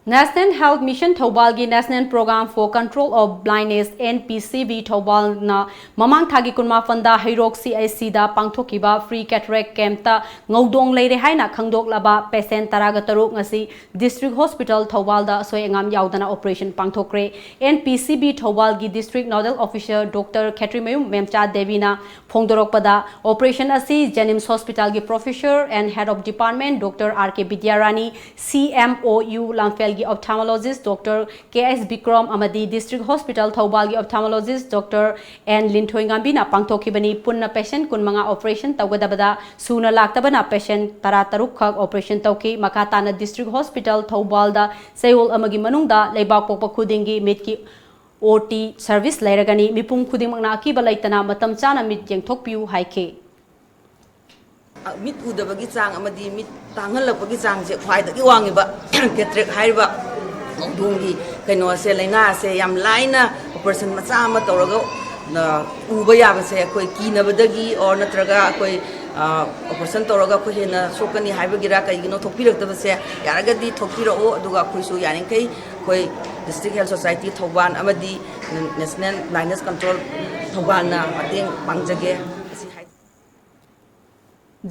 National Health Mission ꯊꯧꯕꯥꯜꯒꯤ National Program for Control of Blindness, N P C B, ꯊꯧꯕꯥꯜꯅ ꯃꯃꯥꯡ ꯊꯥꯒꯤ ꯀꯨꯟꯃꯥꯄꯟꯗ ꯍꯩꯔꯣꯛ C I Cꯗ ꯄꯥꯡꯊꯣꯛꯈꯤꯕ free cataract campꯇ ꯉꯧꯗꯣꯡ ꯂꯩꯔꯦ ꯍꯥꯏꯅ ꯈꯪꯗꯣꯛꯂꯕ patient ꯇꯔꯥꯒ ꯇꯔꯨꯛ ꯉꯁꯤ District Hospital ꯊꯧꯕꯥꯜꯗ ꯑꯁꯣꯏ ꯑꯉꯥꯝ ꯌꯥꯎꯗꯅ operation ꯄꯥꯡꯊꯣꯛꯈ꯭ꯔꯦ꯫ N P C B ꯊꯧꯕꯥꯜꯒꯤ District Nodal Officer Doctor ꯈꯦꯇ꯭ꯔꯤꯃꯌꯨꯝ ꯃꯦꯝꯆꯥ ꯗꯦꯕꯤꯅ ꯐꯣꯡꯗꯣꯔꯛꯄꯗ, operation ꯑꯁꯤ JNIMS Hospitalꯒꯤ Professor and Head of Department Doctor R K Bidyarani, C M O U ꯂꯥꯡꯐꯦꯜꯒꯤ Ophthalmologist Doctor K S Bikram ꯑꯃꯗꯤ District Hospital ꯊꯧꯕꯥꯜꯒꯤ Ophthalmologist Doctor N ꯂꯤꯟꯊꯣꯏꯉꯥꯝꯕꯤꯅ ꯄꯥꯡꯊꯣꯛꯈꯤꯕꯅꯤ꯫ ꯄꯨꯟꯅ patient ꯀꯨꯟꯃꯉꯥ operation ꯇꯧꯒꯗꯕꯗ ꯁꯨꯅ ꯂꯥꯛꯇꯕꯅ patient ꯇꯔꯥꯇꯔꯨꯛ ꯈꯛ operation ꯇꯧꯈꯤ꯫ ꯃꯈꯥ ꯇꯥꯅ District Hospital ꯊꯧꯕꯥꯜꯗ ꯆꯌꯣꯜ ꯑꯃꯒꯤ ꯃꯅꯨꯡꯗ ꯂꯩꯕꯥꯛ ꯄꯣꯛꯄ ꯈꯨꯗꯤꯡꯒꯤ ꯃꯤꯠꯀꯤ O T service ꯂꯩꯔꯒꯅꯤ꯫ ꯃꯤꯄꯨꯝ ꯈꯨꯗꯤꯡꯃꯛꯅ ꯑꯀꯤꯕ ꯂꯩꯇꯅ ꯃꯇꯝ ꯆꯥꯅ ꯃꯤꯠ ꯌꯦꯡꯊꯣꯛꯄꯤꯌꯨ ꯍꯥꯏꯈꯤ꯫ ꯃꯤꯠ ꯎꯗꯕꯒꯤ ꯆꯥꯡ ꯑꯃꯗꯤ ꯃꯤꯠ ꯇꯥꯡꯍꯜꯂꯛꯄꯒꯤ ꯆꯥꯡꯁꯦ ꯈ꯭ꯋꯥꯏꯗꯒꯤ ꯋꯥꯡꯉꯤꯕ cataract ꯍꯥꯏꯔꯤꯕ ꯈꯣꯡꯗꯣꯡꯒꯤ ꯀꯩꯅꯣꯁꯦ, ꯂꯥꯏꯅꯥꯁꯦ ꯌꯥꯝ ꯂꯥꯏꯅ operation ꯃꯆꯥ ꯑꯃ ꯇꯧꯔꯒ, ꯑ, ꯎꯕ ꯌꯥꯕꯁꯦ ꯑꯩꯈꯣꯏ ꯀꯤꯅꯕꯗꯒꯤ or ꯅꯠꯇ꯭ꯔꯒ ꯑꯩꯈꯣꯏ, ꯑ, operation ꯇꯧꯔꯒ ꯑꯩꯈꯣꯏ ꯍꯦꯟꯅ ꯁꯣꯛꯀꯅꯤ ꯍꯥꯏꯕꯒꯤꯔ ꯀꯩꯒꯤꯅꯣ ꯊꯣꯛꯄꯤꯔꯛꯇꯕꯁꯦ, ꯌꯥꯔꯒꯗꯤ ꯊꯣꯛꯄꯤꯔꯛꯑꯣ꯫ ꯑꯗꯨꯒ ꯑꯩꯈꯣꯏꯁꯨ ꯌꯥꯔꯤꯈꯩ ꯑꯩꯈꯣꯏ District Health Society ꯊꯧꯕꯥꯜ ꯑꯃꯗꯤ National Blindness Control ꯊꯧꯕꯥꯜꯅ ꯃꯇꯦꯡ ꯄꯥꯡꯖꯒꯦ꯫ ꯑꯁꯤ ꯍꯥꯏ-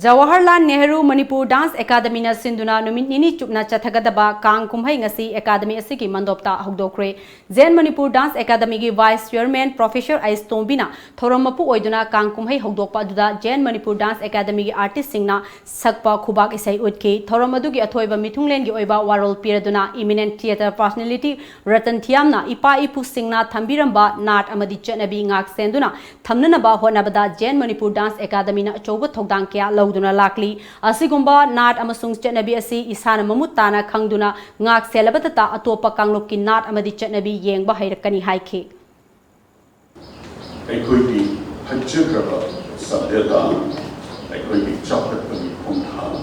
ꯖꯋꯥꯍꯔꯂꯥꯜ ꯅꯦꯍꯔꯨ ꯃꯅꯤꯄꯨꯔ Dance Academyꯅ ꯁꯤꯟꯗꯨꯅ ꯅꯨꯃꯤꯠ ꯅꯤꯅꯤ ꯆꯨꯞꯅ ꯆꯠꯊꯒꯗꯕ ꯀꯥꯡ ꯀꯨꯝꯍꯩ ꯉꯁꯤ academy ꯑꯁꯤꯒꯤ ꯃꯟꯗꯣꯞꯇ ꯍꯧꯗꯣꯛꯈ꯭ꯔꯦ꯫ Zen Manipur Dance Academyꯒꯤ Vice Chairman Professor ꯑꯩꯁ ꯇꯣꯝꯕꯤꯅ ꯊꯧꯔꯝ ꯃꯄꯨ ꯑꯣꯏꯗꯨꯅ ꯀꯥꯡ ꯀꯨꯝꯍꯩ ꯍꯧꯗꯣꯛꯄ ꯑꯗꯨꯗ Zen Manipur Dance Academyꯒꯤ artistꯁꯤꯡꯅ ꯁꯛꯄ ꯈꯨꯕꯥꯛ ꯏꯁꯩ ꯎꯠꯈꯤ꯫ ꯊꯧꯔꯝ ꯑꯗꯨꯒꯤ ꯑꯊꯣꯏꯕ ꯃꯤꯊꯨꯡꯂꯦꯟꯒꯤ ꯑꯣꯏꯕ ꯋꯥꯔꯣꯜ ꯄꯤꯔꯗꯨꯅ eminent theatre personality ꯔꯇꯟ ꯊꯤꯌꯥꯝꯅ ꯏꯄꯥ ꯏꯄꯨꯁꯤꯡꯅ ꯊꯝꯕꯤꯔꯝꯕ ꯅꯥꯠ ꯑꯃꯗꯤ ꯆꯠꯅꯕꯤ ꯉꯥꯛ ꯁꯦꯟꯗꯨꯅ ꯊꯝꯅꯅꯕ ꯍꯣꯠꯅꯕꯗ Zen Manipur Dance Academyꯅ ꯑꯆꯧꯕ ꯊꯧꯗꯥꯡ ꯀꯌꯥ ꯂꯧꯗꯨꯅ ꯂꯥꯛꯂꯤ꯫ ꯑꯁꯤꯒꯨꯝꯕ ꯅꯥꯠ ꯑꯃꯁꯨꯡ ꯆꯠꯅꯕꯤ ꯑꯁꯤ ꯏꯁꯥꯅ ꯃꯃꯨꯠ ꯇꯥꯅ ꯈꯪꯗꯨꯅ ꯉꯥꯛ ꯁꯦꯜꯂꯕꯇꯇ ꯑꯇꯣꯞꯄ ꯀꯥꯡꯂꯨꯞꯀꯤ ꯅꯥꯠ ꯑꯃꯗꯤ ꯆꯠꯅꯕꯤ ꯌꯦꯡꯕ ꯍꯩꯔꯛꯀꯅꯤ ꯍꯥꯏꯈꯤ꯫ ꯑꯩꯈꯣꯏꯒꯤ ꯐꯠꯖꯈ꯭ꯔꯕ ꯁꯚ꯭ꯌꯇꯥ, ꯑꯩꯈꯣꯏꯒꯤ ꯆꯥꯎꯈꯠꯄꯒꯤ ꯈꯣꯡꯊꯥꯡ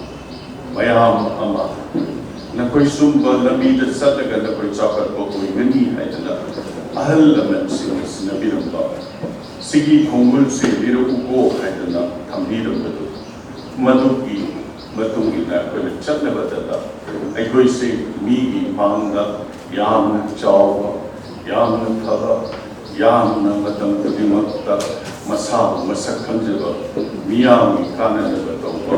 ꯃꯌꯥꯝ ꯑꯃ ꯅꯈꯣꯏ ꯁꯨꯝꯕ ꯂꯝꯕꯤꯗ ꯆꯠꯂꯒ ꯅꯈꯣꯏ ꯆꯥꯎꯈꯠꯄ ꯑꯣꯏꯒꯅꯤ ꯍꯥꯏꯗꯅ ꯑꯍꯜ ꯂꯃꯟꯁꯤꯡꯅ ꯁꯤꯟꯅꯕꯤꯔꯝꯕ ꯁꯤꯒꯤ ꯈꯣꯡꯒꯨꯜꯁꯦ ꯂꯤꯔꯛꯎꯀꯣ ꯍꯥꯏꯗꯅ ꯊꯝꯕꯤꯔꯝꯕꯗꯨ, ꯃꯗꯨꯒꯤ ꯃꯇꯨꯡ ꯏꯟꯅ ꯑꯩꯈꯣꯏꯅ ꯆꯠꯅꯕꯗ ꯑꯩꯈꯣꯏꯁꯦ ꯃꯤꯒꯤ ꯃꯥꯡꯗ ꯌꯥꯝꯅ ꯆꯥꯎꯕ, ꯌꯥꯝꯅ ꯐꯕ, ꯌꯥꯝꯅ ꯃꯇꯝ ꯈꯨꯗꯤꯡꯃꯛꯇ ꯃꯁꯥꯕꯨ ꯃꯁꯛ ꯈꯪꯖꯕ, ꯃꯤꯌꯥꯝꯒꯤ ꯀꯥꯟꯅꯅꯕ ꯇꯧꯕ,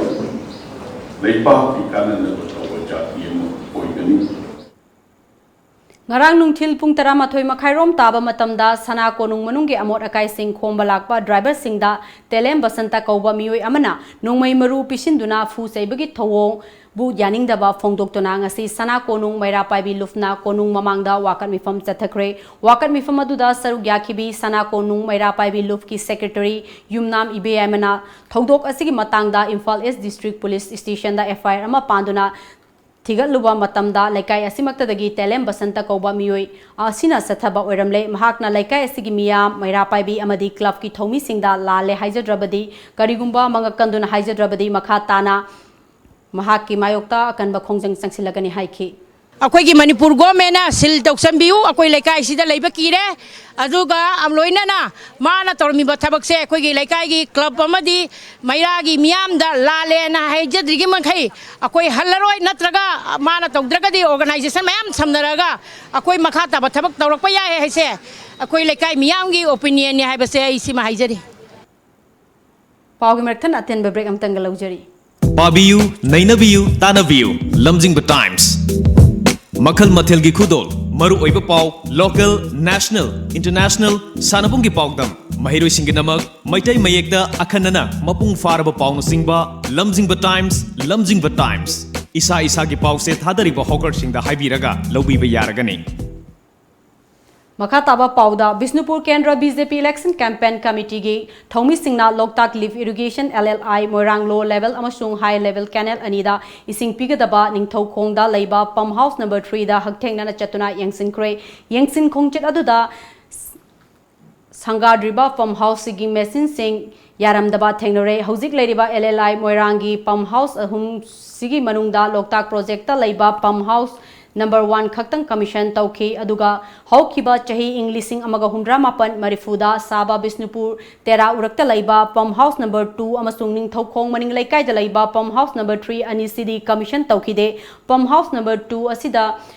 ꯂꯩꯕꯥꯛꯀꯤ ꯀꯥꯟꯅꯅꯕ ꯇꯧꯕ ꯖꯥꯇꯤ ꯑꯃ ꯑꯣꯏꯒꯅꯤ꯫ ꯉꯔꯥꯡ ꯅꯨꯡꯊꯤꯜ ꯄꯨꯡ ꯇꯔꯥꯃꯥꯊꯣꯏ ꯃꯈꯥꯏꯔꯣꯝ ꯇꯥꯕ ꯃꯇꯝꯗ ꯁꯅꯥ ꯀꯣꯅꯨꯡ ꯃꯅꯨꯡꯒꯤ ꯑꯃꯣꯠ ꯑꯀꯥꯏꯁꯤꯡ ꯈꯣꯝꯕ ꯂꯥꯛꯄ ꯗ꯭ꯔꯥꯏꯚꯔꯁꯤꯡꯗ ꯇꯦꯂꯦꯝ ꯕꯁꯟꯇ ꯀꯧꯕ ꯃꯤꯑꯣꯏ ꯑꯃꯅ ꯅꯣꯡꯃꯩ ꯃꯔꯨ ꯄꯤꯁꯤꯟꯗꯨꯅ ꯐꯨ ꯆꯩꯕꯒꯤ ꯊꯧꯑꯣꯡꯕꯨ ꯌꯥꯅꯤꯡꯗꯕ ꯐꯣꯡꯗꯣꯛꯇꯨꯅ ꯉꯁꯤ ꯁꯅꯥ ꯀꯣꯅꯨꯡ ꯃꯩꯔꯥ ꯄꯥꯏꯕꯤ ꯂꯨꯞꯅ ꯀꯣꯅꯨꯡ ꯃꯃꯥꯡꯗ ꯋꯥꯀꯠ ꯃꯤꯐꯝ ꯆꯠꯊꯈ꯭ꯔꯦ꯫ ꯋꯥꯀꯠ ꯃꯤꯐꯝ ꯑꯗꯨꯗ ꯁꯔꯨꯛ ꯌꯥꯈꯤꯕꯤ ꯁꯅꯥ ꯀꯣꯅꯨꯡ ꯃꯩꯔꯥ ꯄꯥꯏꯕꯤ ꯂꯨꯞꯀꯤ ꯁꯦꯀ꯭ꯔꯦꯇꯔꯤ ꯌꯨꯝꯅꯥꯝ ꯏꯕꯦꯌꯥꯏꯃꯅ ꯊꯧꯗꯣꯛ ꯑꯁꯤꯒꯤ ꯃꯇꯥꯡꯗ ꯏꯝꯐꯥꯜ ꯏꯁ ꯗꯤꯁꯇ꯭ꯔꯤꯛ ꯄꯨꯂꯤꯁ ꯁ꯭ꯇꯦꯁꯟꯗ ꯑꯦꯐ ꯑꯥꯏ ꯑꯥꯔ ꯑꯃ ꯄꯥꯟꯗꯨꯅ ꯊꯤꯒꯠꯂꯨꯕ ꯃꯇꯝꯗ ꯂꯩꯀꯥꯏ ꯑꯁꯤꯃꯛꯇꯗꯒꯤ ꯇꯦꯂꯦꯝ ꯕꯁꯟꯇ ꯀꯧꯕ ꯃꯤꯑꯣꯏ ꯑꯁꯤꯅ ꯆꯠꯊꯕ ꯑꯣꯏꯔꯝꯂꯦ꯫ ꯃꯍꯥꯛꯅ ꯂꯩꯀꯥꯏ ꯑꯁꯤꯒꯤ ꯃꯤꯌꯥꯝ, ꯃꯩꯔꯥ ꯄꯥꯏꯕꯤ ꯑꯃꯗꯤ ꯀ꯭ꯂꯕꯀꯤ ꯊꯧꯃꯤꯁꯤꯡꯗ ꯂꯥꯜꯂꯦ ꯍꯥꯏꯖꯗ꯭ꯔꯕꯗꯤ, ꯀꯔꯤꯒꯨꯝꯕ ꯃꯉꯛ ꯀꯟꯗꯨꯅ ꯍꯥꯏꯖꯗ꯭ꯔꯕꯗꯤ ꯃꯈꯥ ꯇꯥꯅ ꯃꯍꯥꯛꯀꯤ ꯃꯥꯌꯣꯛꯇ ꯑꯀꯟꯕ ꯈꯣꯡꯖꯪ ꯆꯪꯁꯤꯜꯂꯒꯅꯤ ꯍꯥꯏꯈꯤ꯫ ꯑꯩꯈꯣꯏꯒꯤ ꯃꯅꯤꯄꯨꯔ ꯒꯣꯔꯃꯦꯟꯅ ꯁꯤꯜ ꯇꯧꯁꯟꯕꯤꯌꯨ, ꯑꯩꯈꯣꯏ ꯂꯩꯀꯥꯏꯁꯤꯗ ꯂꯩꯕ ꯀꯤꯔꯦ꯫ ꯑꯗꯨꯒ ꯂꯣꯏꯅꯅ ꯃꯥꯅ ꯇꯧꯔꯝꯃꯤꯕ ꯊꯕꯛꯁꯦ ꯑꯩꯈꯣꯏꯒꯤ ꯂꯩꯀꯥꯏꯒꯤ ꯀ꯭ꯂꯕ ꯑꯃꯗꯤ ꯃꯩꯔꯥꯒꯤ ꯃꯤꯌꯥꯝꯗ ꯂꯥꯜꯂꯦꯅ ꯍꯥꯏꯖꯗ꯭ꯔꯤꯉꯩ ꯃꯈꯩ ꯑꯩꯈꯣꯏ ꯍꯜꯂꯔꯣꯏ, ꯅꯠꯇ꯭ꯔꯒ ꯃꯥꯅ ꯇꯧꯗ꯭ꯔꯒꯗꯤ ꯑꯣꯔꯒꯅꯥꯏꯖꯦꯁꯟ ꯃꯌꯥꯝ ꯁꯝꯅꯔꯒ ꯑꯩꯈꯣꯏ ꯃꯈꯥ ꯇꯥꯕ ꯊꯕꯛ ꯇꯧꯔꯛꯄ ꯌꯥꯏ ꯍꯥꯏꯁꯦ ꯑꯩꯈꯣꯏ ꯂꯩꯀꯥꯏ ꯃꯤꯌꯥꯝꯒꯤ ꯑꯣꯄꯤꯅꯤꯌꯟꯅꯤ ꯍꯥꯏꯕꯁꯦ ꯑꯩ ꯁꯤꯃ ꯍꯥꯏꯖꯔꯤ꯫ ꯄꯥꯎꯒꯤ ꯃꯔꯛ ꯊꯠꯅ ꯑꯇꯦꯟꯕ ꯕ꯭ꯔꯦꯛ ꯑꯃꯇꯪꯒ ꯂꯧꯖꯔꯤ꯫ ꯄꯥꯕꯤꯌꯨ, ꯅꯩꯅꯕꯤꯌꯨ, ꯇꯥꯟꯅꯕꯤꯌꯨ, ꯂꯝꯖꯤꯡꯕ ꯇꯥꯏꯝꯁ꯫ ꯃꯈꯜ ꯃꯊꯦꯜꯒꯤ ꯈꯨꯗꯣꯜ, ꯃꯔꯨꯑꯣꯏꯕ ꯄꯥꯎ, ꯂꯣꯀꯦꯜ, ꯅꯦꯁꯅꯦꯜ, ꯏꯟꯇꯔꯅꯦꯁꯅꯦꯜ, ꯁꯥꯟꯅꯕꯨꯡꯒꯤ ꯄꯥꯎꯗꯝ, ꯃꯍꯩꯔꯣꯏꯁꯤꯡꯒꯤꯗꯃꯛ ꯃꯩꯇꯩ ꯃꯌꯦꯛꯇ ꯑꯈꯟꯅꯅ ꯃꯄꯨꯡ ꯐꯥꯔꯕ ꯄꯥꯎꯅꯆꯤꯡꯕ, ꯂꯝꯖꯤꯡꯕ ꯇꯥꯏꯝꯁ, ꯂꯝꯖꯤꯡꯕ ꯇꯥꯏꯝꯁ꯫ ꯏꯁꯥ ꯏꯁꯥꯒꯤ ꯄꯥꯎꯁꯦ ꯊꯥꯗꯔꯤꯕ ꯍꯣꯀꯔꯁꯤꯡꯗ ꯍꯥꯏꯕꯤꯔꯒ ꯂꯧꯕꯤꯕ ꯌꯥꯔꯒꯅꯤ꯫ ꯃꯈꯥ ꯇꯥꯕ ꯄꯥꯎꯗ, ꯕꯤꯁꯅꯨꯄꯨꯔ ꯀꯦꯟꯗ꯭ꯔ ꯕꯤ ꯖꯦ ꯄꯤ ꯏꯂꯦꯛꯁꯟ ꯀꯦꯝꯄꯦꯟ ꯀꯃꯤꯇꯤꯒꯤ ꯊꯧꯃꯤꯁꯤꯡꯅ ꯂꯣꯛꯇꯥꯛ ꯂꯤꯐ ꯏꯔꯤꯒꯦꯁꯟ, ꯑꯦꯜ ꯑꯦꯜ ꯑꯥꯏ, ꯃꯣꯏꯔꯥꯡ ꯂꯣ ꯂꯦꯚꯦꯜ ꯑꯃꯁꯨꯡ ꯍꯥꯏ ꯂꯦꯚꯦꯜ ꯀꯦꯅꯦꯜ ꯑꯅꯤꯗ ꯏꯁꯤꯡ ꯄꯤꯒꯗꯕ ꯅꯤꯡꯊꯧꯈꯣꯡꯗ ꯂꯩꯕ ꯄꯝ ꯍꯥꯎꯁ ꯅꯝꯕꯔ ꯊ꯭ꯔꯤꯗ ꯍꯛꯊꯦꯡꯅꯅ ꯆꯠꯇꯨꯅ ꯌꯦꯡꯁꯤꯟꯈ꯭ꯔꯦ꯫ ꯌꯦꯡꯁꯤꯟ ꯈꯣꯡꯆꯠ ꯑꯗꯨꯗ ꯁꯪꯒꯥꯗ꯭ꯔꯤꯕ ꯄꯝ ꯍꯥꯎꯁꯁꯤꯒꯤ ꯃꯦꯆꯤꯟꯁꯤꯡ ꯌꯥꯔꯝꯗꯕ ꯊꯦꯡꯅꯔꯦ꯫ ꯍꯧꯖꯤꯛ ꯂꯩꯔꯤꯕ ꯑꯦꯜ ꯑꯦꯜ ꯑꯥꯏ ꯃꯣꯏꯔꯥꯡꯒꯤ ꯄꯝ ꯍꯥꯎꯁ ꯑꯍꯨꯝꯁꯤꯒꯤ ꯃꯅꯨꯡꯗ ꯂꯣꯛꯇꯥꯛ ꯄ꯭ꯔꯣꯖꯦꯛꯇ ꯂꯩꯕ ꯄꯝ ꯍꯥꯎꯁ ꯅꯝꯕꯔ ꯋꯥꯟ ꯈꯛꯇꯪ ꯀꯃꯤꯁꯟ ꯇꯧꯈꯤ꯫ ꯑꯗꯨꯒ ꯍꯧꯈꯤꯕ ꯆꯍꯤ ꯏꯪ ꯂꯤꯁꯤꯡ ꯑꯃꯒ ꯍꯨꯝꯗ꯭ꯔꯥ ꯃꯥꯄꯟ ꯃꯔꯤꯐꯨꯗ ꯁꯥꯕ ꯕꯤꯁꯅꯨꯄꯨꯔ ꯇꯦꯔꯥ ꯎꯔꯛꯇ ꯂꯩꯕ ꯄꯝ ꯍꯥꯎꯁ ꯅꯝꯕꯔ ꯇꯨ ꯑꯃꯁꯨꯡ ꯅꯤꯡꯊꯧꯈꯣꯡ ꯃꯅꯤꯡ ꯂꯩꯀꯥꯏꯗ ꯂꯩꯕ ꯄꯝ ꯍꯥꯎꯁ ꯅꯝꯕꯔ ꯊ꯭ꯔꯤ ꯑꯅꯤꯁꯤꯗꯤ ꯀꯃꯤꯁꯟ ꯇꯧꯈꯤꯗꯦ꯫ ꯄꯝ ꯍꯥꯎꯁ ꯅꯝꯕꯔ ꯇꯨ ꯑꯁꯤꯗ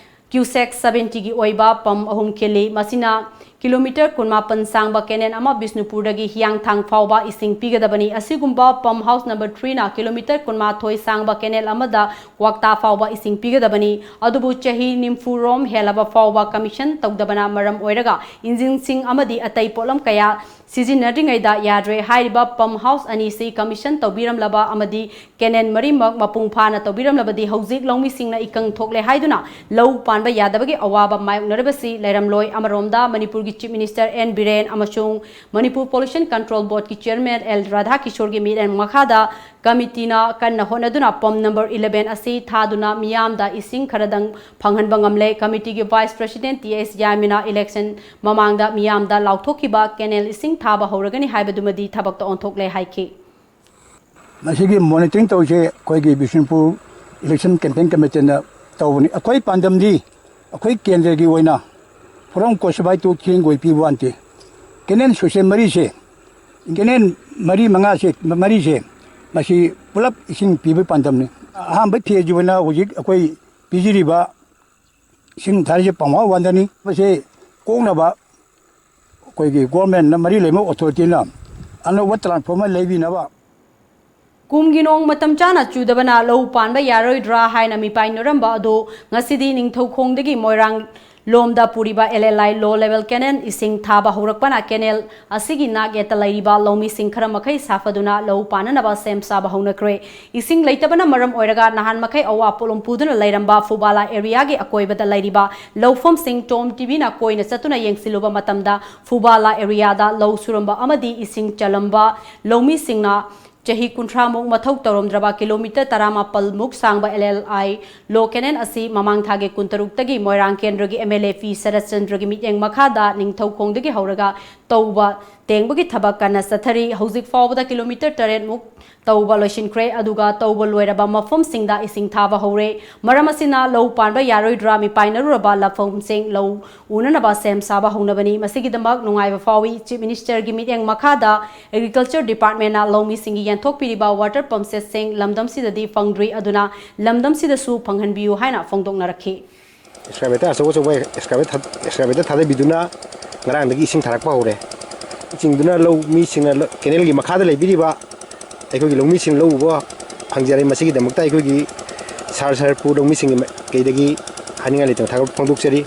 ꯀ꯭ꯌꯨꯁꯦꯛ ꯁꯚꯦꯟꯇꯤꯒꯤ ꯑꯣꯏꯕ ꯄꯝ ꯑꯍꯨꯝ ꯈꯤꯜꯂꯤ꯫ ꯃꯁꯤꯅ ꯀꯤꯂꯣꯃꯤꯇꯔ ꯀꯨꯟꯃꯥꯄꯟ ꯁꯥꯡꯕ ꯀꯦꯅꯦꯜ ꯑꯃ ꯕꯤꯁꯅꯨꯄꯨꯔꯗꯒꯤ ꯍꯤꯌꯥꯡꯊꯥꯡ ꯐꯥꯎꯕ ꯏꯁꯤꯡ ꯄꯤꯒꯗꯕꯅꯤ꯫ ꯑꯁꯤꯒꯨꯝꯕ ꯄꯝ ꯍꯥꯎꯁ ꯅꯝꯕꯔ ꯊ꯭ꯔꯤꯅ ꯀꯤꯂꯣꯃꯤꯇꯔ ꯀꯨꯟꯃꯥꯊꯣꯏ ꯁꯥꯡꯕ ꯀꯦꯅꯦꯜ ꯑꯃꯗ ꯀ꯭ꯋꯥꯛꯇꯥ ꯐꯥꯎꯕ ꯏꯁꯤꯡ ꯄꯤꯒꯗꯕꯅꯤ꯫ ꯑꯗꯨꯕꯨ ꯆꯍꯤ ꯅꯤꯐꯨꯔꯣꯝ ꯍꯦꯜꯂꯕ ꯐꯥꯎꯕ ꯀꯃꯤꯁꯟ ꯇꯧꯗꯕꯅ ꯃꯔꯝ ꯑꯣꯏꯔꯒ ꯏꯟꯖꯤꯟꯁꯤꯡ ꯑꯃꯗꯤ ꯑꯇꯩ ꯄꯣꯠꯂꯝ ꯀꯌꯥ ꯁꯤꯖꯤꯟꯅꯗ꯭ꯔꯤꯉꯩꯗ ꯌꯥꯗ꯭ꯔꯦ꯫ ꯍꯥꯏꯔꯤꯕ ꯄꯝ ꯍꯥꯎꯁ ꯑꯅꯤꯁꯤ ꯀꯃꯤꯁꯟ ꯇꯧꯕꯤꯔꯝꯂꯕ ꯑꯃꯗꯤ ꯀꯦꯅꯦꯜ ꯃꯔꯤꯃꯛ ꯃꯄꯨꯡ ꯐꯥꯅ ꯇꯧꯕꯤꯔꯝꯂꯕꯗꯤ ꯍꯧꯖꯤꯛ ꯂꯧꯃꯤꯁꯤꯡꯅ ꯏꯀꯪ ꯊꯣꯛꯂꯦ ꯍꯥꯏꯗꯨꯅ ꯂꯧ ꯄꯥꯟꯕ ꯌꯥꯗꯕꯒꯤ ꯑꯋꯥꯕ ꯃꯥꯌꯣꯛꯅꯔꯤꯕꯁꯤ ꯂꯩꯔꯝꯂꯣꯏ꯫ ꯑꯃꯔꯣꯝꯗ ꯃꯅꯤꯄꯨꯔꯒꯤ ꯆꯤꯐ ꯃꯤꯅꯤꯁꯇꯔ ꯑꯦꯟ ꯕꯤꯔꯦꯟ ꯑꯃꯁꯨꯡ ꯃꯅꯤꯄꯨꯔ ꯄꯣꯂꯨꯁꯟ ꯀꯟꯇ꯭ꯔꯣꯜ ꯕꯣꯔꯗꯀꯤ ꯆꯤꯌꯔꯃꯦꯟ ꯑꯦꯜ ꯔꯥꯙꯥꯀꯤꯁꯣꯔꯒꯤ ꯃꯤꯠꯌꯦꯡ ꯃꯈꯥꯗ ꯀꯃꯤꯇꯤꯅ ꯀꯟꯅ ꯍꯣꯠꯅꯗꯨꯅ ꯄꯝ ꯅꯝꯕꯔ ꯏꯂꯦꯚꯦꯟ ꯑꯁꯤ ꯊꯥꯗꯨꯅ ꯃꯤꯌꯥꯝꯗ ꯏꯁꯤꯡ ꯈꯔꯗꯪ ꯐꯪꯍꯟꯕ ꯉꯝꯂꯦ꯫ ꯀꯃꯤꯇꯤꯒꯤ ꯚꯥꯏꯁ ꯄ꯭ꯔꯁꯤꯗꯦꯟ ꯇꯤ ꯑꯦꯁ ꯌꯥꯏꯃꯅ ꯏꯂꯦꯛꯁꯟ ꯃꯃꯥꯡꯗ ꯃꯤꯌꯥꯝꯗ ꯂꯥꯎꯊꯣꯛꯈꯤꯕ ꯀꯦꯅꯦꯜ ꯏꯁꯤꯡ ꯊꯥꯕ ꯍꯧꯔꯒꯅꯤ ꯍꯥꯏꯕꯗꯨꯃꯗꯤ ꯊꯕꯛꯇ ꯑꯣꯟꯊꯣꯛꯂꯦ ꯍꯥꯏꯈꯤ꯫ ꯃꯁꯤꯒꯤ ꯃꯣꯅꯤꯇꯔꯤꯡ ꯇꯧꯔꯤꯁꯦ ꯑꯩꯈꯣꯏꯒꯤ ꯕꯤꯁꯅꯨꯄꯨꯔ ꯏꯂꯦꯛꯁꯟ ꯀꯦꯝꯄꯦꯟ ꯀꯃꯤꯇꯤꯅ ꯇꯧꯕꯅꯤ꯫ ꯑꯩꯈꯣꯏ ꯄꯥꯟꯗꯝꯗꯤ ꯑꯩꯈꯣꯏ ꯀꯦꯟꯗ꯭ꯔꯒꯤ ꯑꯣꯏꯅ ꯐꯣꯔꯝ ꯀꯣꯁꯕꯥꯏ ꯇꯨ ꯊꯤꯡꯒꯣꯏ ꯄꯤꯕ ꯋꯥꯟꯇꯦ꯫ ꯀꯦꯅꯦꯜ ꯁꯣꯏꯁꯦꯜ ꯃꯔꯤꯁꯦ, ꯀꯦꯅꯦꯜ ꯃꯔꯤ ꯃꯉꯥꯁꯦ, ꯃꯔꯤꯁꯦ, ꯃꯁꯤ ꯄꯨꯂꯞ ꯏꯁꯤꯡ ꯄꯤꯕꯒꯤ ꯄꯥꯟꯗꯝꯅꯤ꯫ ꯑꯍꯥꯟꯕ ꯐꯦꯁꯀꯤ ꯑꯣꯏꯅ ꯍꯧꯖꯤꯛ ꯑꯩꯈꯣꯏ ꯄꯤꯖꯔꯤꯕ ꯏꯁꯤꯡ ꯊꯥꯔꯤꯁꯦ ꯄꯝ ꯍꯥꯎꯁ ꯋꯥꯟꯗꯅꯤ꯫ ꯃꯁꯤ ꯀꯣꯛꯅꯕ ꯑꯩꯈꯣꯏꯒꯤ ꯒꯣꯔꯃꯦꯟꯅ, ꯃꯔꯤ ꯂꯩꯅꯕ ꯑꯣꯊꯣꯔꯤꯇꯤꯅ ꯑꯅꯧꯕ ꯇ꯭ꯔꯥꯟꯁꯐꯣꯔꯃꯔ ꯂꯩꯕꯤꯅꯕ꯫ ꯀꯨꯝꯒꯤ ꯅꯣꯡ ꯃꯇꯝ ꯆꯥꯅ ꯆꯨꯗꯕꯅ ꯂꯧ ꯄꯥꯟꯕ ꯌꯥꯔꯣꯏꯗ꯭ꯔꯥ ꯍꯥꯏꯅ ꯃꯤꯄꯥꯏꯅꯔꯝꯕ ꯑꯗꯨ ꯉꯁꯤꯗꯤ ꯅꯤꯡꯊꯧꯈꯣꯡꯗꯒꯤ ꯃꯣꯏꯔꯥꯡ ꯂꯣꯝꯗ ꯄꯨꯔꯤꯕ ꯑꯦꯜ ꯑꯦꯜ ꯑꯥꯏ ꯂꯣ ꯂꯦꯚꯦꯜ ꯀꯦꯅꯦꯜ ꯏꯁꯤꯡ ꯊꯥꯕ ꯍꯧꯔꯛꯄꯅ ꯀꯦꯅꯦꯜ ꯑꯁꯤꯒꯤ ꯅꯥꯛ ꯌꯦꯠꯇ ꯂꯩꯔꯤꯕ ꯂꯧꯃꯤꯁꯤꯡ ꯈꯔ ꯃꯈꯩ ꯁꯥꯐꯗꯨꯅ ꯂꯧ ꯄꯥꯟꯅꯅꯕ ꯁꯦꯝ ꯁꯥꯕ ꯍꯧꯅꯈ꯭ꯔꯦ꯫ ꯏꯁꯤꯡ ꯂꯩꯇꯕꯅ ꯃꯔꯝ ꯑꯣꯏꯔꯒ ꯅꯍꯥꯟ ꯃꯈꯩ ꯑꯋꯥ ꯄꯣꯠꯂꯨꯝ ꯄꯨꯗꯨꯅ ꯂꯩꯔꯝꯕ ꯐꯨꯕꯥꯂꯥ ꯑꯦꯔꯤꯌꯥꯒꯤ ꯑꯀꯣꯏꯕꯗ ꯂꯩꯔꯤꯕ ꯂꯧꯐꯝꯁꯤꯡ ꯇꯣꯝ ꯇꯤꯚꯤꯅ ꯀꯣꯏꯅ ꯆꯠꯇꯨꯅ ꯌꯦꯡꯁꯤꯜꯂꯨꯕ ꯃꯇꯝꯗ ꯐꯨꯕꯥꯂꯥ ꯑꯦꯔꯤꯌꯥꯗ ꯂꯧ ꯁꯨꯔꯝꯕ ꯑꯃꯗꯤ ꯏꯁꯤꯡ ꯆꯜꯂꯝꯕ ꯂꯧꯃꯤꯁꯤꯡꯅ ꯆꯍꯤ ꯀꯨꯟꯊ꯭ꯔꯥꯃꯨꯛ ꯃꯊꯧ ꯇꯧꯔꯝꯗ꯭ꯔꯕ ꯀꯤꯂꯣꯃꯤꯇꯔ ꯇꯔꯥꯃꯥꯄꯜ ꯃꯨꯛ ꯁꯥꯡꯕ ꯑꯦꯜ ꯑꯦꯜ ꯑꯥꯏ ꯂꯣ ꯀꯦꯅꯦꯜ ꯑꯁꯤ ꯃꯃꯥꯡ ꯊꯥꯒꯤ ꯀꯨꯟꯇꯔꯨꯛꯇꯒꯤ ꯃꯣꯏꯔꯥꯡ ꯀꯦꯟꯗ꯭ꯔꯒꯤ ꯑꯦꯝ ꯑꯦꯜ ꯑꯦ ꯄꯤ ꯁꯔꯠꯆꯟꯗ꯭ꯔꯒꯤ ꯃꯤꯠꯌꯦꯡ ꯃꯈꯥꯗ ꯅꯤꯡꯊꯧꯈꯣꯡꯗꯒꯤ ꯍꯧꯔꯒ ꯇꯧꯕ ꯇꯦꯡꯕꯒꯤ ꯊꯕꯛ ꯀꯟꯅ ꯆꯠꯊꯔꯤ꯫ ꯍꯧꯖꯤꯛ ꯐꯥꯎꯕꯗ ꯀꯤꯂꯣꯃꯤꯇꯔ ꯇꯔꯦꯠ ꯃꯨꯛ ꯇꯧꯕ ꯂꯣꯏꯁꯤꯟꯈ꯭ꯔꯦ, ꯑꯗꯨꯒ ꯇꯧꯕ ꯂꯣꯏꯔꯕ ꯃꯐꯝꯁꯤꯡꯗ ꯏꯁꯤꯡ ꯊꯥꯕ ꯍꯧꯔꯦ꯫ ꯃꯔꯝ ꯑꯁꯤꯅ ꯂꯧ ꯄꯥꯟꯕ ꯌꯥꯔꯣꯏꯗ꯭ꯔꯥ ꯃꯤꯄꯥꯏꯅꯔꯨꯔꯕ ꯂꯧꯐꯝꯁꯤꯡ ꯂꯧ ꯎꯅꯅꯕ ꯁꯦꯝ ꯁꯥꯕ ꯍꯧꯅꯕꯅꯤ꯫ ꯃꯁꯤꯒꯤꯗꯃꯛ ꯅꯨꯡꯉꯥꯏꯕ ꯐꯥꯎꯏ꯫ ꯆꯤꯐ ꯃꯤꯅꯤꯁꯇꯔꯒꯤ ꯃꯤꯠꯌꯦꯡ ꯃꯈꯥꯗ ꯑꯦꯒ꯭ꯔꯤꯀꯜꯆꯔ ꯗꯤꯄꯥꯔꯠꯃꯦꯟꯅ ꯂꯧꯃꯤꯁꯤꯡꯒꯤ ꯌꯦꯟꯊꯣꯛꯄꯤꯔꯤꯕ ꯋꯥꯇꯔ ꯄꯝ ꯁꯦꯠꯁꯤꯡ ꯂꯝꯗꯝꯁꯤꯗꯗꯤ ꯐꯪꯗ꯭ꯔꯤ, ꯑꯗꯨꯅ ꯂꯝꯗꯝꯁꯤꯗꯁꯨ ꯐꯪꯍꯟꯕꯤꯌꯨ ꯍꯥꯏꯅ ꯐꯣꯡꯗꯣꯛꯅꯔꯛꯈꯤ꯫ ꯑꯦꯛꯁꯀꯥꯚꯦꯇꯔ ꯑꯆꯧ ꯑꯆꯧꯕ ꯑꯦꯛꯁꯀꯥꯚꯦꯇꯔ ꯊꯥ-, ꯑꯦꯛꯁꯀꯥꯚꯦꯇꯔ ꯊꯥꯗꯕꯤꯗꯨꯅ ꯉꯔꯥꯡꯗꯒꯤ ꯏꯁꯤꯡ ꯊꯥꯔꯛꯄ ꯍꯧꯔꯦ꯫ ꯏꯁꯤꯡꯗꯨꯅ ꯂꯧ ꯃꯤꯁꯤꯡꯅ ꯂ-, ꯀꯦꯅꯦꯜꯒꯤ ꯃꯈꯥꯗ ꯂꯩꯕꯤꯔꯤꯕ ꯑꯩꯈꯣꯏꯒꯤ ꯂꯧꯃꯤꯁꯤꯡ ꯂꯧ ꯎꯕ ꯐꯪꯖꯔꯦ꯫ ꯃꯁꯤꯒꯤꯗꯃꯛꯇ ꯑꯩꯈꯣꯏꯒꯤ ꯁꯥꯔ ꯁꯥꯔꯄꯨ ꯂꯧꯃꯤꯁꯤꯡꯒꯤ ꯃ-, ꯀꯩꯗꯒꯤ ꯍꯥꯏꯅꯤꯡꯉꯥꯏ ꯂꯩꯇꯅ ꯊꯥꯒꯠꯄ ꯐꯣꯡꯗꯣꯛꯆꯔꯤ꯫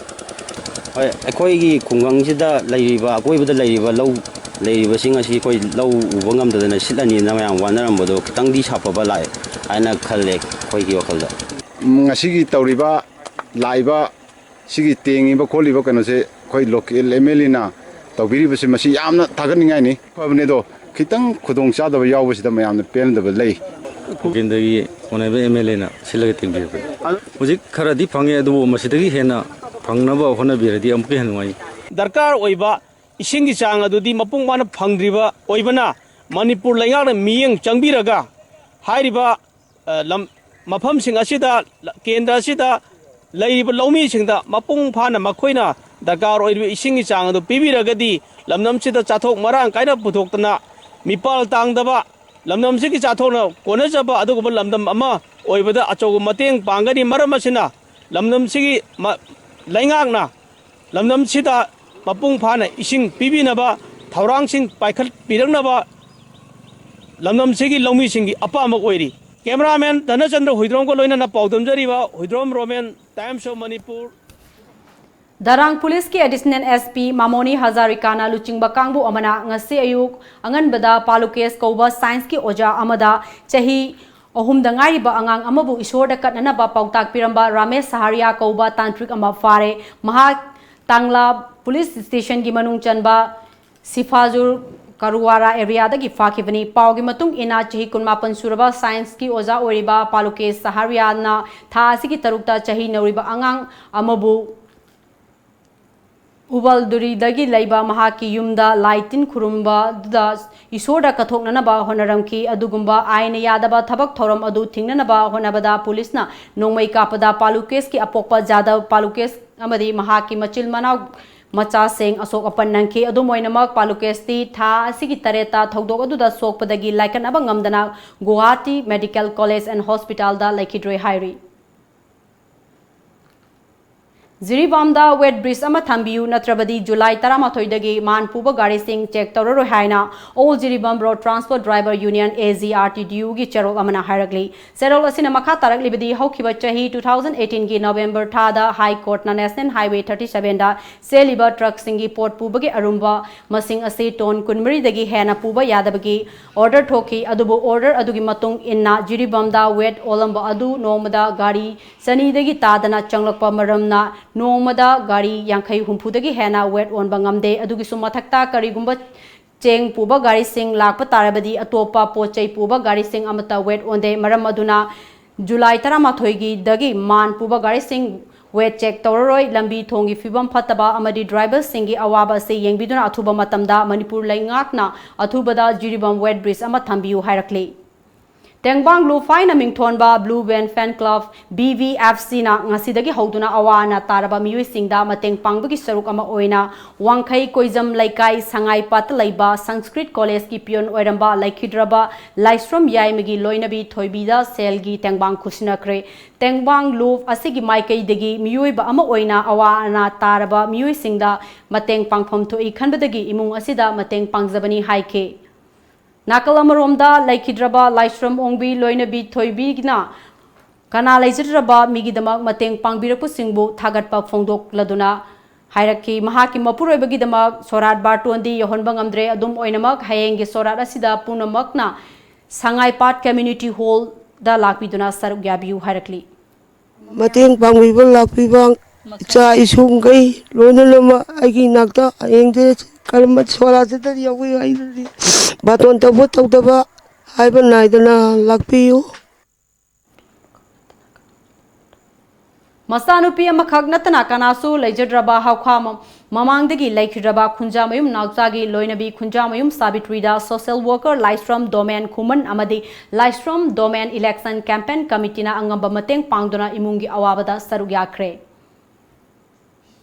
ꯍꯣꯏ, ꯑꯩꯈꯣꯏꯒꯤ ꯈꯨꯡꯒꯪꯁꯤꯗ ꯂꯩꯔꯤꯕ, ꯑꯀꯣꯏꯕꯗ ꯂꯩꯔꯤꯕ ꯂꯧ ꯂꯩꯔꯤꯕꯁꯤꯡ ꯑꯁꯤ ꯑꯩꯈꯣꯏ ꯂꯧ ꯎꯕ ꯉꯝꯗꯗꯅ ꯁꯤꯠꯂꯅꯤꯅ ꯃꯌꯥꯝ ꯋꯥꯅꯔꯝꯕꯗꯣ ꯈꯤꯇꯪꯗꯤ ꯁꯥꯐꯕ ꯂꯥꯛꯑꯦ ꯍꯥꯏꯅ ꯈꯜꯂꯦ ꯑꯩꯈꯣꯏꯒꯤ ꯋꯥꯈꯜꯗ꯫ ꯉꯁꯤꯒꯤ ꯇꯧꯔꯤꯕ, ꯂꯥꯛꯏꯕ ꯁꯤꯒꯤ ꯇꯦꯡꯉꯤꯕ ꯈꯣꯠꯂꯤꯕ ꯀꯩꯅꯣꯁꯦ ꯑꯩꯈꯣꯏ ꯂꯣꯀꯦꯜ ꯑꯦꯝ ꯑꯦꯜ ꯑꯦꯅ ꯇꯧꯕꯤꯔꯤꯕꯁꯤ ꯃꯁꯤ ꯌꯥꯝꯅ ꯊꯥꯒꯠꯅꯤꯡꯉꯥꯏꯅꯤ꯫ ꯐꯕꯅꯦ, ꯑꯗꯣ ꯈꯤꯇꯪ ꯈꯨꯗꯣꯡ ꯆꯥꯗꯕ ꯌꯥꯎꯕꯁꯤꯗ ꯃꯌꯥꯝꯅ ꯄꯦꯟꯗꯕ ꯂꯩ꯫ ꯀꯦꯟꯗ꯭ꯔꯒꯤ ꯑꯣꯅꯔꯦꯕꯜ ꯑꯦꯝ ꯑꯦꯜ ꯑꯦꯅ ꯁꯤꯜꯂꯒ ꯇꯦꯡꯕꯤꯔꯛꯄꯅꯤ꯫ ꯍꯧꯖꯤꯛ ꯈꯔꯗꯤ ꯐꯪꯉꯦ, ꯑꯗꯨꯕꯨ ꯃꯁꯤꯗꯒꯤ ꯍꯦꯟꯅ ꯐꯪꯅꯕ ꯍꯣꯠꯅꯕꯤꯔꯗꯤ ꯑꯃꯨꯛꯀ ꯍꯦꯟꯅ ꯅꯨꯡꯉꯥꯏꯅꯤ꯫ ꯗꯔꯀꯥꯔ ꯑꯣꯏꯕ ꯏꯁꯤꯡꯒꯤ ꯆꯥꯡ ꯑꯗꯨꯗꯤ ꯃꯄꯨꯡ ꯐꯥꯅ ꯐꯪꯗ꯭ꯔꯤꯕ ꯑꯣꯏꯕꯅ, ꯃꯅꯤꯄꯨꯔ ꯂꯩꯉꯥꯛꯅ ꯃꯤꯠꯌꯦꯡ ꯆꯪꯕꯤꯔꯒ ꯍꯥꯏꯔꯤꯕ, ꯑ, ꯂꯝ, ꯃꯐꯝꯁꯤꯡ ꯑꯁꯤꯗ, ꯀꯦꯟꯗ꯭ꯔ ꯑꯁꯤꯗ ꯂꯩꯔꯤꯕ ꯂꯧꯃꯤꯁꯤꯡꯗ ꯃꯄꯨꯡ ꯐꯥꯅ ꯃꯈꯣꯏꯅ ꯗꯔꯀꯥꯔ ꯑꯣꯏꯔꯤꯕ ꯏꯁꯤꯡꯒꯤ ꯆꯥꯡ ꯑꯗꯨ ꯄꯤꯕꯤꯔꯒꯗꯤ, ꯂꯝꯗꯝꯁꯤꯗ ꯆꯥꯊꯣꯛ ꯃꯔꯥꯡ ꯀꯥꯏꯅ ꯄꯨꯊꯣꯛꯇꯅ, ꯃꯤꯄꯥꯜ ꯇꯥꯡꯗꯕ, ꯂꯝꯗꯝꯁꯤꯒꯤ ꯆꯥꯊꯣꯛꯅ ꯀꯣꯟꯅꯖꯕ ꯑꯗꯨꯒꯨꯝꯕ ꯂꯝꯗꯝ ꯑꯃ ꯑꯣꯏꯕꯗ ꯑꯆꯧꯕ ꯃꯇꯦꯡ ꯄꯥꯡꯒꯅꯤ꯫ ꯃꯔꯝ ꯑꯁꯤꯅ, ꯂꯝꯗꯝꯁꯤꯒꯤ ꯃ-, ꯂꯩꯉꯥꯛꯅ ꯂꯝꯗꯝꯁꯤꯗ ꯃꯄꯨꯡ ꯐꯥꯅ ꯏꯁꯤꯡ ꯄꯤꯕꯤꯅꯕ ꯊꯧꯔꯥꯡꯁꯤꯡ ꯄꯥꯏꯈꯠꯄꯤꯔꯛꯅꯕ ꯂꯝꯗꯝꯁꯤꯒꯤ ꯂꯧꯃꯤꯁꯤꯡꯒꯤ ꯑꯄꯥꯝꯕ ꯑꯣꯏꯔꯤ꯫ ꯀꯦꯃꯦꯔꯥꯃꯦꯟ ꯙꯅꯆꯟꯗ꯭ꯔ ꯍꯨꯏꯗ꯭ꯔꯣꯝꯒ ꯂꯣꯏꯅꯅ ꯄꯥꯎꯗꯝꯖꯔꯤꯕ Huidrom Romen, Times of Manipur꯫ ꯙꯔꯥꯡ ꯄꯨꯂꯤꯁꯀꯤ ꯑꯦꯗꯤꯁꯅꯦꯜ ꯑꯦꯁ ꯄꯤ ꯃꯥꯃꯣꯅꯤ ꯍꯖꯥꯔꯤꯀꯥꯅ ꯂꯨꯆꯤꯡꯕ ꯀꯥꯡꯕꯨ ꯑꯃꯅ ꯉꯁꯤ ꯑꯌꯨꯛ ꯑꯉꯟꯕꯗ ꯄꯥꯂꯨꯀꯦꯁ ꯀꯧꯕ ꯁꯥꯏꯟꯁꯀꯤ ꯑꯣꯖꯥ ꯑꯃꯗ ꯆꯍꯤ ꯑꯍꯨꯝꯗ ꯉꯥꯏꯔꯤꯕ ꯑꯉꯥꯡ ꯑꯃꯕꯨ ꯏꯁꯣꯔꯗ ꯀꯠꯅꯅꯕ ꯄꯥꯎꯇꯥꯛ ꯄꯤꯔꯝꯕ ꯔꯥꯃꯦꯁ ꯁꯍꯥꯔꯤꯌꯥ ꯀꯧꯕ ꯇꯥꯟꯇ꯭ꯔꯤꯛ ꯑꯃ ꯐꯥꯔꯦ꯫ ꯃꯍꯥꯛ ꯇꯥꯡꯂꯥ ꯄꯨꯂꯤꯁ ꯁ꯭ꯇꯦꯁꯟꯒꯤ ꯃꯅꯨꯡ ꯆꯟꯕ ꯁꯤꯐꯥꯖꯨꯔ ꯀꯔꯨꯋꯥꯔꯥ ꯑꯦꯔꯤꯌꯥꯗꯒꯤ ꯐꯥꯈꯤꯕꯅꯤ꯫ ꯄꯥꯎꯒꯤ ꯃꯇꯨꯡ ꯏꯟꯅ, ꯆꯍꯤ ꯀꯨꯟꯃꯥꯄꯟ ꯁꯨꯔꯕ ꯁꯥꯏꯟꯁꯀꯤ ꯑꯣꯖꯥ ꯑꯣꯏꯔꯤꯕ ꯄꯥꯂꯨꯀꯦꯁ ꯁꯍꯥꯔꯤꯌꯥꯅ ꯊꯥ ꯑꯁꯤꯒꯤ ꯇꯔꯨꯛꯇ ꯆꯍꯤ ꯅꯧꯔꯤꯕ ꯑꯉꯥꯡ ꯑꯃꯕꯨ ꯎꯕꯜꯗꯨꯔꯤꯗꯒꯤ ꯂꯩꯕ ꯃꯍꯥꯛꯀꯤ ꯌꯨꯝꯗ ꯂꯥꯏ ꯇꯤꯟ ꯈꯨꯔꯨꯝꯕꯗꯨꯗ ꯏꯁꯣꯔꯗ ꯀꯠꯊꯣꯛꯅꯅꯕ ꯍꯣꯠꯅꯔꯝꯈꯤ꯫ ꯑꯗꯨꯒꯨꯝꯕ ꯑꯥꯏꯟꯅ ꯌꯥꯗꯕ ꯊꯕꯛ ꯊꯧꯔꯝ ꯑꯗꯨ ꯊꯤꯡꯅꯅꯕ ꯍꯣꯠꯅꯕꯗ ꯄꯨꯂꯤꯁꯅ ꯅꯣꯡꯃꯩ ꯀꯥꯞꯄꯗ ꯄꯥꯂꯨꯀꯦꯁꯀꯤ ꯑꯄꯣꯛꯄ ꯖꯥꯗꯕ ꯄꯥꯂꯨꯀꯦꯁ ꯑꯃꯗꯤ ꯃꯍꯥꯛꯀꯤ ꯃꯆꯤꯟ ꯃꯅꯥꯎ ꯃꯆꯥꯁꯤꯡ ꯑꯁꯣꯛ ꯑꯄꯟ ꯅꯪꯈꯤ꯫ ꯑꯗꯨꯝ ꯑꯣꯏꯅꯃꯛ, ꯄꯥꯂꯨꯀꯦꯁꯇꯤ ꯊꯥ ꯑꯁꯤꯒꯤ ꯇꯔꯦꯠꯇ ꯊꯧꯗꯣꯛ ꯑꯗꯨꯗ ꯁꯣꯛꯄꯗꯒꯤ ꯂꯥꯏꯀꯠꯅꯕ ꯉꯝꯗꯅ ꯒꯨꯋꯥꯍꯥꯇꯤ ꯃꯦꯗꯤꯀꯦꯜ ꯀꯣꯂꯦꯖ ꯑꯦꯟ ꯍꯣꯁꯄꯤꯇꯥꯜꯗ ꯂꯩꯈꯤꯗ꯭ꯔꯦ ꯍꯥꯏꯔꯤ꯫ ꯖꯤꯔꯤꯕꯥꯝꯗ ꯋꯦꯠ ꯕ꯭ꯔꯤꯖ ꯑꯃ ꯊꯝꯕꯤꯌꯨ, ꯅꯠꯇ꯭ꯔꯕꯗꯤ ꯖꯨꯂꯥꯏ ꯇꯔꯥꯃꯥꯊꯣꯏꯗꯒꯤ ꯃꯥꯟ ꯄꯨꯕ ꯒꯥꯔꯤꯁꯤꯡ ꯆꯦꯛ ꯇꯧꯔꯔꯣꯏ ꯍꯥꯏꯅ All Jiribam Road Transport Driver Union, A G R T D U ꯒꯤ ꯆꯦꯔꯣꯜ ꯑꯃꯅ ꯍꯥꯏꯔꯛꯂꯤ꯫ ꯆꯦꯔꯣꯜ ꯑꯁꯤꯅ ꯃꯈꯥ ꯇꯥꯔꯛꯂꯤꯕꯗꯤ, ꯍꯧꯈꯤꯕ ꯆꯍꯤ two thousand eighteen ꯒꯤ November ꯊꯥꯗ High Court ꯅ National Highway thirty seven ꯗ ꯆꯦꯜꯂꯤꯕ ꯇ꯭ꯔꯛꯁꯤꯡꯒꯤ ꯄꯣꯠ ꯄꯨꯕꯒꯤ ꯑꯔꯨꯝꯕ ꯃꯁꯤꯡ ꯑꯁꯤ ꯇꯣꯟ ꯀꯨꯟꯃꯔꯤꯗꯒꯤ ꯍꯦꯟꯅ ꯄꯨꯕ ꯌꯥꯗꯕꯒꯤ order ꯊꯣꯛꯈꯤ꯫ ꯑꯗꯨꯕꯨ order ꯑꯗꯨꯒꯤ ꯃꯇꯨꯡ ꯏꯟꯅ ꯖꯤꯔꯤꯕꯥꯝꯗ ꯋꯦꯠ ꯑꯣꯜꯂꯝꯕ ꯑꯗꯨ ꯅꯣꯡꯃꯗ ꯒꯥꯔꯤ ꯆꯅꯤꯗꯒꯤ ꯇꯥꯗꯅ ꯆꯪꯂꯛꯄ ꯃꯔꯝꯅ ꯅꯣꯡꯃꯗ ꯒꯥꯔꯤ ꯌꯥꯡꯈꯩ ꯍꯨꯝꯐꯨꯗꯒꯤ ꯍꯦꯟꯅ ꯋꯦꯠ ꯑꯣꯟꯕ ꯉꯝꯗꯦ꯫ ꯑꯗꯨꯒꯤꯁꯨ ꯃꯊꯛꯇ, ꯀꯔꯤꯒꯨꯝꯕ ꯆꯦꯡ ꯄꯨꯕ ꯒꯥꯔꯤꯁꯤꯡ ꯂꯥꯛꯄ ꯇꯥꯔꯕꯗꯤ, ꯑꯇꯣꯞꯄ ꯄꯣꯠ ꯆꯩ ꯄꯨꯕ ꯒꯥꯔꯤꯁꯤꯡ ꯑꯃꯠꯇ ꯋꯦꯠ ꯑꯣꯟꯗꯦ꯫ ꯃꯔꯝ ꯑꯗꯨꯅ ꯖꯨꯂꯥꯏ ꯇꯔꯥꯃꯥꯊꯣꯏꯒꯤꯗꯒꯤ ꯃꯥꯟ ꯄꯨꯕ ꯒꯥꯔꯤꯁꯤꯡ ꯋꯦꯠ ꯆꯦꯛ ꯇꯧꯔꯔꯣꯏ꯫ ꯂꯝꯕꯤ ꯊꯣꯡꯒꯤ ꯐꯤꯕꯝ ꯐꯠꯇꯕ ꯑꯃꯗꯤ ꯗ꯭ꯔꯥꯏꯚꯔꯁꯤꯡꯒꯤ ꯑꯋꯥꯕ ꯑꯁꯤ ꯌꯦꯡꯕꯤꯗꯨꯅ ꯑꯊꯨꯕ ꯃꯇꯝꯗ ꯃꯅꯤꯄꯨꯔ ꯂꯩꯉꯥꯛꯅ ꯑꯊꯨꯕꯗ ꯖꯤꯔꯤꯕꯥꯝ ꯋꯦꯠ ꯕ꯭ꯔꯤꯖ ꯑꯃ ꯊꯝꯕꯤꯌꯨ ꯍꯥꯏꯔꯛꯂꯤ꯫ ꯇꯦꯡꯕꯥꯡ ꯂꯨꯞ ꯍꯥꯏꯅ ꯃꯤꯡꯊꯣꯟꯕ Blue Vein Fan Club, B V F C ꯅ ꯉꯁꯤꯗꯒꯤ ꯍꯧꯗꯨꯅ ꯑꯋꯥ ꯑꯅꯥ ꯇꯥꯔꯕ ꯃꯤꯑꯣꯏꯁꯤꯡꯗ ꯃꯇꯦꯡ ꯄꯥꯡꯕꯒꯤ ꯁꯔꯨꯛ ꯑꯃ ꯑꯣꯏꯅ ꯋꯥꯡꯈꯩ ꯀꯣꯏꯖꯝ ꯂꯩꯀꯥꯏ ꯁꯉꯥꯏꯄꯥꯠꯇ ꯂꯩꯕ ꯁꯪꯁꯀ꯭ꯔꯤꯠ ꯀꯣꯂꯦꯖꯀꯤ ꯄꯤꯌꯣꯟ ꯑꯣꯏꯔꯝꯕ ꯂꯩꯈꯤꯗ꯭ꯔꯕ ꯂꯥꯏꯁ꯭ꯔꯝ ꯌꯥꯏꯃꯒꯤ ꯂꯣꯏꯅꯕꯤ ꯊꯣꯏꯕꯤꯗ ꯁꯦꯜꯒꯤ ꯇꯦꯡꯕꯥꯡ ꯈꯨꯠꯁꯤꯟꯅꯈ꯭ꯔꯦ꯫ ꯇꯦꯡꯕꯥꯡ ꯂꯨꯞ ꯑꯁꯤꯒꯤ ꯃꯥꯏꯀꯩꯗꯒꯤ ꯃꯤꯑꯣꯏꯕ ꯑꯃ ꯑꯣꯏꯅ ꯑꯋꯥ ꯑꯅꯥ ꯇꯥꯔꯕ ꯃꯤꯑꯣꯏꯁꯤꯡꯗ ꯃꯇꯦꯡ ꯄꯥꯡꯐꯝ ꯊꯣꯛꯏ ꯈꯟꯕꯗꯒꯤ ꯏꯃꯨꯡ ꯑꯁꯤꯗ ꯃꯇꯦꯡ ꯄꯥꯡꯖꯕꯅꯤ ꯍꯥꯏꯈꯤ꯫ ꯅꯥꯀꯜ ꯑꯃꯔꯣꯝꯗ, ꯂꯩꯈꯤꯗ꯭ꯔꯕ ꯂꯥꯏꯁ꯭ꯔꯝ ꯑꯣꯡꯕꯤ ꯂꯣꯏꯅꯕꯤ ꯊꯣꯏꯕꯤꯅ ꯀꯅꯥ ꯂꯩꯖꯗ꯭ꯔꯕ ꯃꯤꯒꯤꯗꯃꯛ ꯃꯇꯦꯡ ꯄꯥꯡꯕꯤꯔꯛꯄꯁꯤꯡꯕꯨ ꯊꯥꯒꯠꯄ ꯐꯣꯡꯗꯣꯛꯂꯗꯨꯅ ꯍꯥꯏꯔꯛꯈꯤ, ꯃꯍꯥꯛꯀꯤ ꯃꯄꯨꯔꯣꯏꯕꯒꯤꯗꯃꯛ ꯁꯣꯔꯥꯠ ꯕꯥꯔꯇꯣꯟꯗꯤ ꯌꯧꯍꯟꯕ ꯉꯝꯗ꯭ꯔꯦ꯫ ꯑꯗꯨꯝ ꯑꯣꯏꯅꯃꯛ, ꯍꯌꯦꯡꯒꯤ ꯁꯣꯔꯥꯠ ꯑꯁꯤꯗ ꯄꯨꯝꯅꯃꯛꯅ ꯁꯉꯥꯏꯄꯥꯠ Community Hall ꯗ ꯂꯥꯛꯄꯤꯗꯨꯅ ꯁꯔꯨꯛ ꯌꯥꯕꯤꯌꯨ ꯍꯥꯏꯔꯛꯂꯤ꯫ ꯃꯇꯦꯡ ꯄꯥꯡꯕꯤꯕ ꯂꯥꯛꯄꯤꯕ ꯏꯆꯥ ꯏꯁꯨꯈꯩ ꯂꯣꯏꯅꯃꯛ ꯑꯩꯒꯤ ꯏꯅꯥꯛꯇ ꯍꯌꯦꯡꯁꯦ ꯀꯔꯝꯕ ꯁꯣꯔꯥꯠꯁꯤꯗ ꯌꯥꯎꯕꯤꯌꯨ, ꯑꯩꯗꯤ ꯕꯥꯇꯣꯟ ꯇꯧꯕ ꯇꯧꯗꯕ ꯍꯥꯏꯕ ꯅꯥꯏꯗꯅ ꯂꯥꯛꯄꯤꯌꯨ꯫ ꯃꯆꯥꯅꯨꯄꯤ ꯑꯃꯈꯛ ꯅꯠꯇꯅ ꯀꯅꯥꯁꯨ ꯂꯩꯖꯗ꯭ꯔꯕ ꯍꯧꯈꯥ ꯃ-, ꯃꯃꯥꯡꯗꯒꯤ ꯂꯩꯈꯤꯗ꯭ꯔꯕ ꯈꯨꯟꯖꯥꯃꯌꯨꯝ ꯅꯥꯎꯆꯥꯒꯤ ꯂꯣꯏꯅꯕꯤ ꯈꯨꯟꯖꯥꯃꯌꯨꯝ ꯁꯥꯕꯤꯇ꯭ꯔꯤꯗ social worker ꯂꯥꯏꯁ꯭ꯔꯝ ꯗꯣꯃꯦꯟ ꯈꯨꯃꯟ ꯑꯃꯗꯤ ꯂꯥꯏꯁ꯭ꯔꯝ ꯗꯣꯃꯦꯟ election campaign committee ꯅ ꯑꯉꯝꯕ ꯃꯇꯦꯡ ꯄꯥꯡꯗꯨꯅ ꯏꯃꯨꯡꯒꯤ ꯑꯋꯥꯕꯗ ꯁꯔꯨꯛ ꯌꯥꯈ꯭ꯔꯦ꯫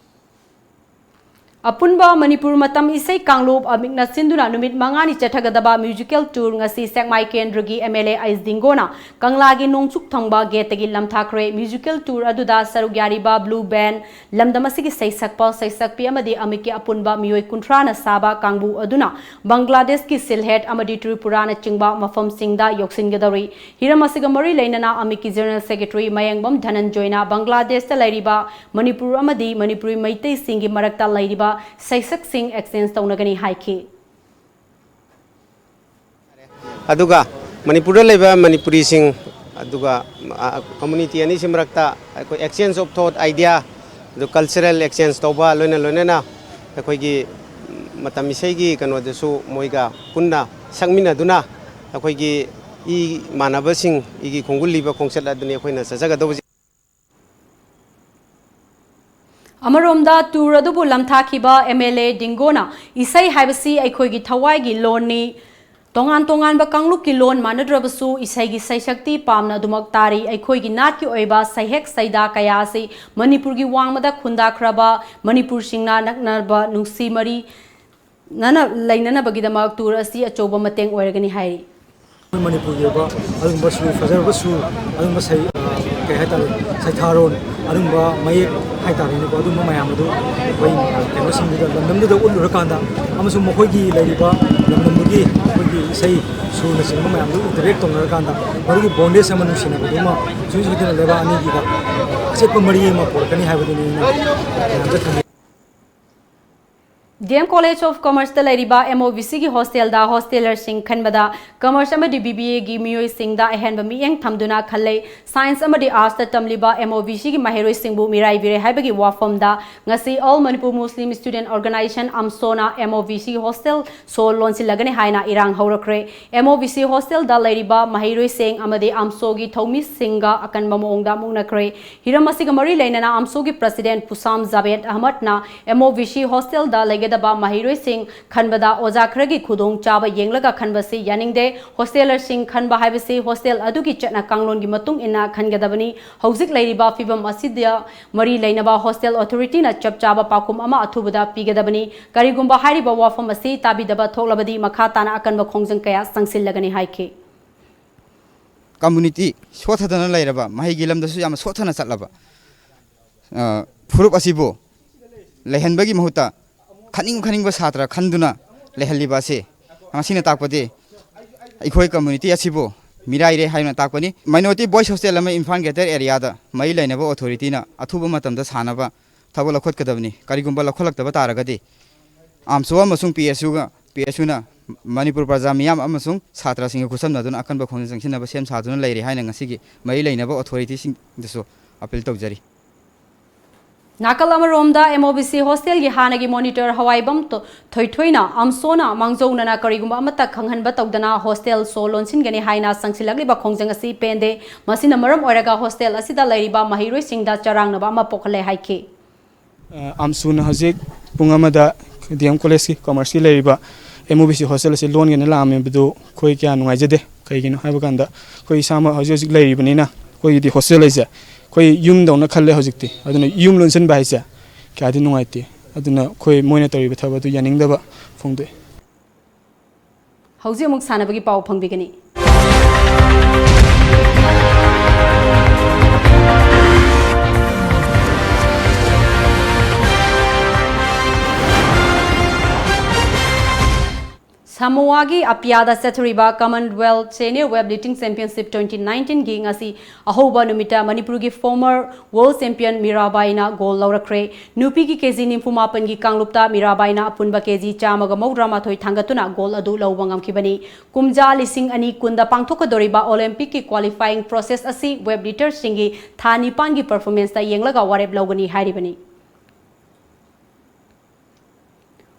ꯑꯄꯨꯟꯕ ꯃꯅꯤꯄꯨꯔ ꯃꯇꯝ ꯏꯁꯩ ꯀꯥꯡꯂꯨꯞ ꯑꯃꯤꯛꯅ ꯁꯤꯟꯗꯨꯅ ꯅꯨꯃꯤꯠ ꯃꯉꯥꯅꯤ ꯆꯠꯊꯒꯗꯕ ꯃ꯭ꯌꯨꯖꯤꯀꯦꯜ ꯇꯨꯔ ꯉꯁꯤ ꯁꯦꯛꯃꯥꯏ ꯀꯦꯟꯗ꯭ꯔꯒꯤ ꯑꯦꯝ ꯑꯦꯜ ꯑꯦ ꯑꯩꯁ ꯗꯤꯡꯒꯣꯅ ꯀꯪꯂꯥꯒꯤ ꯅꯣꯡꯆꯨꯞ ꯊꯪꯕ ꯒꯦꯠꯇꯒꯤ ꯂꯝꯊꯥꯈ꯭ꯔꯦ꯫ ꯃ꯭ꯌꯨꯖꯤꯀꯦꯜ ꯇꯨꯔ ꯑꯗꯨꯗ ꯁꯔꯨꯛ ꯌꯥꯔꯤꯕ ꯕ꯭ꯂꯨ ꯕꯦꯟ, ꯂꯝꯗꯝ ꯑꯁꯤꯒꯤ ꯁꯩꯁꯛꯄ, ꯁꯩꯁꯛꯄꯤ ꯑꯃꯗꯤ ꯑꯃꯤꯛꯀꯤ ꯑꯄꯨꯟꯕ ꯃꯤꯑꯣꯏ ꯀꯨꯟꯊ꯭ꯔꯥꯅ ꯁꯥꯕ ꯀꯥꯡꯕꯨ ꯑꯗꯨꯅ ꯕꯪꯒ꯭ꯂꯥꯗꯦꯁꯀꯤ ꯁꯤꯜꯍꯦꯠ ꯑꯃꯗꯤ ꯇ꯭ꯔꯤꯄꯨꯔꯥꯅꯆꯤꯡꯕ ꯃꯐꯝꯁꯤꯡꯗ ꯌꯧꯁꯤꯟꯒꯗꯧꯔꯤ꯫ ꯍꯤꯔꯝ ꯑꯁꯤꯒ ꯃꯔꯤ ꯂꯩꯅꯅ ꯑꯃꯤꯛꯀꯤ ꯖꯦꯅꯔꯦꯜ ꯁꯦꯀ꯭ꯔꯦꯇꯔꯤ ꯃꯌꯦꯡꯕꯝ ꯙꯅꯟꯖꯣꯏꯅ ꯕꯪꯒ꯭ꯂꯥꯗꯦꯁꯇ ꯂꯩꯔꯤꯕ ꯃꯅꯤꯄꯨꯔ ꯑꯃꯗꯤ ꯃꯅꯤꯄꯨꯔꯤ ꯃꯩꯇꯩꯁꯤꯡꯒꯤ ꯃꯔꯛꯇ ꯂꯩꯔꯤꯕ ꯁꯩꯁꯛꯁꯤꯡ ꯑꯦꯛꯁꯆꯦꯟꯖ ꯇꯧꯅꯒꯅꯤ ꯍꯥꯏꯈꯤ꯫ ꯑꯗꯨꯒ ꯃꯅꯤꯄꯨꯔꯗ ꯂꯩꯕ ꯃꯅꯤꯄꯨꯔꯤꯁꯤꯡ, ꯑꯗꯨꯒ, ꯑ, ꯀꯝꯃ꯭ꯌꯨꯅꯤꯇꯤ ꯑꯅꯤꯁꯤ ꯃꯔꯛꯇ ꯑꯩꯈꯣꯏ exchange of thought, idea, ꯑꯗꯨ cultural exchange ꯇꯧꯕ, ꯂꯣꯏꯅ ꯂꯣꯏꯅꯅ ꯑꯩꯈꯣꯏꯒꯤ ꯃꯇꯝ ꯏꯁꯩꯒꯤ ꯀꯩꯅꯣꯗꯁꯨ ꯃꯣꯏꯒ ꯄꯨꯟꯅ ꯁꯛꯃꯤꯟꯅꯗꯨꯅ ꯑꯩꯈꯣꯏꯒꯤ ꯏ ꯃꯥꯟꯅꯕꯁꯤꯡ, ꯏꯒꯤ ꯈꯣꯡꯒꯨꯜ ꯂꯤꯕ ꯈꯣꯡꯆꯠ ꯑꯗꯨꯅꯤ ꯑꯩꯈꯣꯏꯅ ꯆꯠꯆꯒꯗꯧꯕꯁꯦ꯫ ꯑꯃꯔꯣꯝꯗ, ꯇꯨꯔ ꯑꯗꯨꯕꯨ ꯂꯝꯊꯥꯈꯤꯕ ꯑꯦꯝ ꯑꯦꯜ ꯑꯦ ꯗꯤꯡꯒꯣꯅ, "ꯏꯁꯩ ꯍꯥꯏꯕꯁꯤ ꯑꯩꯈꯣꯏꯒꯤ ꯊꯋꯥꯏꯒꯤ ꯂꯣꯟꯅꯤ꯫ ꯇꯣꯉꯥꯟ ꯇꯣꯉꯥꯟꯕ ꯀꯥꯡꯂꯨꯞꯀꯤ ꯂꯣꯟ ꯃꯥꯟꯅꯗ꯭ꯔꯕꯁꯨ, ꯏꯁꯩꯒꯤ ꯁꯩꯁꯛꯇꯤ ꯄꯥꯝꯅ ꯑꯗꯨꯃꯛ ꯇꯥꯔꯤ꯫ ꯑꯩꯈꯣꯏꯒꯤ ꯅꯥꯠꯀꯤ ꯑꯣꯏꯕ ꯁꯩꯍꯦꯛ ꯁꯩꯗꯥ ꯀꯌꯥ ꯑꯁꯤ ꯃꯅꯤꯄꯨꯔꯒꯤ ꯋꯥꯡꯃꯗ ꯈꯨꯟꯗꯥꯈ꯭ꯔꯕ ꯃꯅꯤꯄꯨꯔꯁꯤꯡꯅ ꯅꯛꯅꯕ ꯅꯨꯡꯁꯤ ꯃꯔꯤ ꯅꯅ ꯂꯩꯅꯅꯕꯒꯤꯗꯃꯛ ꯇꯨꯔ ꯑꯁꯤ ꯑꯆꯧꯕ ꯃꯇꯦꯡ ꯑꯣꯏꯔꯒꯅꯤ" ꯍꯥꯏꯔꯤ꯫ ꯑꯩꯈꯣꯏ ꯃꯅꯤꯄꯨꯔꯒꯤ ꯑꯣꯏꯕ ꯑꯗꯨꯒꯨꯝꯕ ꯁꯨꯔ ꯐꯖꯔꯕ ꯁꯨꯔ, ꯑꯗꯨꯒꯨꯝꯕ ꯁꯩ-, ꯑ, ꯀꯩ ꯍꯥꯏꯇꯥꯔꯦ, ꯁꯩꯊꯥꯔꯣꯟ, ꯑꯗꯨꯒꯨꯝꯕ ꯃꯌꯦꯛ ꯍꯥꯏꯇꯥꯔꯦꯅꯦꯀꯣ, ꯑꯗꯨꯒꯨꯝꯕ ꯃꯌꯥꯝ ꯑꯗꯨ ꯑꯩꯈꯣꯏ ꯀꯩꯅꯣꯁꯤꯡꯗꯨꯗ, ꯂꯝꯗꯝꯗꯨꯗ ꯎꯠꯂꯨꯔꯀꯥꯟꯗ ꯑꯃꯁꯨꯡ ꯃꯈꯣꯏꯒꯤ ꯂꯩꯔꯤꯕ ꯂꯝꯗꯝꯗꯨꯒꯤ ꯑꯩꯈꯣꯏꯒꯤ ꯏꯁꯩ ꯁꯨꯔꯅꯆꯤꯡꯕ ꯃꯌꯥꯝꯗꯨ interact ꯇꯧꯅꯔꯀꯥꯟꯗ ꯃꯗꯨꯒꯤ bondage ꯑꯃ, ꯅꯨꯡꯁꯤꯅꯕꯗꯨꯃ ꯁꯨꯡꯁꯣꯏ ꯁꯣꯏꯗꯅ ꯂꯩꯕꯥꯛ ꯑꯅꯤꯒꯤꯗ ꯑꯆꯦꯠꯄ ꯃꯔꯤ ꯑꯃ ꯄꯨꯔꯛꯀꯅꯤ ꯍꯥꯏꯕꯗꯨꯅꯤ ꯑꯩꯅ ꯃꯌꯥꯝꯗ ꯊꯝꯖꯅꯤꯡꯉꯤ꯫ ꯗꯤ ꯑꯦꯝ ꯀꯣꯂꯦꯖ ꯑꯣꯐ ꯀꯃꯔꯁꯇ ꯂꯩꯔꯤꯕ ꯑꯦꯝ ꯑꯣ ꯕꯤ ꯁꯤꯒꯤ ꯍꯣꯁꯇꯦꯜꯗ ꯍꯣꯁꯇꯦꯂꯔꯁꯤꯡ ꯈꯟꯕꯗ ꯀꯃꯔꯁ ꯑꯃꯗꯤ ꯕꯤ ꯕꯤ ꯑꯦꯒꯤ ꯃꯤꯑꯣꯏꯁꯤꯡꯗ ꯑꯍꯦꯟꯕ ꯃꯤꯠꯌꯦꯡ ꯊꯝꯗꯨꯅ ꯈꯜꯂꯦ꯫ ꯁꯥꯏꯟꯁ ꯑꯃꯗꯤ ꯑꯥꯔꯠꯁꯇ ꯇꯝꯂꯤꯕ ꯑꯦꯝ ꯑꯣ ꯕꯤ ꯁꯤꯒꯤ ꯃꯍꯩꯔꯣꯏꯁꯤꯡꯕꯨ ꯃꯤꯔꯥꯏꯕꯤꯔꯦ ꯍꯥꯏꯕꯒꯤ ꯋꯥꯐꯝꯗ ꯉꯁꯤ All Manipur Muslim Student Organisation, ꯑꯝꯁꯣꯅ ꯑꯦꯝ ꯑꯣ ꯕꯤ ꯁꯤꯒꯤ ꯍꯣꯁꯇꯦꯜ ꯁꯣ ꯂꯣꯟꯁꯤꯜꯂꯒꯅꯤ ꯍꯥꯏꯅ ꯏꯔꯥꯡ ꯍꯧꯔꯛꯈ꯭ꯔꯦ꯫ ꯑꯦꯝ ꯑꯣ ꯕꯤ ꯁꯤ ꯍꯣꯁꯇꯦꯜꯗ ꯂꯩꯔꯤꯕ ꯃꯍꯩꯔꯣꯏꯁꯤꯡ ꯑꯃꯗꯤ ꯑꯝꯁꯣꯒꯤ ꯊꯧꯃꯤꯁꯤꯡꯒ ꯑꯀꯟꯕ ꯃꯑꯣꯡꯗ ꯃꯨꯛꯅꯈ꯭ꯔꯦ꯫ ꯍꯤꯔꯝ ꯑꯁꯤꯒ ꯃꯔꯤ ꯂꯩꯅꯅ ꯑꯝꯁꯣꯒꯤ president ꯄꯨꯁꯥꯝ Javed ꯑꯍꯃꯗꯅ M O B C ꯍꯣꯁꯇꯦꯜꯗ ꯂꯩꯒꯗꯕ ꯗꯕ ꯃꯍꯩꯔꯣꯏꯁꯤꯡ ꯈꯟꯕꯗ ꯑꯣꯖꯥ ꯈꯔꯒꯤ ꯈꯨꯗꯣꯡ ꯆꯥꯕ ꯌꯦꯡꯂꯒ ꯈꯟꯕꯁꯤ ꯌꯥꯅꯤꯡꯗꯦ꯫ ꯍꯣꯁꯇꯦꯂꯔꯁꯤꯡ ꯈꯟꯕ ꯍꯥꯏꯕꯁꯤ ꯍꯣꯁꯇꯦꯜ ꯑꯗꯨꯒꯤ ꯆꯠꯅ ꯀꯥꯡꯂꯣꯟꯒꯤ ꯃꯇꯨꯡ ꯏꯟꯅ ꯈꯟꯒꯗꯕꯅꯤ꯫ ꯍꯧꯖꯤꯛ ꯂꯩꯔꯤꯕ ꯐꯤꯕꯝ ꯑꯁꯤꯗ ꯃꯔꯤ ꯂꯩꯅꯕ ꯍꯣꯁꯇꯦꯜ ꯑꯣꯊꯣꯔꯤꯇꯤꯅ ꯆꯞ ꯆꯥꯕ ꯄꯥꯎꯈꯨꯝ ꯑꯃ ꯑꯊꯨꯕꯗ ꯄꯤꯒꯗꯕꯅꯤ꯫ ꯀꯔꯤꯒꯨꯝꯕ ꯍꯥꯏꯔꯤꯕ ꯋꯥꯐꯝ ꯑꯁꯤ ꯇꯥꯕꯤꯗꯕ ꯊꯣꯛꯂꯕꯗꯤ ꯃꯈꯥ ꯇꯥꯅ ꯑꯀꯟꯕ ꯈꯣꯡꯖꯪ ꯀꯌꯥ ꯆꯪꯁꯤꯜꯂꯒꯅꯤ ꯍꯥꯏꯈꯤ꯫ ꯀꯝꯃꯨꯅꯤꯇꯤ ꯁꯣꯠꯊꯗꯅ ꯂꯩꯔꯕ, ꯃꯍꯩꯒꯤ ꯂꯝꯗꯁꯨ ꯌꯥꯝꯅ ꯁꯣꯠꯊꯅ ꯆꯠꯂꯕ, ꯑ, ꯐꯨꯔꯨꯞ ꯑꯁꯤꯕꯨ ꯂꯩꯍꯟꯕꯒꯤ ꯃꯍꯨꯠꯇ ꯈꯟꯅꯤꯡ ꯈꯟꯅꯤꯡꯕ ꯁꯥꯇ꯭ꯔ ꯈꯟꯗꯨꯅ ꯂꯩꯍꯜꯂꯤꯕ ꯑꯁꯤ ꯃꯁꯤꯅ ꯇꯥꯛꯄꯗꯤ ꯑꯩꯈꯣꯏ ꯀꯝꯃꯨꯅꯤꯇꯤ ꯑꯁꯤꯕꯨ ꯃꯤꯔꯥꯏꯔꯦ ꯍꯥꯏꯗꯨꯅ ꯇꯥꯛꯄꯅꯤ꯫ Minority Boys Hostel ꯑꯃ ꯏꯝꯐꯥꯜ Greater Area ꯗ ꯃꯔꯤ ꯂꯩꯅꯕ ꯑꯣꯊꯣꯔꯤꯇꯤꯅ ꯑꯊꯨꯕ ꯃꯇꯝꯗ ꯁꯥꯅꯕ ꯊꯕꯛ ꯂꯧꯈꯠꯀꯗꯕꯅꯤ꯫ ꯀꯔꯤꯒꯨꯝꯕ ꯂꯧꯈꯠꯂꯛꯇꯕ ꯇꯥꯔꯒꯗꯤ ꯑꯥꯝꯁꯣ ꯑꯃꯁꯨꯡ P S ꯌꯨꯒ, P S ꯌꯨꯅ Manipur ꯄ꯭ꯔꯖꯥ ꯃꯤꯌꯥꯝ ꯑꯃꯁꯨꯡ ꯁꯥꯇ꯭ꯔꯁꯤꯡꯒ ꯈꯨꯠꯁꯝꯅꯗꯨꯅ ꯑꯀꯟꯕ ꯈꯣꯡꯖꯪ ꯆꯪꯁꯤꯟꯅꯕ ꯁꯦꯝ ꯁꯥꯗꯨꯅ ꯂꯩꯔꯤ ꯍꯥꯏꯅ ꯉꯁꯤꯒꯤ ꯃꯔꯤ ꯂꯩꯅꯕ ꯑꯣꯊꯣꯔꯤꯇꯤꯁꯤꯡꯗꯁꯨ ꯑꯄꯤꯜ ꯇꯧꯖꯔꯤ꯫ ꯅꯥꯀꯜ ꯑꯃꯔꯣꯝꯗ, ꯑꯦꯝ ꯑꯣ ꯕꯤ ꯁꯤ ꯍꯣꯁꯇꯦꯜꯒꯤ ꯍꯥꯟꯅꯒꯤ ꯃꯣꯅꯤꯇꯔ ꯍꯋꯥꯏꯕꯝ ꯇꯣ-, ꯊꯣꯏꯊꯣꯏꯅ ꯑꯝꯁꯣꯅ ꯃꯥꯡꯖꯧꯅꯅ ꯀꯔꯤꯒꯨꯝꯕ ꯑꯃꯠꯇ ꯈꯪꯍꯟꯕ ꯇꯧꯗꯅ ꯍꯣꯁꯇꯦꯜ ꯁꯣ ꯂꯣꯟꯁꯤꯟꯒꯅꯤ ꯍꯥꯏꯅ ꯆꯪꯁꯤꯜꯂꯛꯂꯤꯕ ꯈꯣꯡꯖꯪ ꯑꯁꯤ ꯄꯦꯟꯗꯦ꯫ ꯃꯁꯤꯅ ꯃꯔꯝ ꯑꯣꯏꯔꯒ ꯍꯣꯁꯇꯦꯜ ꯑꯁꯤꯗ ꯂꯩꯔꯤꯕ ꯃꯍꯩꯔꯣꯏꯁꯤꯡꯗ ꯆꯔꯥꯡꯅꯕ ꯑꯃ ꯄꯣꯛꯍꯜꯂꯦ ꯍꯥꯏꯈꯤ꯫ ꯑ, ꯑꯝꯁꯨꯅ ꯍꯧꯖꯤꯛ ꯄꯨꯡ ꯑꯃꯗ ꯗꯤ ꯑꯦꯝ ꯀꯣꯂꯦꯖꯀꯤ ꯀꯃꯔꯁꯀꯤ ꯂꯩꯔꯤꯕ M O B C hostel ꯑꯁꯤ ꯂꯣꯟꯒꯦꯅ ꯂꯥꯛꯑꯝꯃꯦꯕꯗꯨ ꯑꯩꯈꯣꯏ ꯀꯌꯥ ꯅꯨꯡꯉꯥꯏꯖꯗꯦ꯫ ꯀꯩꯒꯤꯅꯣ ꯍꯥꯏꯕ ꯀꯥꯟꯗ ꯑꯩꯈꯣꯏ ꯏꯁꯥꯃꯛ ꯍꯧꯖꯤꯛ ꯍꯧꯖꯤꯛ ꯂꯩꯔꯤꯕꯅꯤꯅ ꯑꯩꯈꯣꯏꯒꯤꯗꯤ ꯍꯣꯁꯇꯦꯜ ꯍꯥꯏꯁꯦ ꯑꯩꯈꯣꯏ ꯌꯨꯝꯗꯧꯅ ꯈꯜꯂꯦ ꯍꯧꯖꯤꯛꯇꯤ꯫ ꯑꯗꯨꯅ ꯌꯨꯝ ꯂꯣꯟꯁꯤꯟꯕ ꯍꯥꯏꯁꯦ ꯀꯌꯥꯗꯤ ꯅꯨꯡꯉꯥꯏꯇꯦ꯫ ꯑꯗꯨꯅ ꯑꯩꯈꯣꯏ ꯃꯣꯏꯅ ꯇꯧꯔꯤꯕ ꯊꯕꯛ ꯑꯗꯨ ꯌꯥꯅꯤꯡꯗꯕ ꯐꯣꯡꯗꯣꯛꯏ꯫ ꯍꯧꯖꯤꯛ ꯑꯃꯨꯛ ꯁꯥꯟꯅꯕꯒꯤ ꯄꯥꯎ ꯐꯪꯕꯤꯒꯅꯤ꯫ ꯁꯥꯃꯣꯋꯥꯒꯤ ꯑꯄꯤꯌꯥꯗ ꯆꯠꯊꯔꯤꯕ Commonwealth Senior Weightlifting Championship twenty nineteen ꯒꯤ ꯉꯁꯤ ꯑꯍꯧꯕ ꯅꯨꯃꯤꯠꯇ ꯃꯅꯤꯄꯨꯔꯒꯤ former world champion ꯃꯤꯔꯥꯕꯥꯏꯅ gold ꯂꯧꯔꯛꯈ꯭ꯔꯦ꯫ ꯅꯨꯄꯤꯒꯤ ꯀꯦꯖꯤ ꯅꯤꯐꯨ ꯃꯥꯄꯟꯒꯤ ꯀꯥꯡꯂꯨꯞꯇ ꯃꯤꯔꯥꯕꯥꯏꯅ ꯑꯄꯨꯟꯕ ꯀꯦꯖꯤ ꯆꯥꯝꯃꯒ ꯃꯧꯗ꯭ꯔꯥ ꯃꯥꯊꯣꯏ ꯊꯥꯡꯒꯠꯇꯨꯅ gold ꯑꯗꯨ ꯂꯧꯕ ꯉꯝꯈꯤꯕꯅꯤ꯫ ꯀꯨꯝꯖꯥ ꯂꯤꯁꯤꯡ ꯑꯅꯤ ꯀꯨꯟꯗ ꯄꯥꯡꯊꯣꯛꯀꯗꯧꯔꯤꯕ Olympicꯀꯤ qualifying process ꯑꯁꯤ weightlifterꯁꯤꯡꯒꯤ ꯊꯥ ꯅꯤꯄꯥꯟꯒꯤ performanceꯇ ꯌꯦꯡꯂꯒ ꯋꯥꯔꯦꯞ ꯂꯧꯒꯅꯤ ꯍꯥꯏꯔꯤꯕꯅꯤ꯫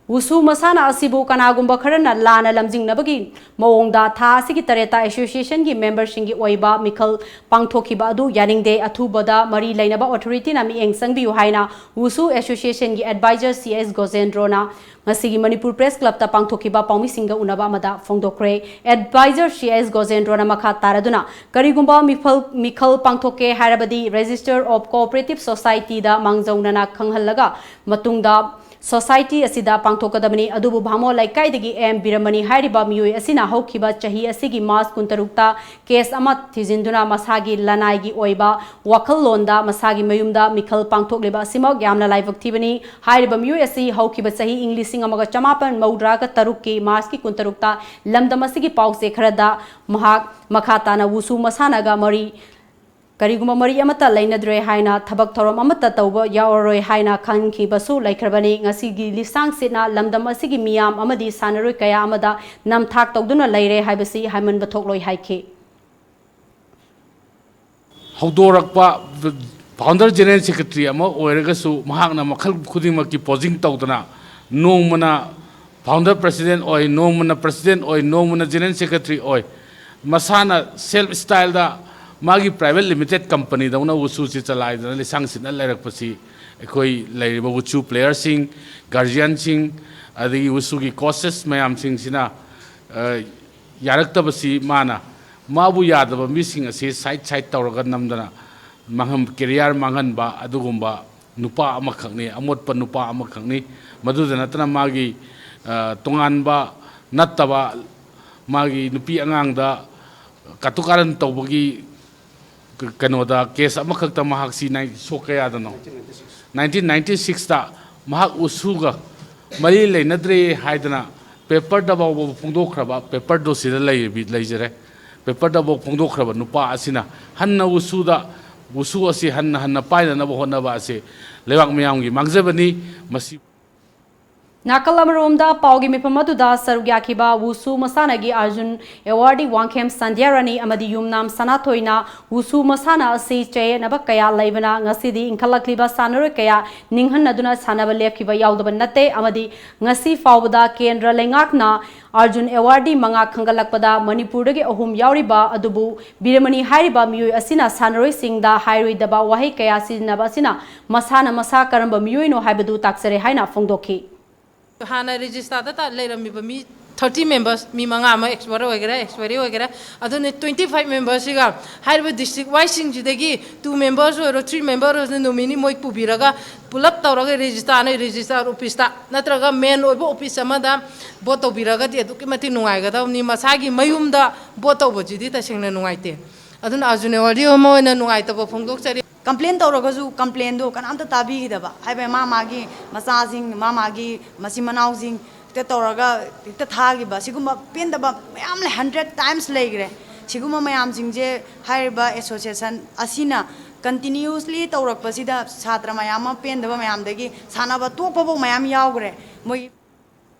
ꯋꯨꯁꯨ ꯃꯁꯥꯟꯅ ꯑꯁꯤꯕꯨ ꯀꯅꯥꯒꯨꯝꯕ ꯈꯔꯅ ꯂꯥꯟꯅ ꯂꯝꯖꯤꯡꯅꯕꯒꯤ ꯃꯑꯣꯡꯗ ꯊꯥ ꯑꯁꯤꯒꯤ ꯇꯔꯦꯠꯇ association ꯒꯤ member ꯁꯤꯡꯒꯤ ꯑꯣꯏꯕ ꯃꯤꯈꯜ ꯄꯥꯡꯊꯣꯛꯈꯤꯕ ꯑꯗꯨ ꯌꯥꯅꯤꯡꯗꯦ꯫ ꯑꯊꯨꯕꯗ ꯃꯔꯤ ꯂꯩꯅꯕ authority ꯅ ꯃꯤꯠꯌꯦꯡ ꯆꯪꯕꯤꯌꯨ ꯍꯥꯏꯅ ꯋꯨꯁꯨ association ꯒꯤ advisor ꯁꯤ ꯑꯦꯁ ꯒꯣꯖꯦꯟꯗ꯭ꯔꯣꯅ ꯉꯁꯤꯒꯤ ꯃꯅꯤꯄꯨꯔ Press Club ꯇ ꯄꯥꯡꯊꯣꯛꯈꯤꯕ ꯄꯥꯎꯃꯤꯁꯤꯡꯒ ꯎꯅꯕ ꯑꯃꯗ ꯐꯣꯡꯗꯣꯛꯈ꯭ꯔꯦ꯫ Advisor ꯁꯤ ꯑꯦꯁ ꯒꯣꯖꯦꯟꯗ꯭ꯔꯣꯅ ꯃꯈꯥ ꯇꯥꯔꯗꯨꯅ, ꯀꯔꯤꯒꯨꯝꯕ ꯃꯤꯐꯜ-, ꯃꯤꯈꯜ ꯄꯥꯡꯊꯣꯛꯀꯦ ꯍꯥꯏꯔꯕꯗꯤ Register of Cooperative Society ꯗ ꯃꯥꯡꯖꯧꯅꯅ ꯈꯪꯍꯜꯂꯒ ꯃꯇꯨꯡꯗ society ꯑꯁꯤꯗ ꯄꯥꯡꯊꯣꯛꯀꯗꯕꯅꯤ꯫ ꯑꯗꯨꯕꯨ ꯚꯥꯃꯣ ꯂꯩꯀꯥꯏꯗꯒꯤ ꯑꯦꯝ ꯕꯤꯔꯃꯅꯤ ꯍꯥꯏꯔꯤꯕ ꯃꯤꯑꯣꯏ ꯑꯁꯤꯅ ꯍꯧꯈꯤꯕ ꯆꯍꯤ ꯑꯁꯤꯒꯤ ꯃꯥꯔꯆ ꯀꯨꯟꯇꯔꯨꯛꯇ case ꯑꯃ ꯊꯤꯖꯤꯟꯗꯨꯅ ꯃꯁꯥꯒꯤ ꯂꯅꯥꯏꯒꯤ ꯑꯣꯏꯕ ꯋꯥꯈꯜꯂꯣꯟꯗ ꯃꯁꯥꯒꯤ ꯃꯌꯨꯝꯗ ꯃꯤꯈꯜ ꯄꯥꯡꯊꯣꯛꯂꯤꯕ ꯑꯁꯤꯃꯛ ꯌꯥꯝꯅ ꯂꯥꯏꯕꯛ ꯊꯤꯕꯅꯤ꯫ ꯍꯥꯏꯔꯤꯕ ꯃꯤꯑꯣꯏ ꯑꯁꯤ ꯍꯧꯈꯤꯕ ꯆꯍꯤ ꯏꯪ ꯂꯤꯁꯤꯡ ꯑꯃꯒ ꯆꯃꯥꯄꯟ ꯃꯧꯗ꯭ꯔꯥꯒ ꯇꯔꯨꯛꯀꯤ ꯃꯥꯔꯆꯀꯤ ꯀꯨꯟꯇꯔꯨꯛꯇ ꯂꯝꯗꯝ ꯑꯁꯤꯒꯤ ꯄꯥꯎꯆꯦ ꯈꯔꯗ ꯃꯍꯥꯛ ꯃꯈꯥ ꯇꯥꯅ ꯋꯨꯁꯨ ꯃꯁꯥꯟꯅꯒ ꯃꯔꯤ, ꯀꯔꯤꯒꯨꯝꯕ ꯃꯔꯤ ꯑꯃꯠꯇ ꯂꯩꯅꯗ꯭ꯔꯦ ꯍꯥꯏꯅ, ꯊꯕꯛ ꯊꯧꯔꯝ ꯑꯃꯠꯇ ꯇꯧꯕ ꯌꯥꯎꯔꯔꯣꯏ ꯍꯥꯏꯅ ꯈꯟꯈꯤꯕꯁꯨ ꯂꯩꯈ꯭ꯔꯕꯅꯤ꯫ ꯉꯁꯤꯒꯤ ꯂꯤꯁꯥꯡꯁꯤꯠꯅ ꯂꯝꯗꯝ ꯑꯁꯤꯒꯤ ꯃꯤꯌꯥꯝ ꯑꯃꯗꯤ ꯁꯥꯟꯅꯔꯣꯏ ꯀꯌꯥ ꯑꯃꯗ ꯅꯝꯊꯥꯛ ꯇꯧꯗꯨꯅ ꯂꯩꯔꯦ ꯍꯥꯏꯕꯁꯤ ꯍꯥꯏꯃꯟꯕ ꯊꯣꯛꯂꯣꯏ ꯍꯥꯏꯈꯤ꯫ ꯍꯧꯗꯣꯔꯛꯄ founder general secretary ꯑꯃ ꯑꯣꯏꯔꯒꯁꯨ, ꯃꯍꯥꯛꯅ ꯃꯈꯜ ꯈꯨꯗꯤꯡꯃꯛꯀꯤ posing ꯇꯧꯗꯅ, ꯅꯣꯡꯃꯅ founder president ꯑꯣꯏ, ꯅꯣꯡꯃꯅ president ꯑꯣꯏ, ꯅꯣꯡꯃꯅ general secretary ꯑꯣꯏ꯫ ꯃꯁꯥꯅ self style ꯗ ꯃꯥꯒꯤ private limited company ꯗꯧꯅ ꯋꯨꯁꯨꯁꯤ ꯆꯂꯥꯏꯗꯅ ꯂꯤꯁꯥꯡ ꯁꯤꯠꯅ ꯂꯩꯔꯛꯄꯁꯤ, ꯑꯩꯈꯣꯏ ꯂꯩꯔꯤꯕ ꯋꯨꯁꯨ player ꯁꯤꯡ, guardian ꯁꯤꯡ, ꯑꯗꯒꯤ ꯋꯨꯁꯨꯒꯤ coaches ꯃꯌꯥꯝꯁꯤꯡꯁꯤꯅ, ꯑ, ꯌꯥꯔꯛꯇꯕꯁꯤ ꯃꯥꯅ, ꯃꯥꯕꯨ ꯌꯥꯗꯕ ꯃꯤꯁꯤꯡ ꯑꯁꯤ side side ꯇꯧꯔꯒ ꯅꯝꯗꯅ ꯃꯥꯡꯍꯟ-, career ꯃꯥꯡꯍꯟꯕ ꯑꯗꯨꯒꯨꯝꯕ ꯅꯨꯄꯥ ꯑꯃꯈꯛꯅꯤ, ꯑꯃꯣꯠꯄ ꯅꯨꯄꯥ ꯑꯃꯈꯛꯅꯤ꯫ ꯃꯗꯨꯗ ꯅꯠꯇꯅ ꯃꯥꯒꯤ, ꯑ, ꯇꯣꯉꯥꯟꯕ ꯅꯠꯇꯕ ꯃꯥꯒꯤ ꯅꯨꯄꯤ ꯑꯉꯥꯡꯗ ꯀꯇꯨ ꯀꯥꯔꯟ ꯇꯧꯕꯒꯤ ꯀ-, ꯀꯩꯅꯣꯗ case ꯑꯃꯈꯛꯇ ꯃꯍꯥꯛꯁꯤ ꯅꯥꯏ-, ꯁꯣꯛ ꯀꯌꯥꯗꯅꯣ? ꯅꯥꯏꯟꯇꯤꯟ ꯅꯥꯏꯟꯇꯤ ꯁꯤꯛꯁꯇ ꯃꯍꯥꯛ ꯋꯨꯁꯨꯒ ꯃꯔꯤ ꯂꯩꯅꯗ꯭ꯔꯦ ꯍꯥꯏꯗꯅ paper ꯗ ꯐꯥꯎꯕ ꯐꯣꯡꯗꯣꯛꯈ꯭ꯔꯕ, paper ꯗꯣ ꯁꯤꯗ ꯂꯩꯔꯕꯤ-, ꯂꯩꯖꯔꯦ꯫ Paper ꯗ ꯐꯥꯎ ꯐꯣꯡꯗꯣꯛꯈ꯭ꯔꯕ ꯅꯨꯄꯥ ꯑꯁꯤꯅ ꯍꯟꯅ ꯋꯨꯁꯨꯗ, ꯋꯨꯁꯨ ꯑꯁꯤ ꯍꯟꯅ ꯍꯟꯅ ꯄꯥꯏꯅꯅꯕ ꯍꯣꯠꯅꯕ ꯑꯁꯤ ꯂꯩꯕꯥꯛ ꯃꯤꯌꯥꯝꯒꯤ ꯃꯥꯡꯖꯕꯅꯤ꯫ ꯃꯁꯤ ꯅꯥꯀꯜ ꯑꯃꯔꯣꯝꯗ, ꯄꯥꯎꯒꯤ ꯃꯤꯐꯝ ꯑꯗꯨꯗ ꯁꯔꯨꯛ ꯌꯥꯈꯤꯕ ꯋꯨꯁꯨ ꯃꯁꯥꯟꯅꯒꯤ ꯑꯔꯖꯨꯟ ꯑꯦꯋꯥꯔꯗꯤ ꯋꯥꯡꯈꯦꯝ ꯁꯟꯙ꯭ꯌꯥꯔꯥꯅꯤ ꯑꯃꯗꯤ ꯌꯨꯝꯅꯥꯝ ꯁꯅꯥꯊꯣꯏꯅ ꯋꯨꯁꯨ ꯃꯁꯥꯟꯅ ꯑꯁꯤ ꯆꯌꯦꯠꯅꯕ ꯀꯌꯥ ꯂꯩꯕꯅ ꯉꯁꯤꯗꯤ ꯏꯟꯈꯠꯂꯛꯂꯤꯕ ꯁꯥꯟꯅꯔꯣꯏ ꯀꯌꯥ ꯅꯤꯡꯍꯟꯅꯗꯨꯅ ꯁꯥꯟꯅꯕ ꯂꯦꯞꯈꯤꯕ ꯌꯥꯎꯗꯕ ꯅꯠꯇꯦ ꯑꯃꯗꯤ ꯉꯁꯤ ꯐꯥꯎꯕꯗ ꯀꯦꯟꯗ꯭ꯔ ꯂꯩꯉꯥꯛꯅ ꯑꯔꯖꯨꯟ ꯑꯦꯋꯥꯔꯗꯤ ꯃꯉꯥ ꯈꯟꯒꯠꯂꯛꯄꯗ ꯃꯅꯤꯄꯨꯔꯗꯒꯤ ꯑꯍꯨꯝ ꯌꯥꯎꯔꯤꯕ ꯑꯗꯨꯕꯨ ꯕꯤꯔꯃꯅꯤ ꯍꯥꯏꯔꯤꯕ ꯃꯤꯑꯣꯏ ꯑꯁꯤꯅ ꯁꯥꯟꯅꯔꯣꯏꯁꯤꯡꯗ ꯍꯥꯏꯔꯣꯏꯗꯕ ꯋꯥꯍꯩ ꯀꯌꯥ ꯁꯤꯖꯤꯟꯅꯕ ꯑꯁꯤꯅ ꯃꯁꯥꯅ ꯃꯁꯥ ꯀꯔꯝꯕ ꯃꯤꯑꯣꯏꯅꯣ ꯍꯥꯏꯕꯗꯨ ꯇꯥꯛꯆꯔꯦ ꯍꯥꯏꯅ ꯐꯣꯡꯗꯣꯛꯈꯤ꯫ ꯍꯥꯟꯅ ꯔꯦꯖꯤꯁꯇꯥꯔꯗ ꯂꯩꯔꯝꯃꯤꯕ ꯃꯤ ꯊꯥꯔꯇꯤ ꯃꯦꯝꯕꯔꯁ, ꯃꯤ ꯃꯉꯥ ꯑꯃ ꯑꯦꯛꯁꯄꯔꯠ ꯑꯣꯏꯒꯦꯔꯥ, ꯑꯦꯛꯁꯄꯔꯤ ꯑꯣꯏꯒꯦꯔꯥ, ꯑꯗꯨꯅ ꯇ꯭ꯋꯦꯟꯇꯤ ꯐꯥꯏꯚ ꯃꯦꯝꯕꯔꯁꯤꯒ ꯍꯥꯏꯔꯤꯕ ꯗꯤꯁꯇ꯭ꯔꯤꯛ ꯋꯥꯏꯁꯁꯤꯡꯁꯤꯗꯒꯤ ꯇꯨ ꯃꯦꯝꯕꯔꯁ ꯑꯣꯏꯔꯣ, ꯊ꯭ꯔꯤ ꯃꯦꯝꯕꯔ ꯑꯣꯏꯔꯁꯨ, ꯅꯣꯃꯤꯅꯤ ꯃꯣꯏ ꯄꯨꯕꯤꯔꯒ ꯄꯨꯂꯞ ꯇꯧꯔꯒ ꯔꯦꯖꯤꯁꯇꯥꯔꯅ ꯔꯦꯖꯤꯁꯇꯥꯔ ꯑꯣꯐꯤꯁꯇ ꯅꯠꯇ꯭ꯔꯒ ꯃꯦꯟ ꯑꯣꯏꯕ ꯑꯣꯐꯤꯁ ꯑꯃꯗ ꯚꯣꯠ ꯇꯧꯕꯤꯔꯒꯗꯤ ꯑꯗꯨꯛꯀꯤ ꯃꯇꯤꯛ ꯅꯨꯡꯉꯥꯏꯒꯗꯕꯅꯤ꯫ ꯃꯁꯥꯒꯤ ꯃꯌꯨꯝꯗ ꯚꯣꯠ ꯇꯧꯕꯁꯤꯗꯤ ꯇꯁꯦꯡꯅ ꯅꯨꯡꯉꯥꯏꯇꯦ꯫ ꯑꯗꯨꯅ ꯑꯔꯖꯨꯟ ꯑꯦꯋꯥꯔꯗꯤ ꯑꯃ ꯑꯣꯏꯅ ꯅꯨꯡꯉꯥꯏꯇꯕ ꯐꯣꯡꯗꯣꯛꯆꯔꯤ꯫ ꯀꯝꯄ꯭ꯂꯦꯟ ꯇꯧꯔꯒꯁꯨ ꯀꯝꯄ꯭ꯂꯦꯟꯗꯣ ꯀꯅꯥꯝꯇ ꯇꯥꯕꯤꯈꯤꯗꯕ, ꯍꯥꯏꯕꯗꯤ ꯃꯥ ꯃꯥꯒꯤ ꯃꯆꯥꯁꯤꯡ, ꯃꯥ ꯃꯥꯒꯤ ꯃꯆꯤꯟ ꯃꯅꯥꯎꯁꯤꯡ ꯍꯦꯛꯇ ꯇꯧꯔꯒ ꯍꯦꯛꯇ ꯊꯥꯈꯤꯕ, ꯁꯤꯒꯨꯝꯕ ꯄꯦꯟꯗꯕ ꯃꯌꯥꯝ ꯂꯩ, ꯍꯟꯗ꯭ꯔꯦꯠ ꯇꯥꯏꯝꯁ ꯂꯩꯈ꯭ꯔꯦ꯫ ꯁꯤꯒꯨꯝꯕ ꯃꯌꯥꯝꯁꯤꯡꯁꯦ ꯍꯥꯏꯔꯤꯕ ꯑꯦꯁꯣꯁꯤꯌꯦꯁꯟ ꯑꯁꯤꯅ ꯀꯟꯇꯤꯅ꯭ꯌꯨꯁꯂꯤ ꯇꯧꯔꯛꯄꯁꯤꯗ ꯁꯥꯇ꯭ꯔ ꯃꯌꯥꯝ ꯑꯃ ꯄꯦꯟꯗꯕ ꯃꯌꯥꯝꯗꯒꯤ ꯁꯥꯟꯅꯕ ꯇꯣꯛꯄꯐꯥꯎ ꯃꯌꯥꯝ ꯌꯥꯎꯈ꯭ꯔꯦ꯫ ꯃꯣꯏ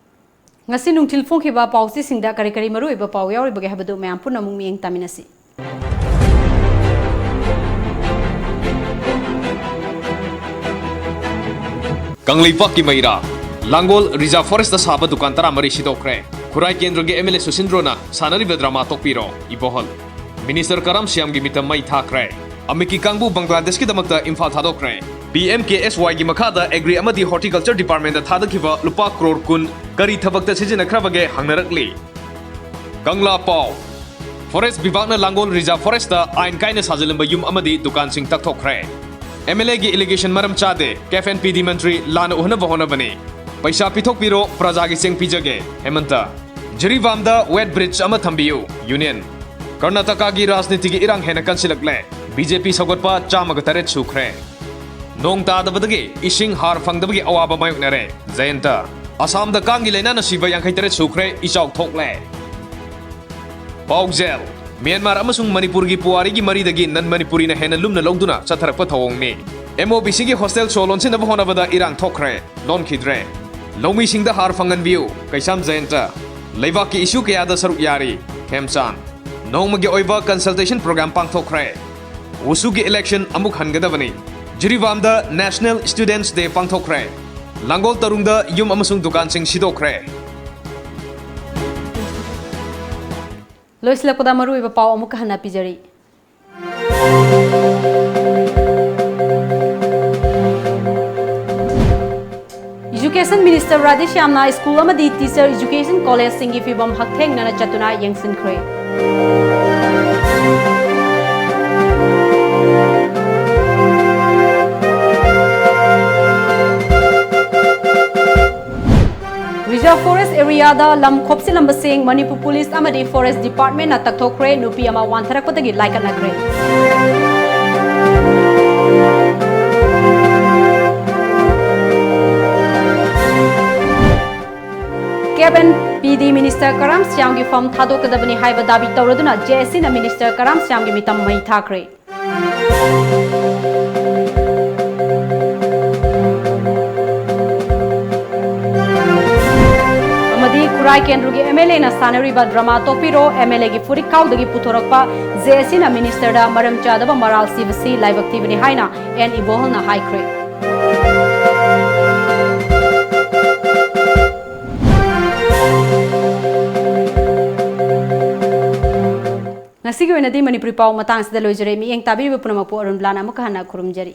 ꯉꯁꯤ ꯅꯨꯡꯊꯤꯜ ꯐꯣꯡꯈꯤꯕ ꯄꯥꯎꯆꯦꯁꯤꯡꯗ ꯀꯔꯤ ꯀꯔꯤ ꯃꯔꯨꯑꯣꯏꯕ ꯄꯥꯎ ꯌꯥꯎꯔꯤꯕꯒꯦ ꯍꯥꯏꯕꯗꯨ ꯃꯌꯥꯝ ꯄꯨꯟꯅ ꯑꯃꯨꯛ ꯃꯤꯠꯌꯦꯡ ꯇꯥꯃꯤꯟꯅꯁꯤ꯫ ꯀꯪꯂꯩꯄꯥꯛꯀꯤ ꯃꯩꯔꯥ, ꯂꯥꯡꯒꯣꯜ ꯔꯤꯖꯥꯔꯚ ꯐꯣꯔꯦꯁꯇ ꯁꯥꯕ ꯗꯨꯀꯥꯟ ꯇꯔꯥꯃꯔꯤ ꯁꯤꯗꯣꯛꯈ꯭ꯔꯦ꯫ ꯈꯨꯔꯥꯏ ꯀꯦꯟꯗ꯭ꯔꯒꯤ ꯑꯦꯝ ꯑꯦꯜ ꯑꯦ ꯁꯨꯁꯤꯟꯗ꯭ꯔꯣꯅ ꯁꯥꯟꯅꯔꯤꯕ ꯗ꯭ꯔꯃꯥ ꯇꯣꯛꯄꯤꯔꯣ, ꯏꯕꯣꯍꯜ꯫ ꯃꯤꯅꯤꯁꯇꯔ ꯀꯔꯝ ꯁ꯭ꯌꯥꯝꯒꯤ ꯃꯤꯠꯇ ꯃꯩ ꯊꯥꯈ꯭ꯔꯦ꯫ ꯑꯃꯤꯠꯀꯤ ꯀꯥꯡꯕꯨ ꯕꯪꯒ꯭ꯂꯥꯗꯦꯁꯀꯤꯗꯃꯛꯇ ꯏꯝꯐꯥꯜ ꯊꯥꯗꯣꯛꯈ꯭ꯔꯦ꯫ ꯄꯤ ꯑꯦꯝ ꯀꯦ ꯑꯦꯁ ꯋꯥꯏꯒꯤ ꯃꯈꯥꯗ ꯑꯦꯒ꯭ꯔꯤ ꯑꯃꯗꯤ ꯍꯣꯔꯇꯤꯀꯜꯆꯔ ꯗꯤꯄꯥꯔꯠꯃꯦꯟꯗ ꯊꯥꯗꯈꯤꯕ ꯂꯨꯄꯥ ꯀ꯭ꯔꯣꯔ ꯀꯨꯟ ꯀꯔꯤ ꯊꯕꯛꯇ ꯁꯤꯖꯤꯟꯅꯈ꯭ꯔꯕꯒꯦ ꯍꯪꯅꯔꯛꯂꯤ꯫ ꯀꯪꯂꯥ ꯄꯥꯎ꯫ ꯐꯣꯔꯦꯁ ꯕꯤꯚꯥꯒꯅ ꯂꯥꯡꯒꯣꯜ ꯔꯤꯖꯥꯔꯚ ꯐꯣꯔꯦꯁꯇ ꯑꯥꯏꯟ ꯀꯥꯏꯅ ꯁꯥꯖꯤꯜꯂꯝꯕ ꯌꯨꯝ ꯑꯃꯗꯤ ꯗꯨꯀꯥꯟꯁꯤꯡ ꯇꯛꯊꯣꯛꯈ꯭ꯔꯦ꯫ ꯑꯦꯝ ꯑꯦꯜ ꯑꯦꯒꯤ ꯑꯦꯂꯤꯒꯦꯁꯟ ꯃꯔꯝ ꯆꯥꯗꯦ, ꯀꯦꯐ ꯑꯦꯟ ꯄꯤ ꯗꯤ ꯃꯟꯇ꯭ꯔꯤ ꯂꯥꯟꯅ ꯎꯍꯟꯅꯕ ꯍꯣꯠꯅꯕꯅꯤ꯫ ꯄꯩꯁꯥ ꯄꯤꯊꯣꯛꯄꯤꯔꯣ, ꯄ꯭ꯔꯖꯥꯒꯤ ꯆꯦꯡ ꯄꯤꯖꯒꯦ, ꯍꯦꯃꯟꯇ꯫ ꯖꯤꯔꯤꯕꯥꯝꯗ ꯋꯦꯠ ꯕ꯭ꯔꯤꯖ ꯑꯃ ꯊꯝꯕꯤꯌꯨ, ꯌꯨꯅꯤꯌꯟ꯫ ꯀꯔꯅꯥꯇꯀꯥꯒꯤ ꯔꯥꯖꯅꯤꯇꯤꯒꯤ ꯏꯔꯥꯡ ꯍꯦꯟꯅ ꯀꯟꯁꯤꯜꯂꯛꯂꯦ꯫ ꯕꯤ ꯖꯦ ꯄꯤ ꯁꯧꯒꯠꯄ ꯆꯥꯝꯃꯒ ꯇꯔꯦꯠ ꯁꯨꯈ꯭ꯔꯦ꯫ ꯅꯣꯡ ꯇꯥꯗꯕꯗꯒꯤ ꯏꯁꯤꯡ ꯍꯥꯔ ꯐꯪꯗꯕꯒꯤ ꯑꯋꯥꯕ ꯃꯥꯌꯣꯛꯅꯔꯦ꯫ ꯖꯌꯟꯇ꯫ ꯑꯁꯥꯝꯗ ꯀꯥꯡꯒꯤ ꯂꯥꯏꯅꯥꯅ ꯁꯤꯕ ꯌꯥꯡꯈꯩ ꯇꯔꯦꯠ ꯁꯨꯈ꯭ꯔꯦ, ꯏꯆꯥꯎ ꯊꯣꯛꯂꯦ꯫ ꯄꯥꯎꯖꯦꯜ꯫ ꯃ꯭ꯌꯥꯟꯃꯥꯔ ꯑꯃꯁꯨꯡ ꯃꯅꯤꯄꯨꯔꯒꯤ ꯄꯨꯋꯥꯔꯤꯒꯤ ꯃꯔꯤꯗꯒꯤ ꯅꯟ ꯃꯅꯤꯄꯨꯔꯤꯅ ꯍꯦꯟꯅ ꯂꯨꯝꯅ ꯂꯧꯗꯨꯅ ꯆꯠꯊꯔꯛꯄ ꯊꯧꯑꯣꯡꯅꯤ꯫ ꯑꯦꯝ ꯑꯣ ꯕꯤ ꯁꯤꯒꯤ ꯍꯣꯁꯇꯦꯜ ꯁꯣ ꯂꯣꯟꯁꯤꯟꯅꯕ ꯍꯣꯠꯅꯕꯗ ꯏꯔꯥꯡ ꯊꯣꯛꯈ꯭ꯔꯦ, ꯂꯣꯟꯈꯤꯗ꯭ꯔꯦ꯫ ꯂꯧꯃꯤꯁꯤꯡꯗ ꯍꯥꯔ ꯐꯪꯍꯟꯕꯤꯌꯨ, ꯀꯩꯁꯥꯝ ꯖꯌꯟꯇ꯫ ꯂꯩꯕꯥꯛꯀꯤ ꯏꯁꯨ ꯀꯌꯥꯗ ꯁꯔꯨꯛ ꯌꯥꯔꯤ, ꯈꯦꯝꯆꯥꯟ꯫ ꯅꯣꯡꯃꯒꯤ ꯑꯣꯏꯕ consultation program ꯄꯥꯡꯊꯣꯛꯈ꯭ꯔꯦ꯫ ꯋꯨꯁꯨꯒꯤ election ꯑꯃꯨꯛ ꯍꯟꯒꯗꯕꯅꯤ꯫ ꯖꯤꯔꯤꯕꯥꯝꯗ National Students Day ꯄꯥꯡꯊꯣꯛꯈ꯭ꯔꯦ꯫ ꯂꯥꯡꯒꯣꯜ ꯇꯔꯨꯡꯗ ꯌꯨꯝ ꯑꯃꯁꯨꯡ ꯗꯨꯀꯥꯟꯁꯤꯡ ꯁꯤꯗꯣꯛꯈ꯭ꯔꯦ꯫ ꯂꯣꯏꯁꯤꯜꯂꯛꯄꯗ ꯃꯔꯨꯑꯣꯏꯕ ꯄꯥꯎ ꯑꯃꯨꯛꯀ ꯍꯟꯅ ꯄꯤꯖꯔꯤ꯫ Education Minister ꯔꯥꯙꯦꯁ꯭ꯌꯥꯝꯅ ꯁ꯭ꯀꯨꯜ ꯑꯃꯗꯤ teacher education collegeꯁꯤꯡꯒꯤ ꯐꯤꯚꯝ ꯍꯛꯊꯦꯡꯅꯅ ꯆꯠꯇꯨꯅ ꯌꯦꯡꯁꯤꯟꯈ꯭ꯔꯦ꯫ Reserve Forest areaꯗ ꯂꯝ ꯈꯣꯞꯆꯤꯜꯂꯝꯕꯁꯤꯡ ꯃꯅꯤꯄꯨꯔ ꯄꯨꯂꯤꯁ ꯑꯃꯗꯤ Forest Departmentꯅ ꯇꯛꯊꯣꯛꯈ꯭ꯔꯦ, ꯅꯨꯄꯤ ꯑꯃ ꯋꯥꯟꯊꯔꯛꯄꯗꯒꯤ ꯂꯥꯏꯀꯠꯅꯈ꯭ꯔꯦ꯫ K and P D Minister Karam ꯁ꯭ꯌꯥꯝꯒꯤ firm ꯊꯥꯗꯣꯛꯀꯗꯕꯅꯤ ꯍꯥꯏꯕ ꯗꯥꯕꯤ ꯇꯧꯔꯗꯨꯅ J A Cꯅ Minister ꯀꯔꯥꯝ ꯁ꯭ꯌꯥꯝꯒꯤ ꯃꯤꯇꯝ ꯃꯩ ꯊꯥꯈ꯭ꯔꯦ꯫ ꯑꯃꯗꯤ ꯈꯨꯔꯥꯏ ꯀꯦꯟꯗ꯭ꯔꯒꯤ MLAꯅ ꯁꯥꯟꯅꯔꯤꯕ drama ꯇꯣꯛꯄꯤꯔꯣ, MLAꯒꯤ ꯐꯨꯔꯤꯠꯈꯥꯎꯗꯒꯤ ꯄꯨꯊꯣꯔꯛꯄ J A Cꯅ ministerꯗ ꯃꯔꯝ ꯆꯥꯗꯕ ꯃꯔꯥꯜ ꯁꯤꯕꯁꯤ ꯂꯥꯏꯕꯛ ꯊꯤꯕꯅꯤ ꯍꯥꯏꯅ N ꯏꯕꯣꯍꯜꯅ ꯍꯥꯏꯈ꯭ꯔꯦ꯫ ꯉꯁꯤꯒꯤ ꯑꯣꯏꯅꯗꯤ ꯃꯅꯤꯄꯨꯔꯤ ꯄꯥꯎ ꯃꯇꯥꯡꯁꯤꯗ ꯂꯣꯏꯖꯔꯦ꯫ ꯃꯤꯠꯌꯦꯡ ꯇꯥꯕꯤꯔꯤꯕ ꯄꯨꯝꯅꯃꯛꯄꯨ ꯑꯔꯨꯟꯕꯂꯥꯅ ꯑꯃꯨꯛꯀ ꯍꯟꯅ ꯈꯨꯔꯨꯝꯖꯔꯤ꯫